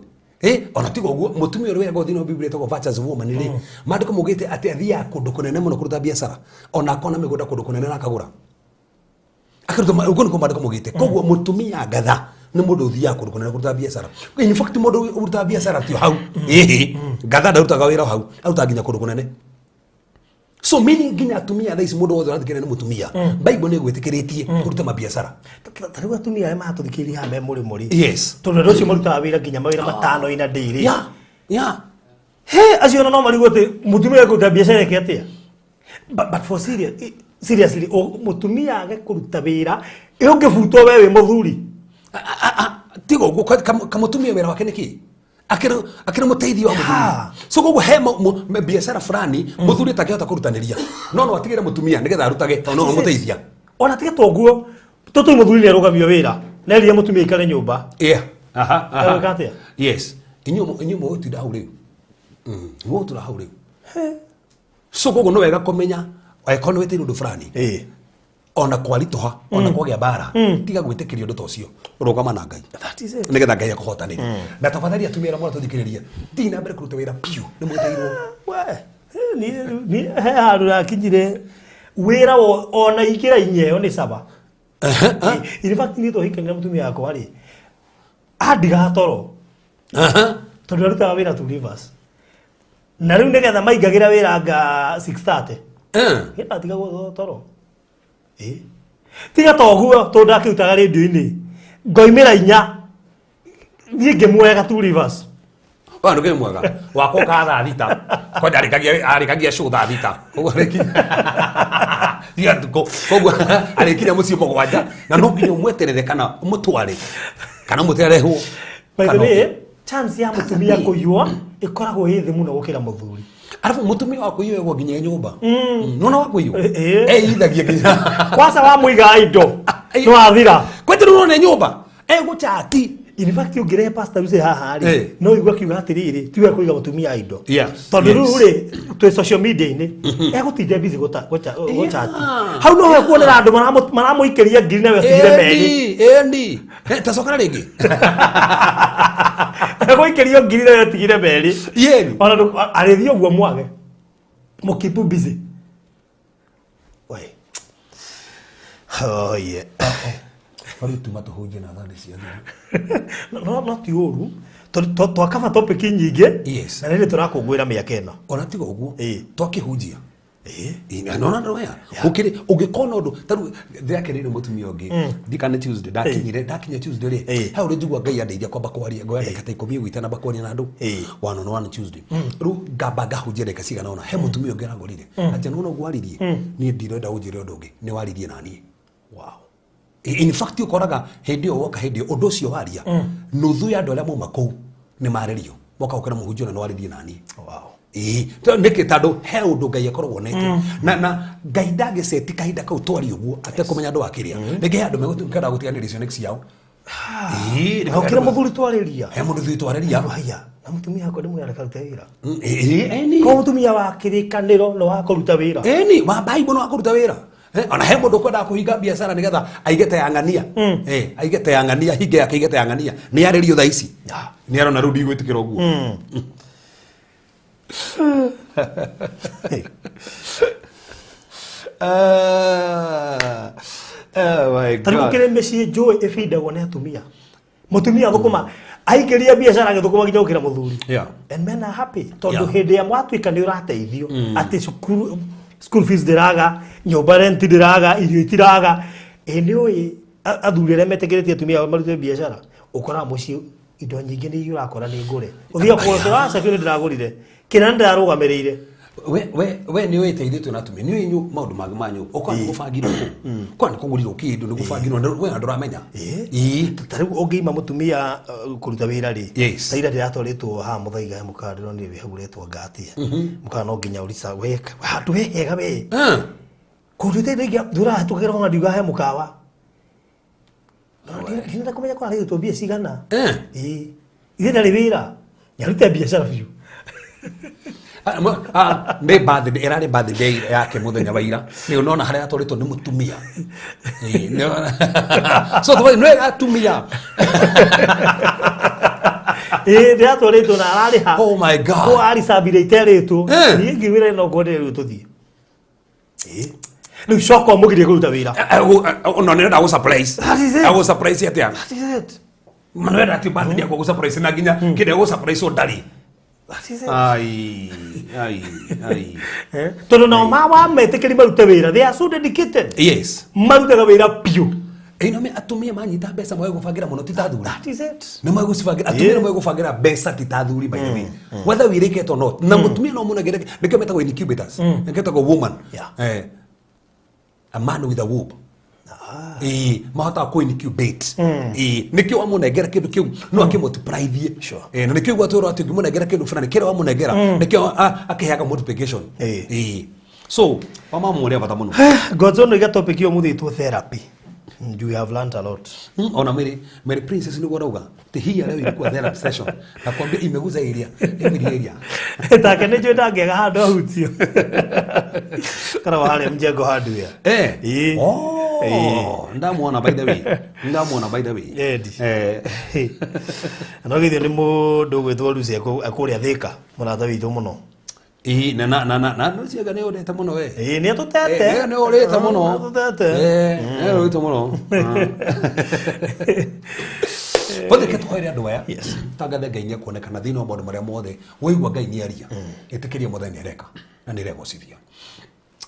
Ona tiga ũguo, mũtumia ũrĩa wĩragwo thĩinĩ wa Biblia etagwo virtuous woman rĩ, maandĩko maugĩte atĩ athiaga kũndũ kũnene mũno kũruta biacara, ona akona mĩgũnda kũndũ kũnene na akagũra. Akaruta ũguo nĩguo maandĩko maugĩte. Koguo mũtumia ngatha nĩ mũndũ ũthiaga kũndũ kũnene kũruta biacara. In fact, mũndũ ũrutaga biacara ti hau. Ngatha ndarutaga wĩra hau, arutaga nginya kũndũ kũnene. So meaning nginya atumia thaa ici mũndũ wothe ũrathikĩrĩria nĩ mũtumia. Bible nĩ ĩgwĩtĩkĩrĩtie kũruta mabiacara. Ta rĩu atumia arĩa maratũthikĩrĩria haha me mũrĩmo rĩ. Yes. Tondũ andũ acio marutaga wĩra nginya mawĩra matano ina ndĩrĩ. Yeah. Yeah. He, acio ona no marigwo atĩ mũtumia ekũruta biacara ĩke atĩa? But for serious, seriously, mũtumia age kũruta wĩra, ĩ ũngĩbutwo we wĩ mũthuri? Tiga ũguo, kamũtumia wĩra wake nĩ kĩ? Akĩrĩ mũteithio wa mũthuri. So koguo he biacara fulani mũthuri atangĩhota kũrutanĩria. No no atigĩre mũtumia nĩgetha arutage tondũ no amũteithia. Ona tiga to ũguo, tũtũi mũthuri nĩ arũgamio wĩra, na erire mũtumia aikare nyũmba. Yeah. Aha, aha. Egwĩka atĩa? Yes. Inyuĩ mũgũtinda hau rĩu. Mũgũtũra hau rĩu. So koguo nĩ wega kũmenya angĩkorwo nĩ wĩtĩirwo ũndũ fulani. Ona kwaritũha, ona kwagĩa mbara, tiga gwĩtĩkĩria ũndũ ta ũcio. Rũgama na Ngai. That is it. Nĩgetha Ngai akũhotanĩre. Na tafadhali atumia arĩa mũratũthikĩrĩria, thiĩ na mbere kũruta wĩra piũ, nĩ mwĩtĩirwo. We, ni he handũ ndakinyire Wĩra ona ikĩra inyeo nĩ caba. In fact niĩ twahikania na mũtumia wakwa rĩ, andigaga toro. Tondũ arutaga wĩra Two Rivers. Na rĩu nĩgetha maingagĩra wĩra anga 6:30. Niĩ ndatigagwo toro. Tiga toguo tondũ ndakĩrutaga rĩndiũ-inĩ. Ngoimĩra inya. Niĩ ngĩmuoyaga Two Rivers. Wa ndũkĩrĩ mwega wakwa ũkaga thaa thita kwanja arĩkagia show thaa thita koguo arĩkinya tiga ndukũ koguo arĩkinya mũciĩ mũgwanja na no nginya ũmweterere kana ũmũtware kana ũmũterehwo. By the way, chance ya mũtumia kũiywo ĩkoragwo ĩ thĩ mũno gũkĩra mũthuri. Arabu mũtumia wa kũiywo nginya nyũmba. Nona wa kũiywo eithagia nginya kwanza wa mũiga indo nĩ wathira. Kwanja nĩ nyũmba egũchati. In fact ũngĩrehe Pastor Lucy haha rĩ, no igue akiuga atĩrĩrĩ, tiwe kũiga mũtumia indo. Tondũ rĩu rĩ, twĩ social media-inĩ, egũtinda busy gũchati. Hau no hekuonera andũ maramũikĩria ngiri nawe atigire merĩ. Endi. Tacokera rĩngĩ. Egũikĩrio ngiri nawe atigire merĩ. Yeni. Ona arĩthiĩ ũguo mwage. Mũkeep busy. Oi. Oh yeah. Rĩu tuma tũhunjie na thani cia thiri. No ti ũru. Twakaba topic nyingĩ. Yes. Na rĩrĩ tũrakũngũĩra mĩaka ĩno. Ona tiga ũguo. Twakĩhunjia. Nona ndoya. Gũkĩrĩ ũngĩkona ũndũ ta rĩu ndĩrakeneire mũtumia ũngĩ. Ndikane Tuesday ndakinyire ndakinya Tuesday rĩ. Hau rĩ njigua Ngai andeithia kwamba kwaria ngoya ndagĩka ta 10 gwitana kwaria na andũ. One on one Tuesday. Rĩu ngamba ngahunjia ndagĩka cigana ũna. He mũtumia ũngĩ aragũrire. Atĩ nona ũguo waririe. Niĩ ndirenda ũnjĩre ũndũ ũngĩ. Nĩ waririe na niĩ. Wow. In fact ũkoraga hĩndĩ ĩyo woka hĩndĩ ĩyo ũndũ ũcio waria nuthu ya andũ arĩa mauma kũu nĩ marĩrio moka gũkĩra mũhunjia ũrĩa nĩ waririe na niĩ. Wow. Nĩkĩ tondũ he ũndũ Ngai akoragwo onete na Ngai ndangĩceti kahinda kau twarie ũguo atekũmenya andũ akĩrĩa. Rĩngĩ he andũ megũkenda gũtiganĩria ciana ciao. Na ũkĩra mũthuri twarĩria. He mũthuri twarĩria. Haya, na mũtumia wakwa ndĩmwĩra reke arute wĩra. Ko mũtumia wa kĩrĩkanĩro nĩ wa kũruta wĩra. Ĩni, wa Bible nĩ wa kũruta wĩra. Ona he mũndũ ũkwendaga kũhinga biacara nĩgetha aige ta ya ng'ania. Aige ta ya ng'ania, hinge yake aige ta ya ng'ania. Nĩ arĩrio thaa ici. Nĩ arona rĩu ndigwĩtĩkĩra ũguo. Oh my Ta rĩu God. gũkĩrĩ mĩciĩ njũĩ ĩbindagwo nĩ atumia. Mũtumia thũkũma aikĩria biacara agĩthũkũma nginya gũkĩra mũthuri. And men are happy tondũ hĩndĩ ya mwatuĩka nĩ ũrateithio atĩ cukuru school fees ndĩraga, nyũmba rent ndĩraga, irio itiraga. Ĩ nĩ ũĩ athuri arĩa metĩkĩrĩtie atumia ao marute biacara, ũkoraga mũciĩ indo nyingĩ nĩ ũrakora nĩ ngũre. Ũthiaga kuona aca kĩu nĩ ndĩragũrire, kĩna nĩ ndĩrarũgamĩrĩire. We nĩ wĩteithĩtio na atumia, nĩ ũĩ maũndũ mangĩ ma nyũmba. Ũkorwo nĩ gũbangirwo kũu. Korwo nĩ kũgũrirwo kĩndũ, nĩ gũbangirwo, we ndũramenya. Ta rĩu ũngĩima mũtumia kũruta wĩra rĩ, Yes. ta ira ndĩratwarĩtwo haha Mũthaiga he mũkawa ndĩronire wĩ hau ũretwo Ngatia. Mũkawa no nginya ũrica, we, handũ he hega we. Kũndũ iteithagia, ndũrahĩtũkĩra ona ndiuga he mũkawa. Ndinenda kũmenya kwarĩhĩtwo mbia cigana. Ithe ndarĩ wĩra. Nĩarute biacara biũ. Nĩ birthday, ĩrarĩ birthday yake mũthenya wa ira. Nĩ ũnona harĩa atwarĩtwo nĩ mũtumia. So nĩ atumia. Ndĩratwarĩtwo na ararĩha. Oh my God. Ko aricabire iterĩtwo. Niĩ ngiuga no ngwende rĩu tũthiĩ. Rĩu coka ũmũgirie kũruta wĩra. No nĩrenda gũ surprise. That is it. Agũ surprise atĩa? That is it. Manuela ati birthday yakwa gũ surprise na nginya kĩrĩa gũ surprise ũndarĩ. That is it. Ai, ai, ai. Tondũ nao mawametĩkĩri marute wĩra, they are so dedicated. Yes. Marutaga wĩra biũ. Ĩno me atumia manyita mbeca moe gũbangĩra mũno ti ta athuri. That is it. Nĩ moe gũcibangĩra, atumia nĩ moe gũbangĩra mbeca ti ta athuri by the way. Whether we like it or not. Na mũtumia no mũnengere, nĩkĩo metagwo incubators. Nĩkĩo metagwo woman. A man with a womb. Mahotaga kũ incubate. Nĩkĩo wamũnengera kĩndũ kĩu no akĩmultiplythie. Na nĩkĩo gwatwĩrwo atĩ ũngĩmũnengera kĩndũ fulani kĩrĩa wamũnengera nĩkĩo akĩheaga multiplication. So wamama mũrĩ a bata mũno. God's own iga topic ĩyo mũthĩ ĩtwo therapy. You have learned a lot. Ona Mary Princess nĩguo arauga ti hii leo ilikuwa therapy session. Nakwambia imeguza area, every area. Take nĩ njũĩ ndangĩaga handũ ahutio. Kana wa harĩa mjengo hardware. Oh, ndamuona by the way. Ndamuona by the way. Endi. No githĩ nĩ mũndũ ũgwĩtwo Lucy akũrĩa Thĩka, mũrata witũ mũno. Ii na na na na na no ciaga nĩ ũrĩte mũno we. Ĩĩ nĩ atũtete. Nĩ ũrĩte mũno. Atũtete. Nĩ ũrĩte mũno. Bothe ke tũhoere andũ aya. Yes. Tangathe Ngai nĩ ekuonekana thĩinĩ wa maũndũ marĩa mothe waigua Ngai nĩ aria. Ĩtĩkĩria Mwathani nĩ areka na nĩ aregocithia.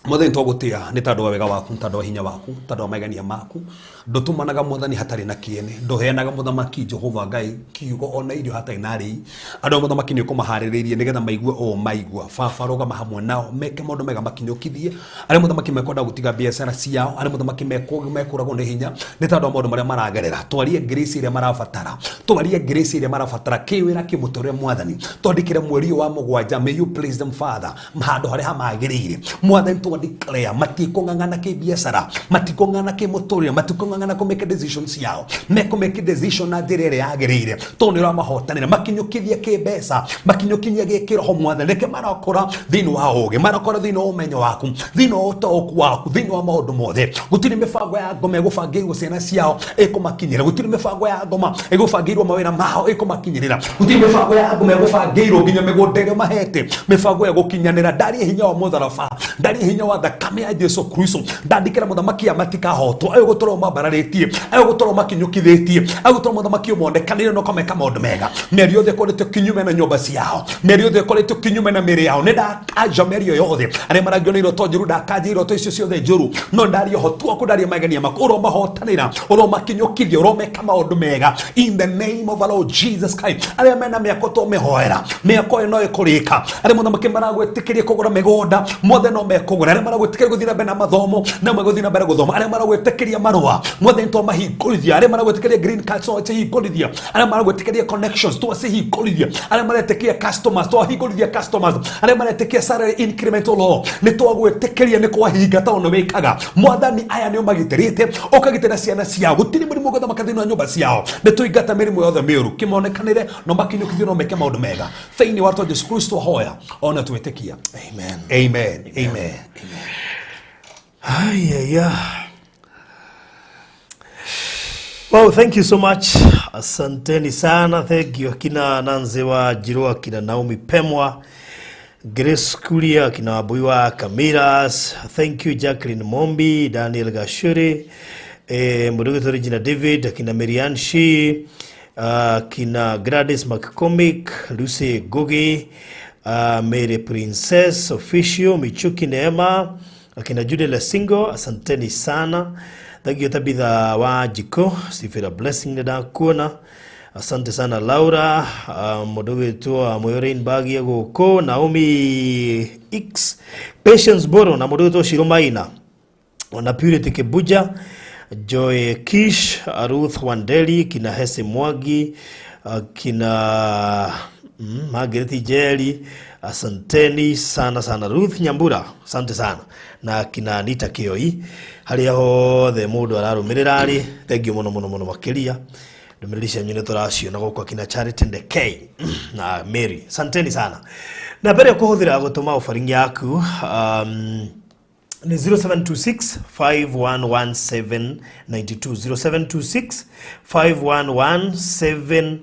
Mwathani twagũtĩa nĩ tondũ wa wega waku, nĩ tondũ wa hinya waku, nĩ tondũ wa magegania maku. Ndũtũmanaga Mwathani hatarĩ na kĩene, ndũheanaga mũthamaki Jehova Ngai kiugo ona irio hatarĩ na arĩi. Andũ a mũthamaki nĩ ũkũmaharĩrĩirie nĩgetha maigue ũũ maigua. Baba rũgama hamwe nao, meke maũndũ mega makinyũkithie. Arĩa mũthamaki mekwenda gũtiga biacara ciao, arĩa mũthamaki mekũragwo nĩ hinya nĩ tondũ wa maũndũ marĩa maragerera. Twarie grace ĩrĩa marabatara, twarie grace ĩrĩa marabatara kĩwĩra kĩmũtũrĩre Mwathani. Twandĩkĩre mweri ũyũ wa mũgwanja, may you please them Father, handũ harĩa hamagĩrĩire. Mwathani twa declare matikũng'ang'ana kĩbiacara, matikũng'ang'ana kĩmũtũrĩre, matikũng'ang'ana kũ make decisions ciao, mekũ make decision na njĩra ĩrĩa yagĩrĩire tondũ nĩ ũramahotanĩra, makinyũkithie kĩmbeca, makinyũkinyie gĩkĩroho Mwathani. Reke marakũra thĩinĩ wa ũũgĩ, marakũra thĩinĩ wa ũmenyo waku, thĩinĩ wa ũtaũku waku, thĩinĩ wa maũndũ mothe. Gũtirĩ mĩbango ya ngoma ĩgũbangĩirwo ciana ciao ĩkũmakinyĩra, gũtirĩ mĩbango ya ngoma ĩgũbangĩirwo mawĩra mao ĩkũmakinyĩrĩra, gũtirĩ mĩbango ya ngoma ĩgũbangĩirwo nginya mĩgũnda ĩrĩa mahete, mĩbango ya gũkinyanĩra. Ndarie hinya wa mũtharaba, ndarie hinya wa thakame ya Jesu Kristo, ndandĩkĩra mũthamaki ya matikahotwo, ayo gũtũrwo mambararĩtie, ayo gũtũrwo makinyũkithĩtie, ayo gũtũrwo mũthamaki ũmonekanĩre na ũkameka maũndũ mega. Mĩario yothe ĩkoretwo kinyume na nyũmba ciao, mĩario yothe ĩkoretwo kinyume na mĩĩrĩ yao, nĩ ndakanja mĩario yothe. Arĩa marangio nĩ iroto njũru, ndakanja iroto icio ciothe njũru, no ndaria ũhoti waku, ndaria magegania maku, ũromahotanĩra, ũromakinyũkithia, ũromeka maũndũ mega in the name of our Lord Jesus Christ. Arĩa mena mĩako tũmĩhoera, mĩako ĩyo no ĩkũrĩka. Arĩa mũthamaki maragwĩtĩkĩria kũgũra mĩgũnda, mothe no mekũgũra. Arĩa maragwĩtĩkĩria gũthiĩ na mbere na mathomo, no megũthiĩ na mbere gũthoma. Arĩa maragwĩtĩkĩria marũa, mothe nĩtwamahingũrithia. Arĩa maragwĩtĩkĩria green cards, twacihingũrithia. Arĩa maragwĩtĩkĩria connections, twacihingũrithia. Arĩa maretĩkia customers, twahingũrithia customers. Arĩa maretĩkia salary incremental law, nĩtwagwĩtĩkĩria, nĩ kwahinga tondũ nĩ wĩkaga. Mwathani aya nĩ ũmagitĩrĩte, ũkagitĩra ciana ciao, gũtirĩ mũrimũ ũgũthamaka thĩinĩ wa nyũmba ciao. Nĩtũingata mĩrimũ yothe mĩũru, kĩmonekanĩre no makinyũkithio no meke maũndũ mega thĩinĩ wa rĩĩtwa Jesu Kristo hoya ona twĩtĩkia. Amen. Amen. Amen. Ay, ay, ay. Wow, thank you so much. Asanteni sana. Thank you akina Nanze wa Jiro, akina Naomi Pemwa, Grace Kuria, akina Wambui wa Kamiras. Thank you Jacqueline Mombi, Daniel Gashure, Mudugu Regina David, akina Marianne Shi, akina Gladys McCormick, Lucy Gogi, Mary Princess Official, Michuki Neema, akina Jude Lesingo, asanteni sana. Thank you Tabitha wa Jiko, Sifira Blessing nĩndakuona. Asante sana Laura, mũndũ wĩtwo Moyorain Bagia gũkũ, Naomi X, Patience Boro na mũndũ wĩtwo Shiro Maina, ona Purity Kibuja, Joy Kish, Ruth Wandeli, kina Hese Mwangi, kina Margaret Njeri, asanteni sana sana. Ruth Nyambura, asante sana, na kina Anita Kioi, harĩa hothe mũndũ ararũmĩrĩra rĩ, thank you mũno mũno mũno makĩria. Ndũmĩrĩri cianyu nĩ tũraciona gũkũ, akina Charity Ndekei na Mary, asanteni sana. Na mbere ya kũhũthĩra gũtũma offering yaku, ni 0726 5117 92, 0726 5117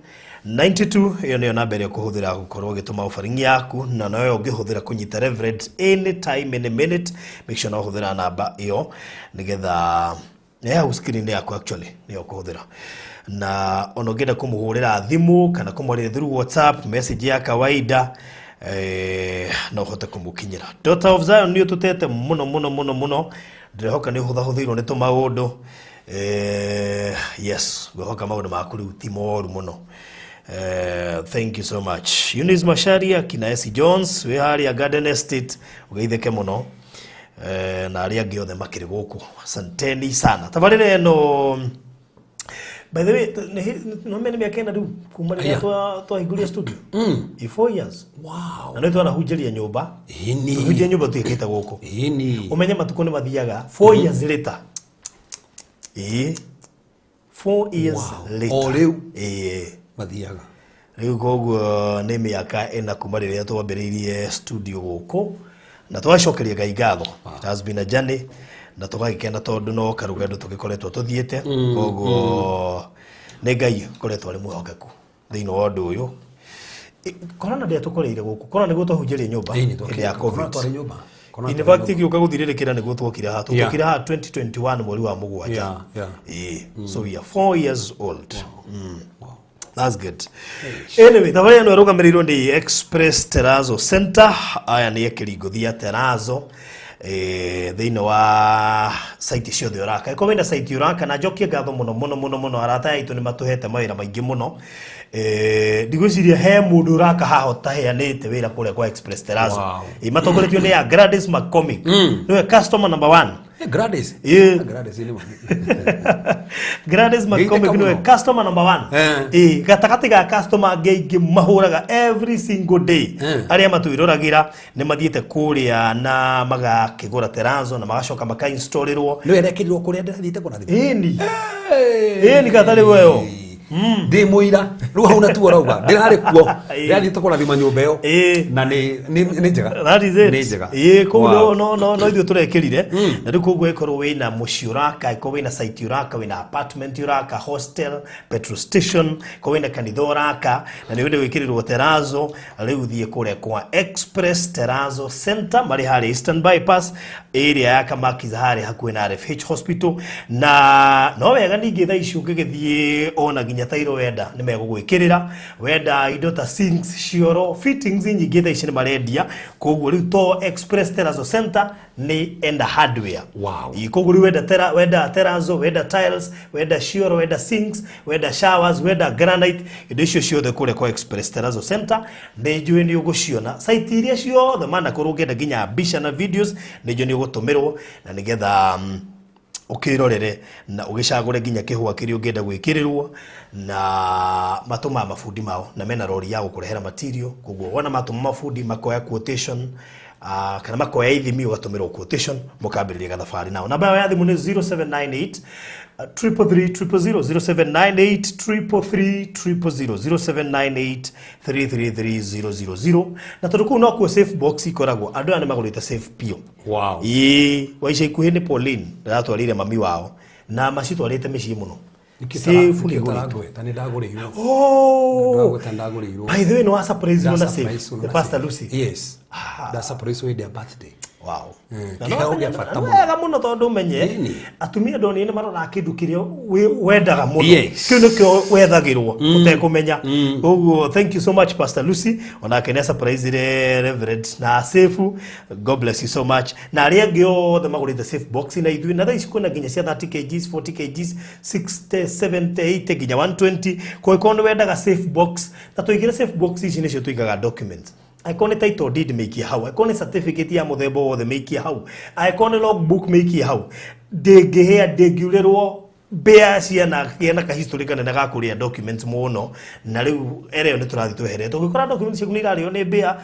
92. Ĩyo nĩyo namba ĩrĩa ũkũhũthĩra gũkorwo ũgĩtũma offering yaku, na noyo ũngĩhũthĩra kũnyita Reverend anytime, any minute. Make sure no ũhũthĩra namba ĩyo nĩgetha nĩ hau screen yaku actually nĩyo ũkũhũthĩra, na ona ũngĩenda kũmũhũrĩra thimũ kana kũmwarĩria through WhatsApp message ya kawaida, no ũhote kũmũkinyĩra. Daughter of Zion, nĩ ũtũtete mũno mũno mũno mũno, ndĩrehoka nĩ ũhũthahũthĩirwo nĩ tũmaũndũ. Yes, ngwĩhoka maũndũ maku rĩu ti moru mũno. Thank you so much Eunice Macharia, kina Esi Jones wĩ harĩa Garden Estate, ũgeithĩke mũno, na arĩa angĩ othe makĩrĩ gũkũ, asanteni sana. Tabarĩra ĩno, by the way, no mene mĩaka ĩna rĩu kuma rĩrĩa twahingũria studio. I 4 years. Na nĩ twanahunjĩria nyũmba. Tũhunjia nyũmba twĩkĩte gũkũ. Ũmenye matukũ nĩ mathiaga. 4 years later, ĩĩ, 4 years later. O rĩu. Ĩĩ. Mathiaga. Rĩu koguo nĩ mĩaka ĩna kuma rĩrĩa twambĩrĩirie studio gũkũ, na tũgacokeria Ngai ngatho. It has been a journey, na tũgagĩkena tondũ no karũgendo tũgĩkoretwo tũthiĩte. Koguo nĩ Ngai ũkoretwo arĩ mwĩhokeku thĩinĩ wa ũndũ ũyũ. Corona ndĩatũkoreire gũkũ. Corona nĩguo twahunjĩrie nyũmba hĩndĩ ya Corona COVID. twarĩ nyũmba. Corona In twarĩ fact nyũmba. gĩũka gũthirĩrĩkĩra nĩguo twokire haha. Tũkire haha 2021 mweri wa 7. Ĩĩ. So we are 4 years old. Wow. That's good. Anyway, thabarĩ ĩno ĩrũgamĩrĩirwo nĩ Express Terrazzo Center. Aya nĩ ekĩri ngũthi ya Terrazzo thĩinĩ wa site ciothe ũraka. Ĩkorwo wĩna site ũraka, na njokie ngatho mũno mũno mũno mũno, arata aitũ nĩ matũhete mawĩra maingĩ mũno. Ndigwĩciria he mũndũ ũraka haha ũtaheanĩte wĩra kũrĩa kwa Express Terrazzo. Wow. Matongoretio nĩ ya Gladys McCormick. Nĩwe customer number 1. Gladys. Yeah. Gladys nĩ Gladys McCormick Ngeithĩka niwe mũno. customer number 1. Gatagatĩ ga customer angĩ aingĩ mahũraga every single day. Arĩa matwĩroragĩra nĩ mathiĩte kũrĩa na magakĩgũra terrazzo na magacoka makainstallĩrwo. Nĩwe erekĩrirwo kũrĩa ndĩrathiĩte kũrathima. Ĩni. Ĩni gatarĩ weyo. Ndĩ mũira rĩu hau natuo ũrauga ndĩrarĩ kuo ndĩrathiĩte kũrathima nyũmba ĩyo na nĩ njega. That is it. Nĩ njega. Ĩĩ, kũu Wow. no ithuĩ tũrekĩrire. Na rĩu koguo ĩkorwo wĩna mũciĩ ũraka, ĩkorwo wĩna site ũraka, wĩna apartment ũraka, hostel, petrol station, ĩkorwo wĩna kanitha ũraka, na nĩ wende gwĩkĩrĩrwo terrazzo, rĩu thiĩ kũrĩa kwa Express Terrazzo Center, marĩ harĩa Eastern Bypass, area ya Kamakiza harĩa hakuhĩ na RFH Hospital. Na no wega ningĩ thaa ici ũngĩgĩthiĩ ona nginya tairo wenda nĩ megũgwĩkĩrĩra, wenda indo ta sinks, cioro, fittings nyingĩ thaa ici nĩ marendia. Koguo rĩu to Express Terrazzo Center nĩ enda hardware. Wow. Koguo rĩu wenda wenda terrazzo, wenda tiles, wenda cioro, wenda sinks, wenda showers, wenda granite, indo icio ciothe kũrĩa kwa Express Terrazzo Center nĩ njũĩ nĩ ũgũciona. Site iria ciothe manakorwo ũngĩenda nginya mbica na videos nĩ njũĩ nĩ ũgũtũmĩrwo na nĩgetha ũkĩrorere na ũgĩcagũre nginya kĩhũa kĩrĩa ũngĩenda gwĩkĩrĩrwo, na matũmaga mabundi mao na mena rori ya gũkũrehera material. Koguo wona matũma mabundi makoya quotation, kana makoya ithimi ũgatũmĩrwo quotation, mũkambĩrĩria gathabarĩ nao. Namba yao ya thimũ nĩ 0798 333 000, 0798 333 000, 0798 333 000. Na tondũ kũu nokuo safe box ikoragwo, andũ aya nĩ magũrĩte safe biũ. Wow. Ĩĩ, wa ica ikuhĩ nĩ Pauline ndĩratwarĩire mami wao na macitwarĩte mĩciĩ mũno. Safe nĩ ĩgũrĩtwo. Nĩ ndagũrĩirwo. Oh. Ndagũta ndagũrĩirwo. By the way, no surprise na safe. Ndasurprise The Pastor Lucy. Yes. Ndasurprise hĩndĩ ya birthday. Wow. Na Kĩheo no gĩa bata na mũno. wega mũno tondũ ũmenye Ĩni. atumia ndonire nĩ maroraga kĩndũ kĩrĩa wendaga mũno. Yes. Kĩu nĩkĩo wethagĩrwo ũtekũmenya. Koguo thank you so much Pastor Lucy, onake nĩ surprise Reverend na safe. God bless you so much. Na arĩa angĩ othe magũrĩte safe box na ithuĩ, na thaa ici kwĩna nginya cia 30 kgs, 40 kgs, 60, 70, 80 nginya 120. Koguo ĩkorwo nĩ wendaga safe box, na tũigĩre safe box ici nĩcio tũigaga documents. Angĩkorwo nĩ title deed mĩikie hau, angĩkorwo nĩ certificate ya mũthemba wothe mĩikie hau, angĩkorwo nĩ logbook mĩikie hau. Ndĩngĩhĩa, ndĩngiurĩrwo mbĩa ciana kĩena ka history kanene ga kũrĩa documents mũno. Na rĩu era ĩyo nĩ tũrathiĩ tweherete. Ũngĩkora documents ciaku nĩ irarĩo nĩ mbĩa,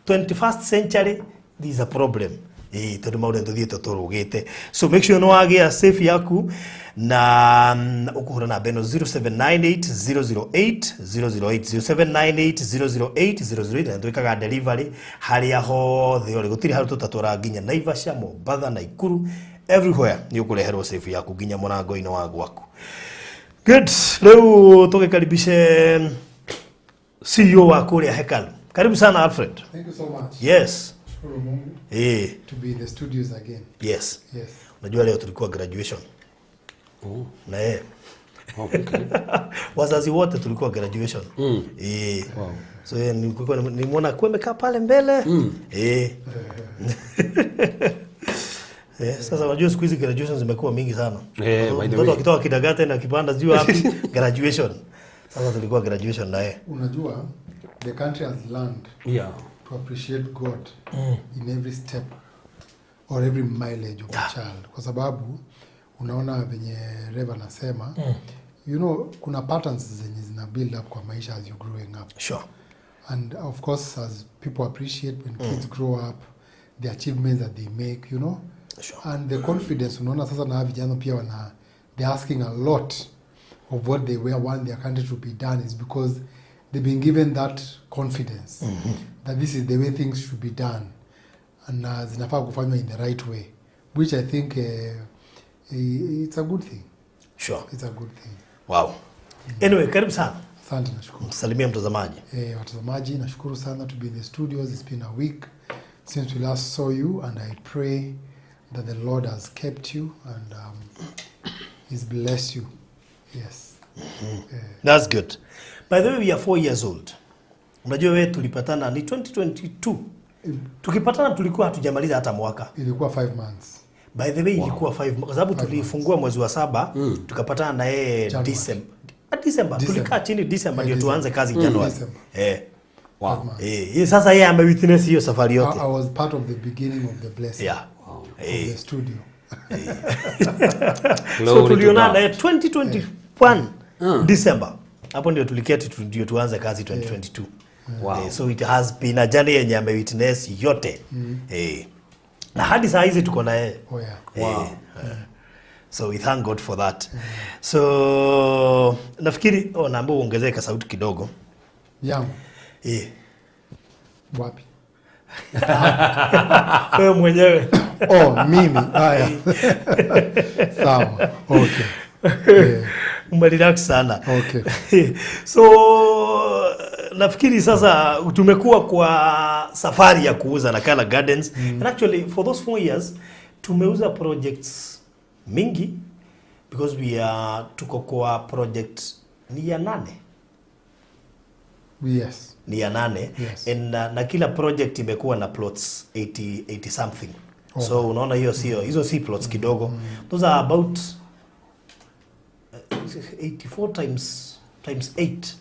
21st century, this is a problem. Tondũ maũndũ nĩ tũthiĩte tũrũgĩte. So make sure nĩ wagĩa safe yaku na ũkũhũra namba ĩno 0798 008 008, 0798 008 008, na twĩkaga delivery harĩa hothe ũrĩ. Gũtirĩ handũ tũtatwara, nginya Naivasha, Mombatha, Naikuru, everywhere nĩ ũkũreherwo safe yaku nginya mũrango-inĩ wa gwaku. Good. Rĩu tũgĩkaribishe CEO wa kũrĩa Hekalu. Karibu sana Alfred. Thank you so much. Yes. Shukuru Mungu to be in the studios again. Yes. Yes. Unajua leo tulikuwa graduation. Oh. Na yeye. Oh, okay. Wazazi wote tulikuwa graduation. Wow. So yeye nilikuwa nimeona kwa amekaa pale mbele. Sasa unajua siku hizi graduation zimekuwa mingi sana. By the Mtoto way. akitoka kindergarten na kipanda juu wapi graduation. Sasa tulikuwa graduation na yeye. Unajua the country has learned to appreciate God in every step or every mileage of a child. Kwa sababu unaona venye Rev anasema, you know, kuna patterns zenye zina build up kwa maisha as you're growing up. Sure. And of course as people appreciate when kids grow up, the achievements that they make, you know. Sure. And the confidence, unaona sasa na vijana pia wana, they're asking a lot of what they want their country to be done is because they've been given that confidence that this is the way things should be done and zinafaa kufanywa in the right way, which I think it's a good thing. Sure. It's a good thing. Wow. Anyway, karibu sana. Asante, nashukuru. Salimia mtazamaji. Watazamaji, nashukuru sana to be in the studios. It's been a week since we last saw you, and I pray that the Lord has kept you and He's blessed you. Yes. That's good. By the way, we are 4 years old. Unajua wewe tulipatana ni 2022. Tukipatana tulikuwa hatujamaliza hata mwaka. Ilikuwa 5 months. By the way, ilikuwa 5 kwa sababu tulifungua mwezi wa saba, tukapatana na yeye January. December. December. December. Tulikaa chini December ndio December. tuanze kazi January. December. Wow. Sasa yeye amewitness hiyo safari yote. I was part of the beginning of the blessing of the studio. So Glory to tulionana God. 2021 December. Hapo ndio tuliketi ndio tuanze kazi 2022. Wow. So it has been a journey yenye amewitness yote. Na hadi saa hizi tuko na yeye. Oh yeah. Wow. So we thank God for that. So nafikiri, oh, naomba uongezeke sauti kidogo. Yangu Eh. wapi? Wewe mwenyewe. Oh, mimi. Haya. Sawa. Okay. Yeah. Umerelax sana. Okay. So nafikiri sasa tumekuwa kwa safari ya kuuza Nakala Gardens, and actually for those 4 years tumeuza projects mingi because we are tuko kwa project ni ya nane. Yes. Ni ya nane. Yes. And na kila project imekuwa na plots 80, 80 something. Oh. So unaona hiyo sio hizo si plots kidogo. Those are about 84 times 8.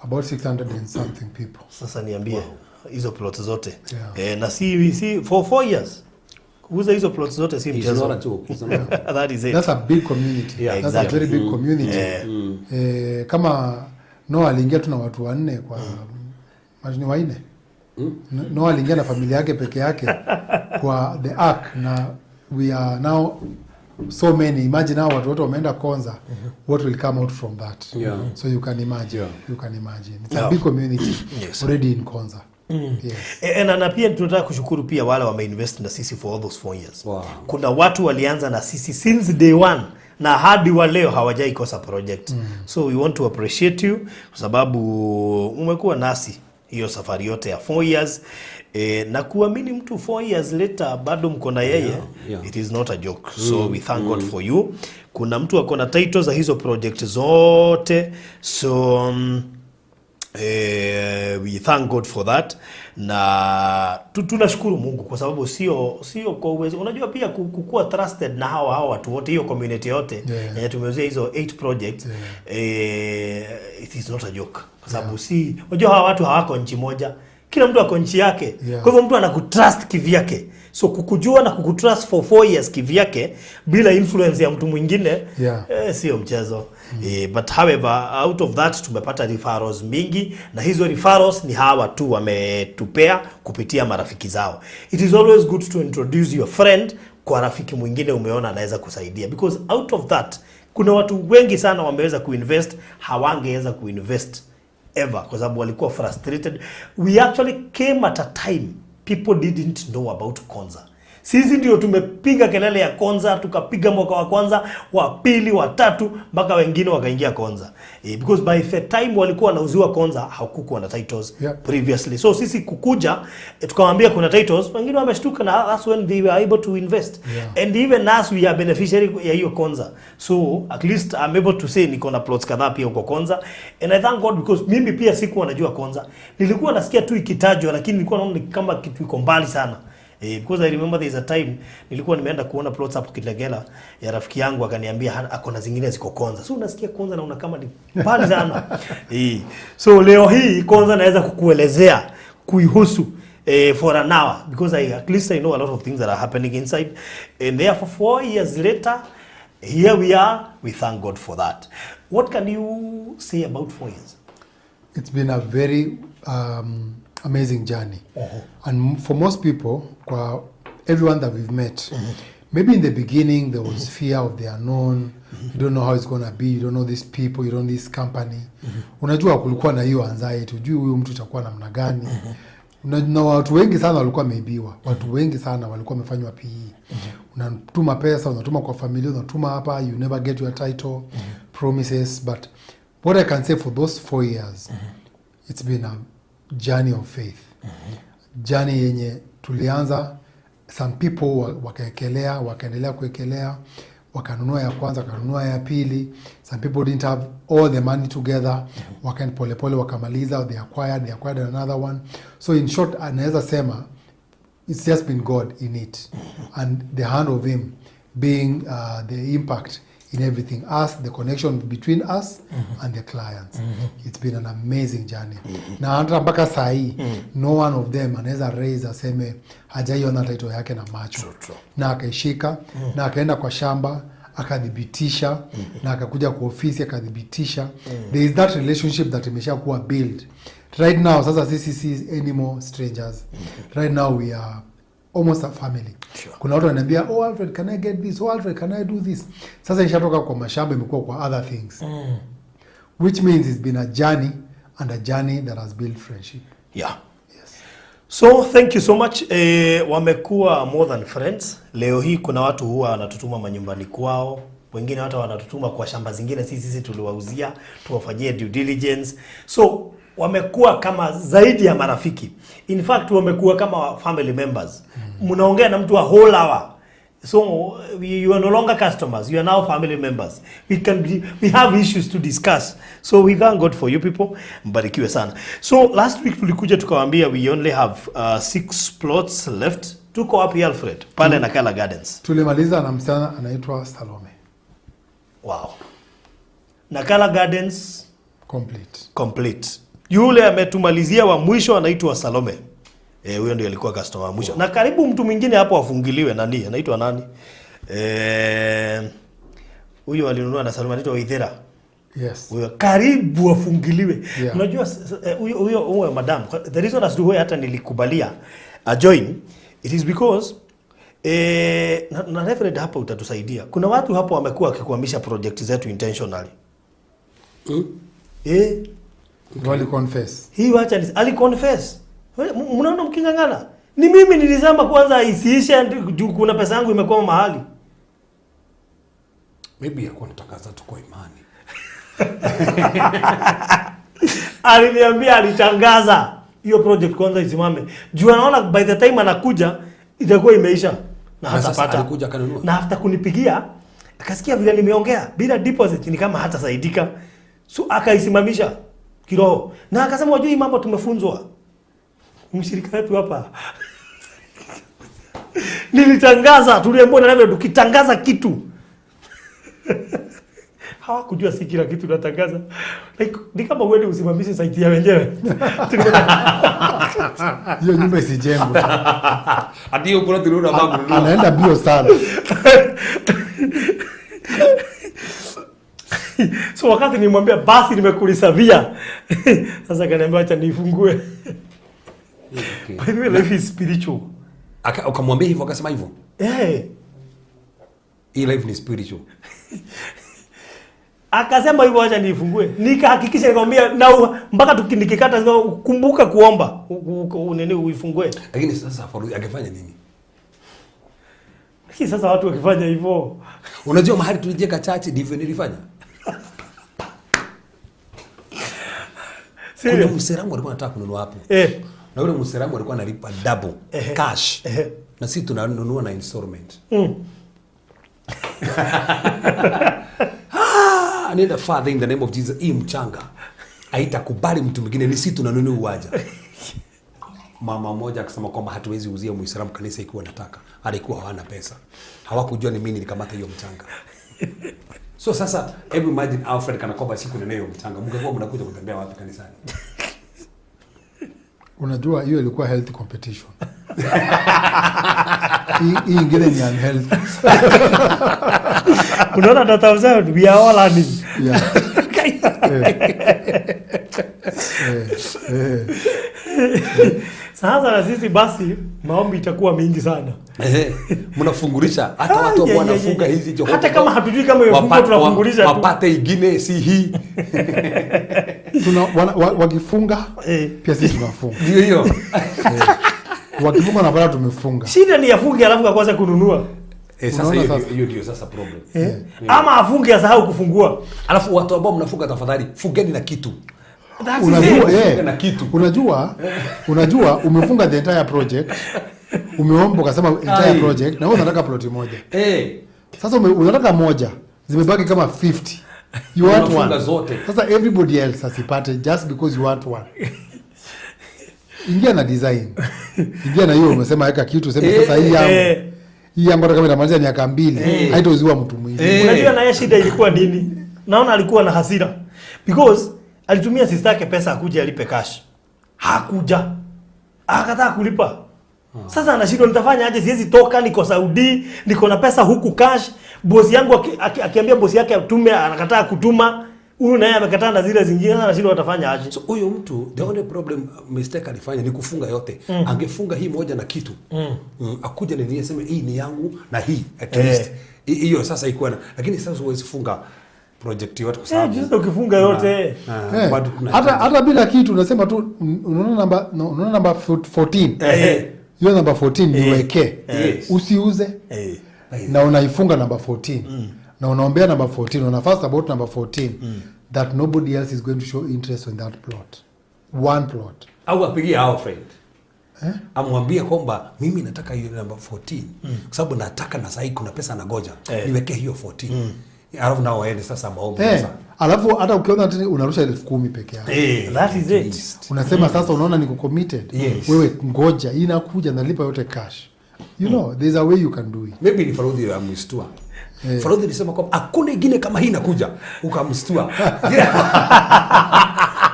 About 600 and something people. Sasa niambie hizo plots zote. Yeah. Na si for 4 years kuuza hizo plots zote si It's mchezo. not a joke. It's not a joke. That is it. That's a big community. Yeah. That's Exactly. a very big community. Kama Noah aliingia tu na watu wanne kwa mm. Ni wanne. Noah aliingia na familia yake peke yake kwa the ark, na we are now so many. Imagine now watu wote wameenda Konza, what will come out from that? Yeah. So you can imagine. Yeah. You can imagine. It's a big community already in Konza. Yes. Na pia tunataka kushukuru pia wale wameinvest na sisi for all those 4 years. Wow. Kuna watu walianza na sisi since day one na hadi wa leo hawajai kosa project. So we want to appreciate you kwa sababu umekuwa nasi hiyo safari yote ya 4 years, na kuamini mtu 4 years later bado mko na yeye, Yeah. it is not a joke. So we thank God for you. Kuna mtu ako na title za hizo project zote, so we thank God for that na tunashukuru Mungu kwa sababu sio kwa uwezo. Unajua pia kukuwa trusted na hawa watu wote, hiyo community yote yenye tumeuzia hizo 8 projects, it is not a joke kwa sababu si unajua hawa watu hawako nchi moja, kila mtu ako nchi yake. Yeah. Kwa hivyo mtu anakutrust kivyake, so kukujua na kukutrust for 4 years kivyake bila influence ya mtu mwingine, sio mchezo. But however, out of that tumepata referrals mingi, na hizo referrals ni hawa tu wametupea kupitia marafiki zao. It is always good to introduce your friend kwa rafiki mwingine umeona anaweza kusaidia, because out of that kuna watu wengi sana wameweza kuinvest, hawangeweza kuinvest ever kwa sababu walikuwa frustrated. We actually came at a time people didn't know about Konza. Sisi ndio tumepiga kelele ya Konza, tukapiga mwaka wa kwanza, wa pili, wa tatu, mpaka wengine wakaingia Konza. Because by the time walikuwa wanauziwa Konza hakukuwa na titles previously. So sisi kukuja, tukawaambia kuna titles, wengine wameshtuka na that's when they were able to invest. And even us, we are beneficiary ya hiyo Konza. So at least I'm able to say niko na plots kadhaa pia huko Konza. And I thank God because mimi pia sikuwa najua Konza. Nilikuwa nasikia tu ikitajwa, lakini nilikuwa naona ni kama kitu iko mbali sana. Because I remember there is a time nilikuwa nimeenda kuona plots hapo Kitengela ya rafiki yangu, akaniambia ako na zingine ziko Konza. So unasikia Konza naona kama ni mbali sana. So leo hii Konza naweza kukuelezea kuihusu for an hour because at least I know a lot of things that are happening inside, and therefore 4 years later, here we are. We thank God for that. What can you say about 4 years? It's been a very amazing journey. And for most people, kwa everyone that we've met, maybe in the beginning there was fear of the unknown. You don't know how it's gonna be, you don't know these people, you don't know this company. Unajua kulikuwa na hiyo anxiety, hujui huyu mtu itakuwa namna gani. Na watu wengi sana walikuwa wameibiwa, watu wengi sana walikuwa wamefanywa PE. Unatuma pesa, unatuma kwa familia, unatuma hapa, you never get your title, promises. But What I can say for those 4 years, it's been a journey of faith. Journey yenye tulianza, some people wakaekelea, wakaendelea kuekelea, wakanunua ya kwanza, wakanunua ya pili. Some people didn't have all the money together, wakaenda polepole wakamaliza, they acquired another one. So in short, anaweza sema it's just been God in it and the hand of him being the impact in everything, us, the connection between us and the clients. It's been an amazing journey, na hata mpaka saa hii no one of them anaweza raise aseme hajaiona title yake na macho na akaishika na akaenda kwa shamba akathibitisha na akakuja kwa ofisi akathibitisha. There is that relationship that imeshakuwa build right now. Sasa sisi si anymore strangers. Right now we are almost a family. Kuna watu wananiambia, "Oh Alfred, can I get this? Oh Alfred, can I do this?" Sasa ishatoka kwa mashamba, imekuwa kwa other things, which means it's been a journey, and a journey that has built friendship. So thank you so much. Wamekuwa more than friends. Leo hii kuna watu huwa wanatutuma manyumbani kwao, wengine hata wanatutuma kwa shamba zingine, sisi tuliwauzia tuwafanyie due diligence. So wamekuwa kama zaidi ya marafiki. In fact, wamekuwa kama family members. Mnaongea na mtu a whole hour. So you are no longer customers, you are now family members. We have issues to discuss. So we thank God for you people. Mbarikiwe sana. So last week tulikuja tukawaambia we only have six plots left. Tuko wapi, Alfred? Pale Nakala Gardens. Tulimaliza na msichana anaitwa Salome. Wow. Nakala Gardens complete. Complete. Yule ametumalizia wa mwisho anaitwa Salome. Eh, huyo ndio alikuwa customer wa mwisho. Na karibu mtu mwingine hapo afungiliwe, nani? Anaitwa nani? Eh, huyo alinunua na Salome anaitwa Waithera. Yes. Huyo karibu afungiliwe. Unajua huyo madam, the reason as to why hata nilikubalia a join, it is because na Reverend hapa utatusaidia. Kuna watu hapo wamekuwa wakikwamisha project zetu intentionally. Wali confess. Hii wacha ni ali confess. Mnaona mking'ang'ana? Ni mimi nilisema kwanza isiishe juu kuna pesa yangu imekwama mahali. Maybe alikuwa anatangaza tu kwa imani. Aliniambia alitangaza hiyo project kwanza isimame. Juu anaona by the time anakuja itakuwa imeisha na Na sasa hatapata. alikuja akanunua? Na after kunipigia akasikia vile nimeongea bila deposit ni kama hatasaidika. So akaisimamisha kiroho. Na akasema, "Wajua hii mambo tumefunzwa." Mshirika wetu hapa. Nilitangaza, tuliambiwa na level tukitangaza kitu. Hawakujua si kila kitu natangaza. Like, ni kama uende usimamishe site ya wenyewe. Hiyo nyumba isijengwe. Hadi hiyo plot ndio unataka kununua. Anaenda bio sana. So wakati nimwambia basi nimekulisavia. Sasa akaniambia acha nifungue. Okay. By the way, life is spiritual. Ukamwambia hivyo akasema hivyo. Eh. Hii life ni spiritual. Akasema hivyo acha nifungue. Nikahakikisha nikamwambia na mpaka nikikata kumbuka kuomba nini uifungue. Lakini sasa Faruzi angefanya nini? Lakini sasa watu wakifanya hivyo Unajua mahali tulijenga church ndivyo nilifanya. Kuna Serious? Muislamu alikuwa anataka kununua hapo. Na yule Muislamu alikuwa analipa double cash. Na sisi tunanunua na installment. Ah, nenda Father, in the name of Jesus, hii mchanga haitakubali mtu mwingine, ni sisi tunanunua uwanja. Mama mmoja akasema kwamba hatuwezi uzia Muislamu kanisa ikiwa nataka, alikuwa hawana pesa. Hawakujua ni mimi nilikamata hiyo mchanga. So sasa hebu imagine Alfred kana kwamba siku nene hiyo mchanga, mngekuwa mnakuja kutembea wapi kanisani? Unajua hiyo ilikuwa health competition. Hii ingine ni unhealthy. Unaona Dr. Mzee, we are all learning. Yeah. Eh. Sasa na sisi basi maombi itakuwa mingi sana. Ehe, mnafungulisha hata watu ambao wanafunga hizi Jehova. Hata kama hatujui kama imefungwa, tunafungulisha tu. Wapate ingine si hii. Wakifunga pia sisi tunafunga. Ndio hiyo. Wakifunga napata tumefunga. Shida ni afunge alafu akose kununua. Sasa Unaona hiyo sasa? Hiyo ndio sasa problem. Eh. Ama afunge asahau kufungua. Alafu watu ambao mnafunga, tafadhali fungeni na kitu. That is Unajua, it. eh, Na kitu. unajua umefunga the entire project, umeomba ukasema entire Ai. project, na wewe unataka ploti moja. Sasa unataka moja, zimebaki kama 50. You want Unafunga one. zote. Sasa everybody else asipate just because you want one. Ingia na design, ingia na hiyo umesema weka kitu, useme sasa hii yangu, hii yangu hata kama itamaliza miaka 2 haitauziwa mtu mwingine. Unajua naye shida ilikuwa nini? Naona alikuwa na hasira because alitumia sister yake pesa akuja alipe cash. Hakuja. Akakataa kulipa. Sasa anashindwa, nitafanya aje? Siwezi toka, niko Saudi, niko na pesa huku cash. Bosi yangu akiambia bosi yake atume, anakataa kutuma. Huyu naye amekataa na zile zingine, sasa anashindwa atafanya aje. So huyo mtu, the only problem, mistake alifanya ni kufunga yote. Angefunga hii moja na kitu. Akuja nini aseme hii ni yangu na hii at least. Hiyo sasa ikuwa na, lakini sasa huwezi funga project yote kwa sababu Sasa ukifunga yote. Bado kuna Hata bila kitu unasema tu unaona namba, no, unaona namba 14, hiyo namba 14 niwekee, usiuze, na unaifunga namba 14 na unaombea namba 14, una fast about number 14 that nobody else is going to show interest in that plot, one plot. Au apigie Alfred. Eh? Amwambie kwamba mimi nataka hiyo namba 14 kwa sababu nataka na sahii kuna pesa nagoja, niwekee hiyo 14, alafu nao waende sasa maombi sasa. Alafu hata ukiona tena unarusha 10,000 peke yake. That is At it. least. Unasema sasa unaona niko committed. Wewe ngoja inakuja, nalipa yote cash. There's a way you can do it. Maybe ni Farodhi amstua. Farodhi alisema kwamba hakuna ingine kama hii inakuja, ukamstua.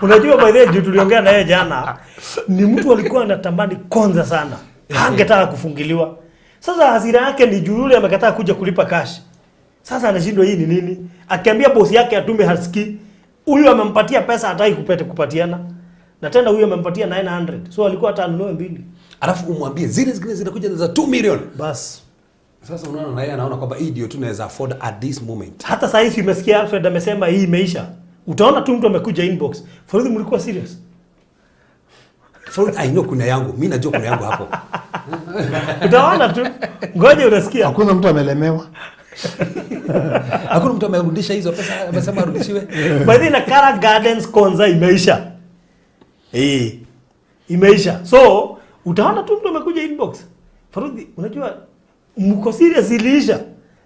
Unajua, by the way, juu tuliongea na yeye jana, ni mtu alikuwa anatamani Konza sana, hangetaka kufungiliwa. Sasa hasira yake ni juu yule amekataa kuja kulipa cash. Sasa anashindwa hii ni nini? Akiambia bosi yake atume hasikii. Huyu amempatia pesa, hataki kupatiana. Na tena huyu amempatia 900. So alikuwa hata anunue mbili. Alafu umwambie zile zingine zinakuja za 2 million. Bas. Sasa unaona na yeye anaona kwamba hii ndio tunaweza afford at this moment. Hata saa hizi umesikia Alfred amesema hii imeisha. Utaona tu mtu amekuja inbox. Faridhi, mlikuwa serious? Farodhi, I know kuna yangu. Mimi najua kuna yangu hapo. Utaona tu. Ngoja unasikia. Hakuna mtu amelemewa. Hakuna mtu amerudisha hizo pesa, amesema arudishiwe. By the way, Nakara Gardens Konza imeisha. Imeisha. So, utaona tu mtu amekuja inbox. Faridhi, unajua mko serious, iliisha?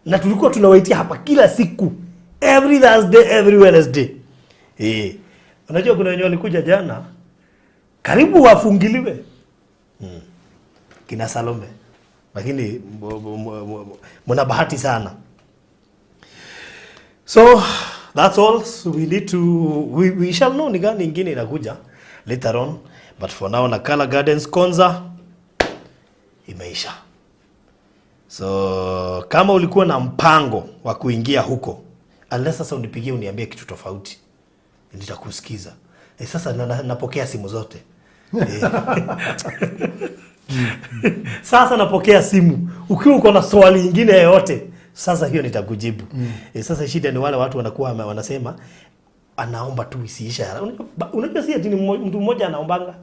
Na tulikuwa tunawaitia hapa kila siku. Every Thursday, every Wednesday. Unajua kuna wenye walikuja jana karibu wafungiliwe. Kina Salome. Lakini mna bahati sana. So that's all. So we need to we shall know ni gani ingine inakuja later on. But for now, Nakala Gardens Konza imeisha. So kama ulikuwa na mpango wa kuingia huko, unless sasa unipigie uniambie kitu tofauti, nitakusikiza. Sasa napokea simu zote. Sasa napokea simu. Ukiwa uko na swali nyingine yoyote, sasa hiyo nitakujibu. Sasa shida ni wale watu wanakuwa wanasema anaomba tu isiishe haraka. Unajua si ati ni mtu mmoja anaombanga.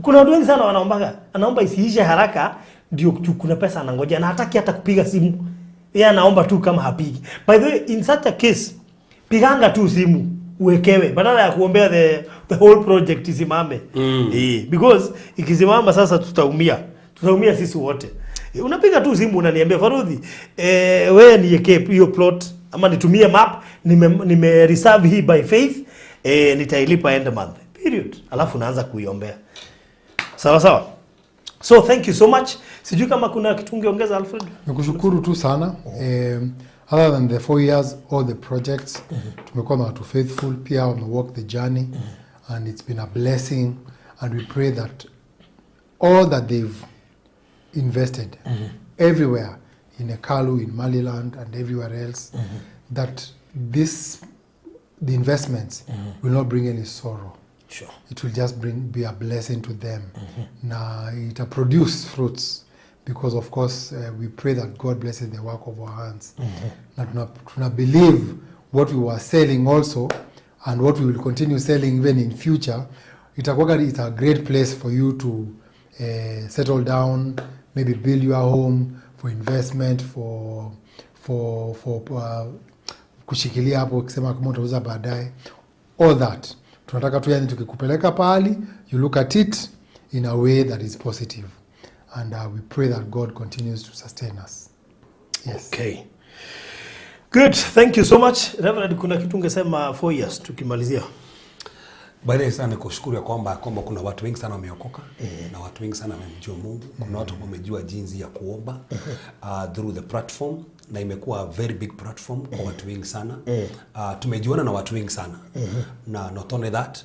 Kuna watu wengi sana wanaombanga. Anaomba isiishe haraka ndio kuna pesa anangoja na hataki hata kupiga simu. Yeye anaomba tu kama hapigi. By the way, in such a case, piganga tu simu uwekewe badala ya kuombea the whole project isimame. Because ikisimama sasa tutaumia. Tutaumia sisi wote. Unapiga tu simu unaniambia, Farudhi, wewe niwekee hiyo plot ama nitumie map, nime reserve hii by faith, nitailipa end month. Period. Alafu unaanza kuiombea. Sawa sawa. So thank you so much. Sijui kama kuna kitu ungeongeza, Alfred. Nikushukuru tu sana. Other than the 4 years, all the projects tumekuwa na watu faithful pia wame walk the journey and it's been a blessing, and we pray that all that they've invested everywhere in Ekalu, in Maliland and everywhere else, that this the investments will not bring any sorrow. It will just bring be a blessing to them na it produce fruits, because of course we pray that God blesses the work of our hands na tuna believe what we were selling also and what we will continue selling even in future, itakuwaga it's a great place for you to settle down, maybe build your home. for investment, for kushikilia hapo ukisema kama utauza baadaye, all that. Tunataka tu, yani, tukikupeleka pahali, you look at it in a way that is positive, and we pray that God continues to sustain us. Yes. Okay. Good, thank you so much. Reverend, kuna kitu ungesema 4 years tukimalizia? By the way, sana nikushukuru ya kwamba kuna watu wengi sana wameokoka na watu wengi sana wamemjua Mungu. Kuna watu ambao wamejua jinsi ya kuomba through the platform, na imekuwa a very big platform kwa watu wengi sana. Tumejuana na watu wengi sana, na not only that,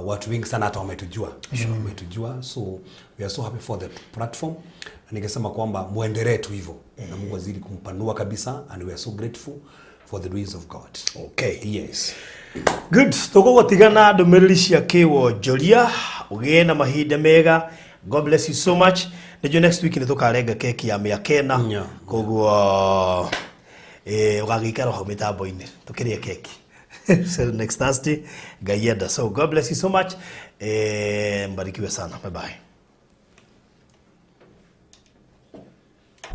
watu wengi sana hata wametujua, so we are so happy for the platform, na ningesema kwamba muendelee tu hivyo na Mungu azidi kumpanua kabisa, and we are so grateful for the doings of God. Okay. Yes. Good, tũgũgũtigana ndũmĩrĩri cia kĩwonjoria. Ũgĩe na mahinda mega. God bless you so much. Nĩnjũĩ next week nĩ tũkarenga keki ya mĩaka 4. Koguo ũgagĩikara hau mĩtambo-inĩ tũkĩrĩe keki. So next Thursday, Ngai enda. So God bless you so much. Mbarikiwe sana. Bye bye.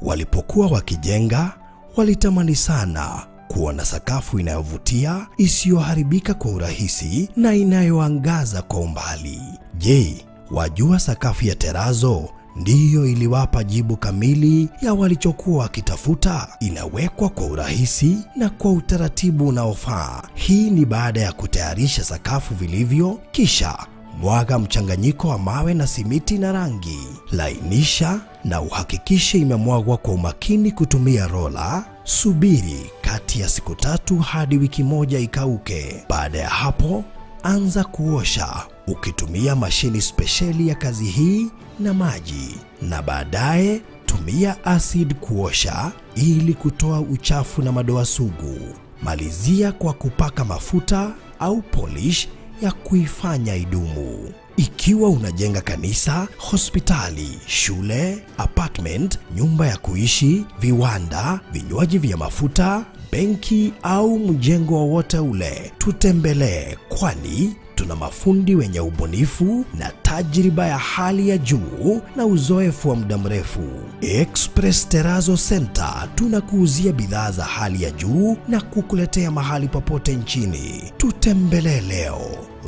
Walipokuwa wakijenga, walitamani sana kuona sakafu inayovutia, isiyoharibika kwa urahisi na inayoangaza kwa umbali. Je, wajua sakafu ya terazo ndiyo iliwapa jibu kamili ya walichokuwa wakitafuta? Inawekwa kwa urahisi na kwa utaratibu unaofaa. Hii ni baada ya kutayarisha sakafu vilivyo, kisha mwaga mchanganyiko wa mawe na simiti na rangi. Lainisha na uhakikishe imemwagwa kwa umakini kutumia rola. Subiri kati ya siku 3 hadi wiki 1 ikauke. Baada ya hapo, anza kuosha ukitumia mashini spesheli ya kazi hii na maji, na baadaye tumia acid kuosha ili kutoa uchafu na madoa sugu. Malizia kwa kupaka mafuta au polish ya kuifanya idumu. Ikiwa unajenga kanisa, hospitali, shule, apartment, nyumba ya kuishi, viwanda, vinywaji vya mafuta, benki au mjengo wowote ule, tutembelee, kwani tuna mafundi wenye ubunifu na tajriba ya hali ya juu na uzoefu wa muda mrefu. Express Terrazzo Center tunakuuzia bidhaa za hali ya juu na kukuletea mahali popote nchini. Tutembelee leo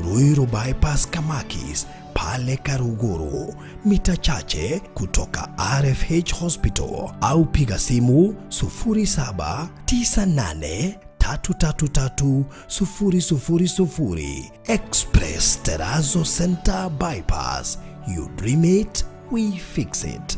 Ruiru Bypass, Kamakis, pale Karuguru, mita chache kutoka RFH Hospital, au piga simu 0798 333 000. Express Terrazzo Center Bypass. You dream it, we fix it.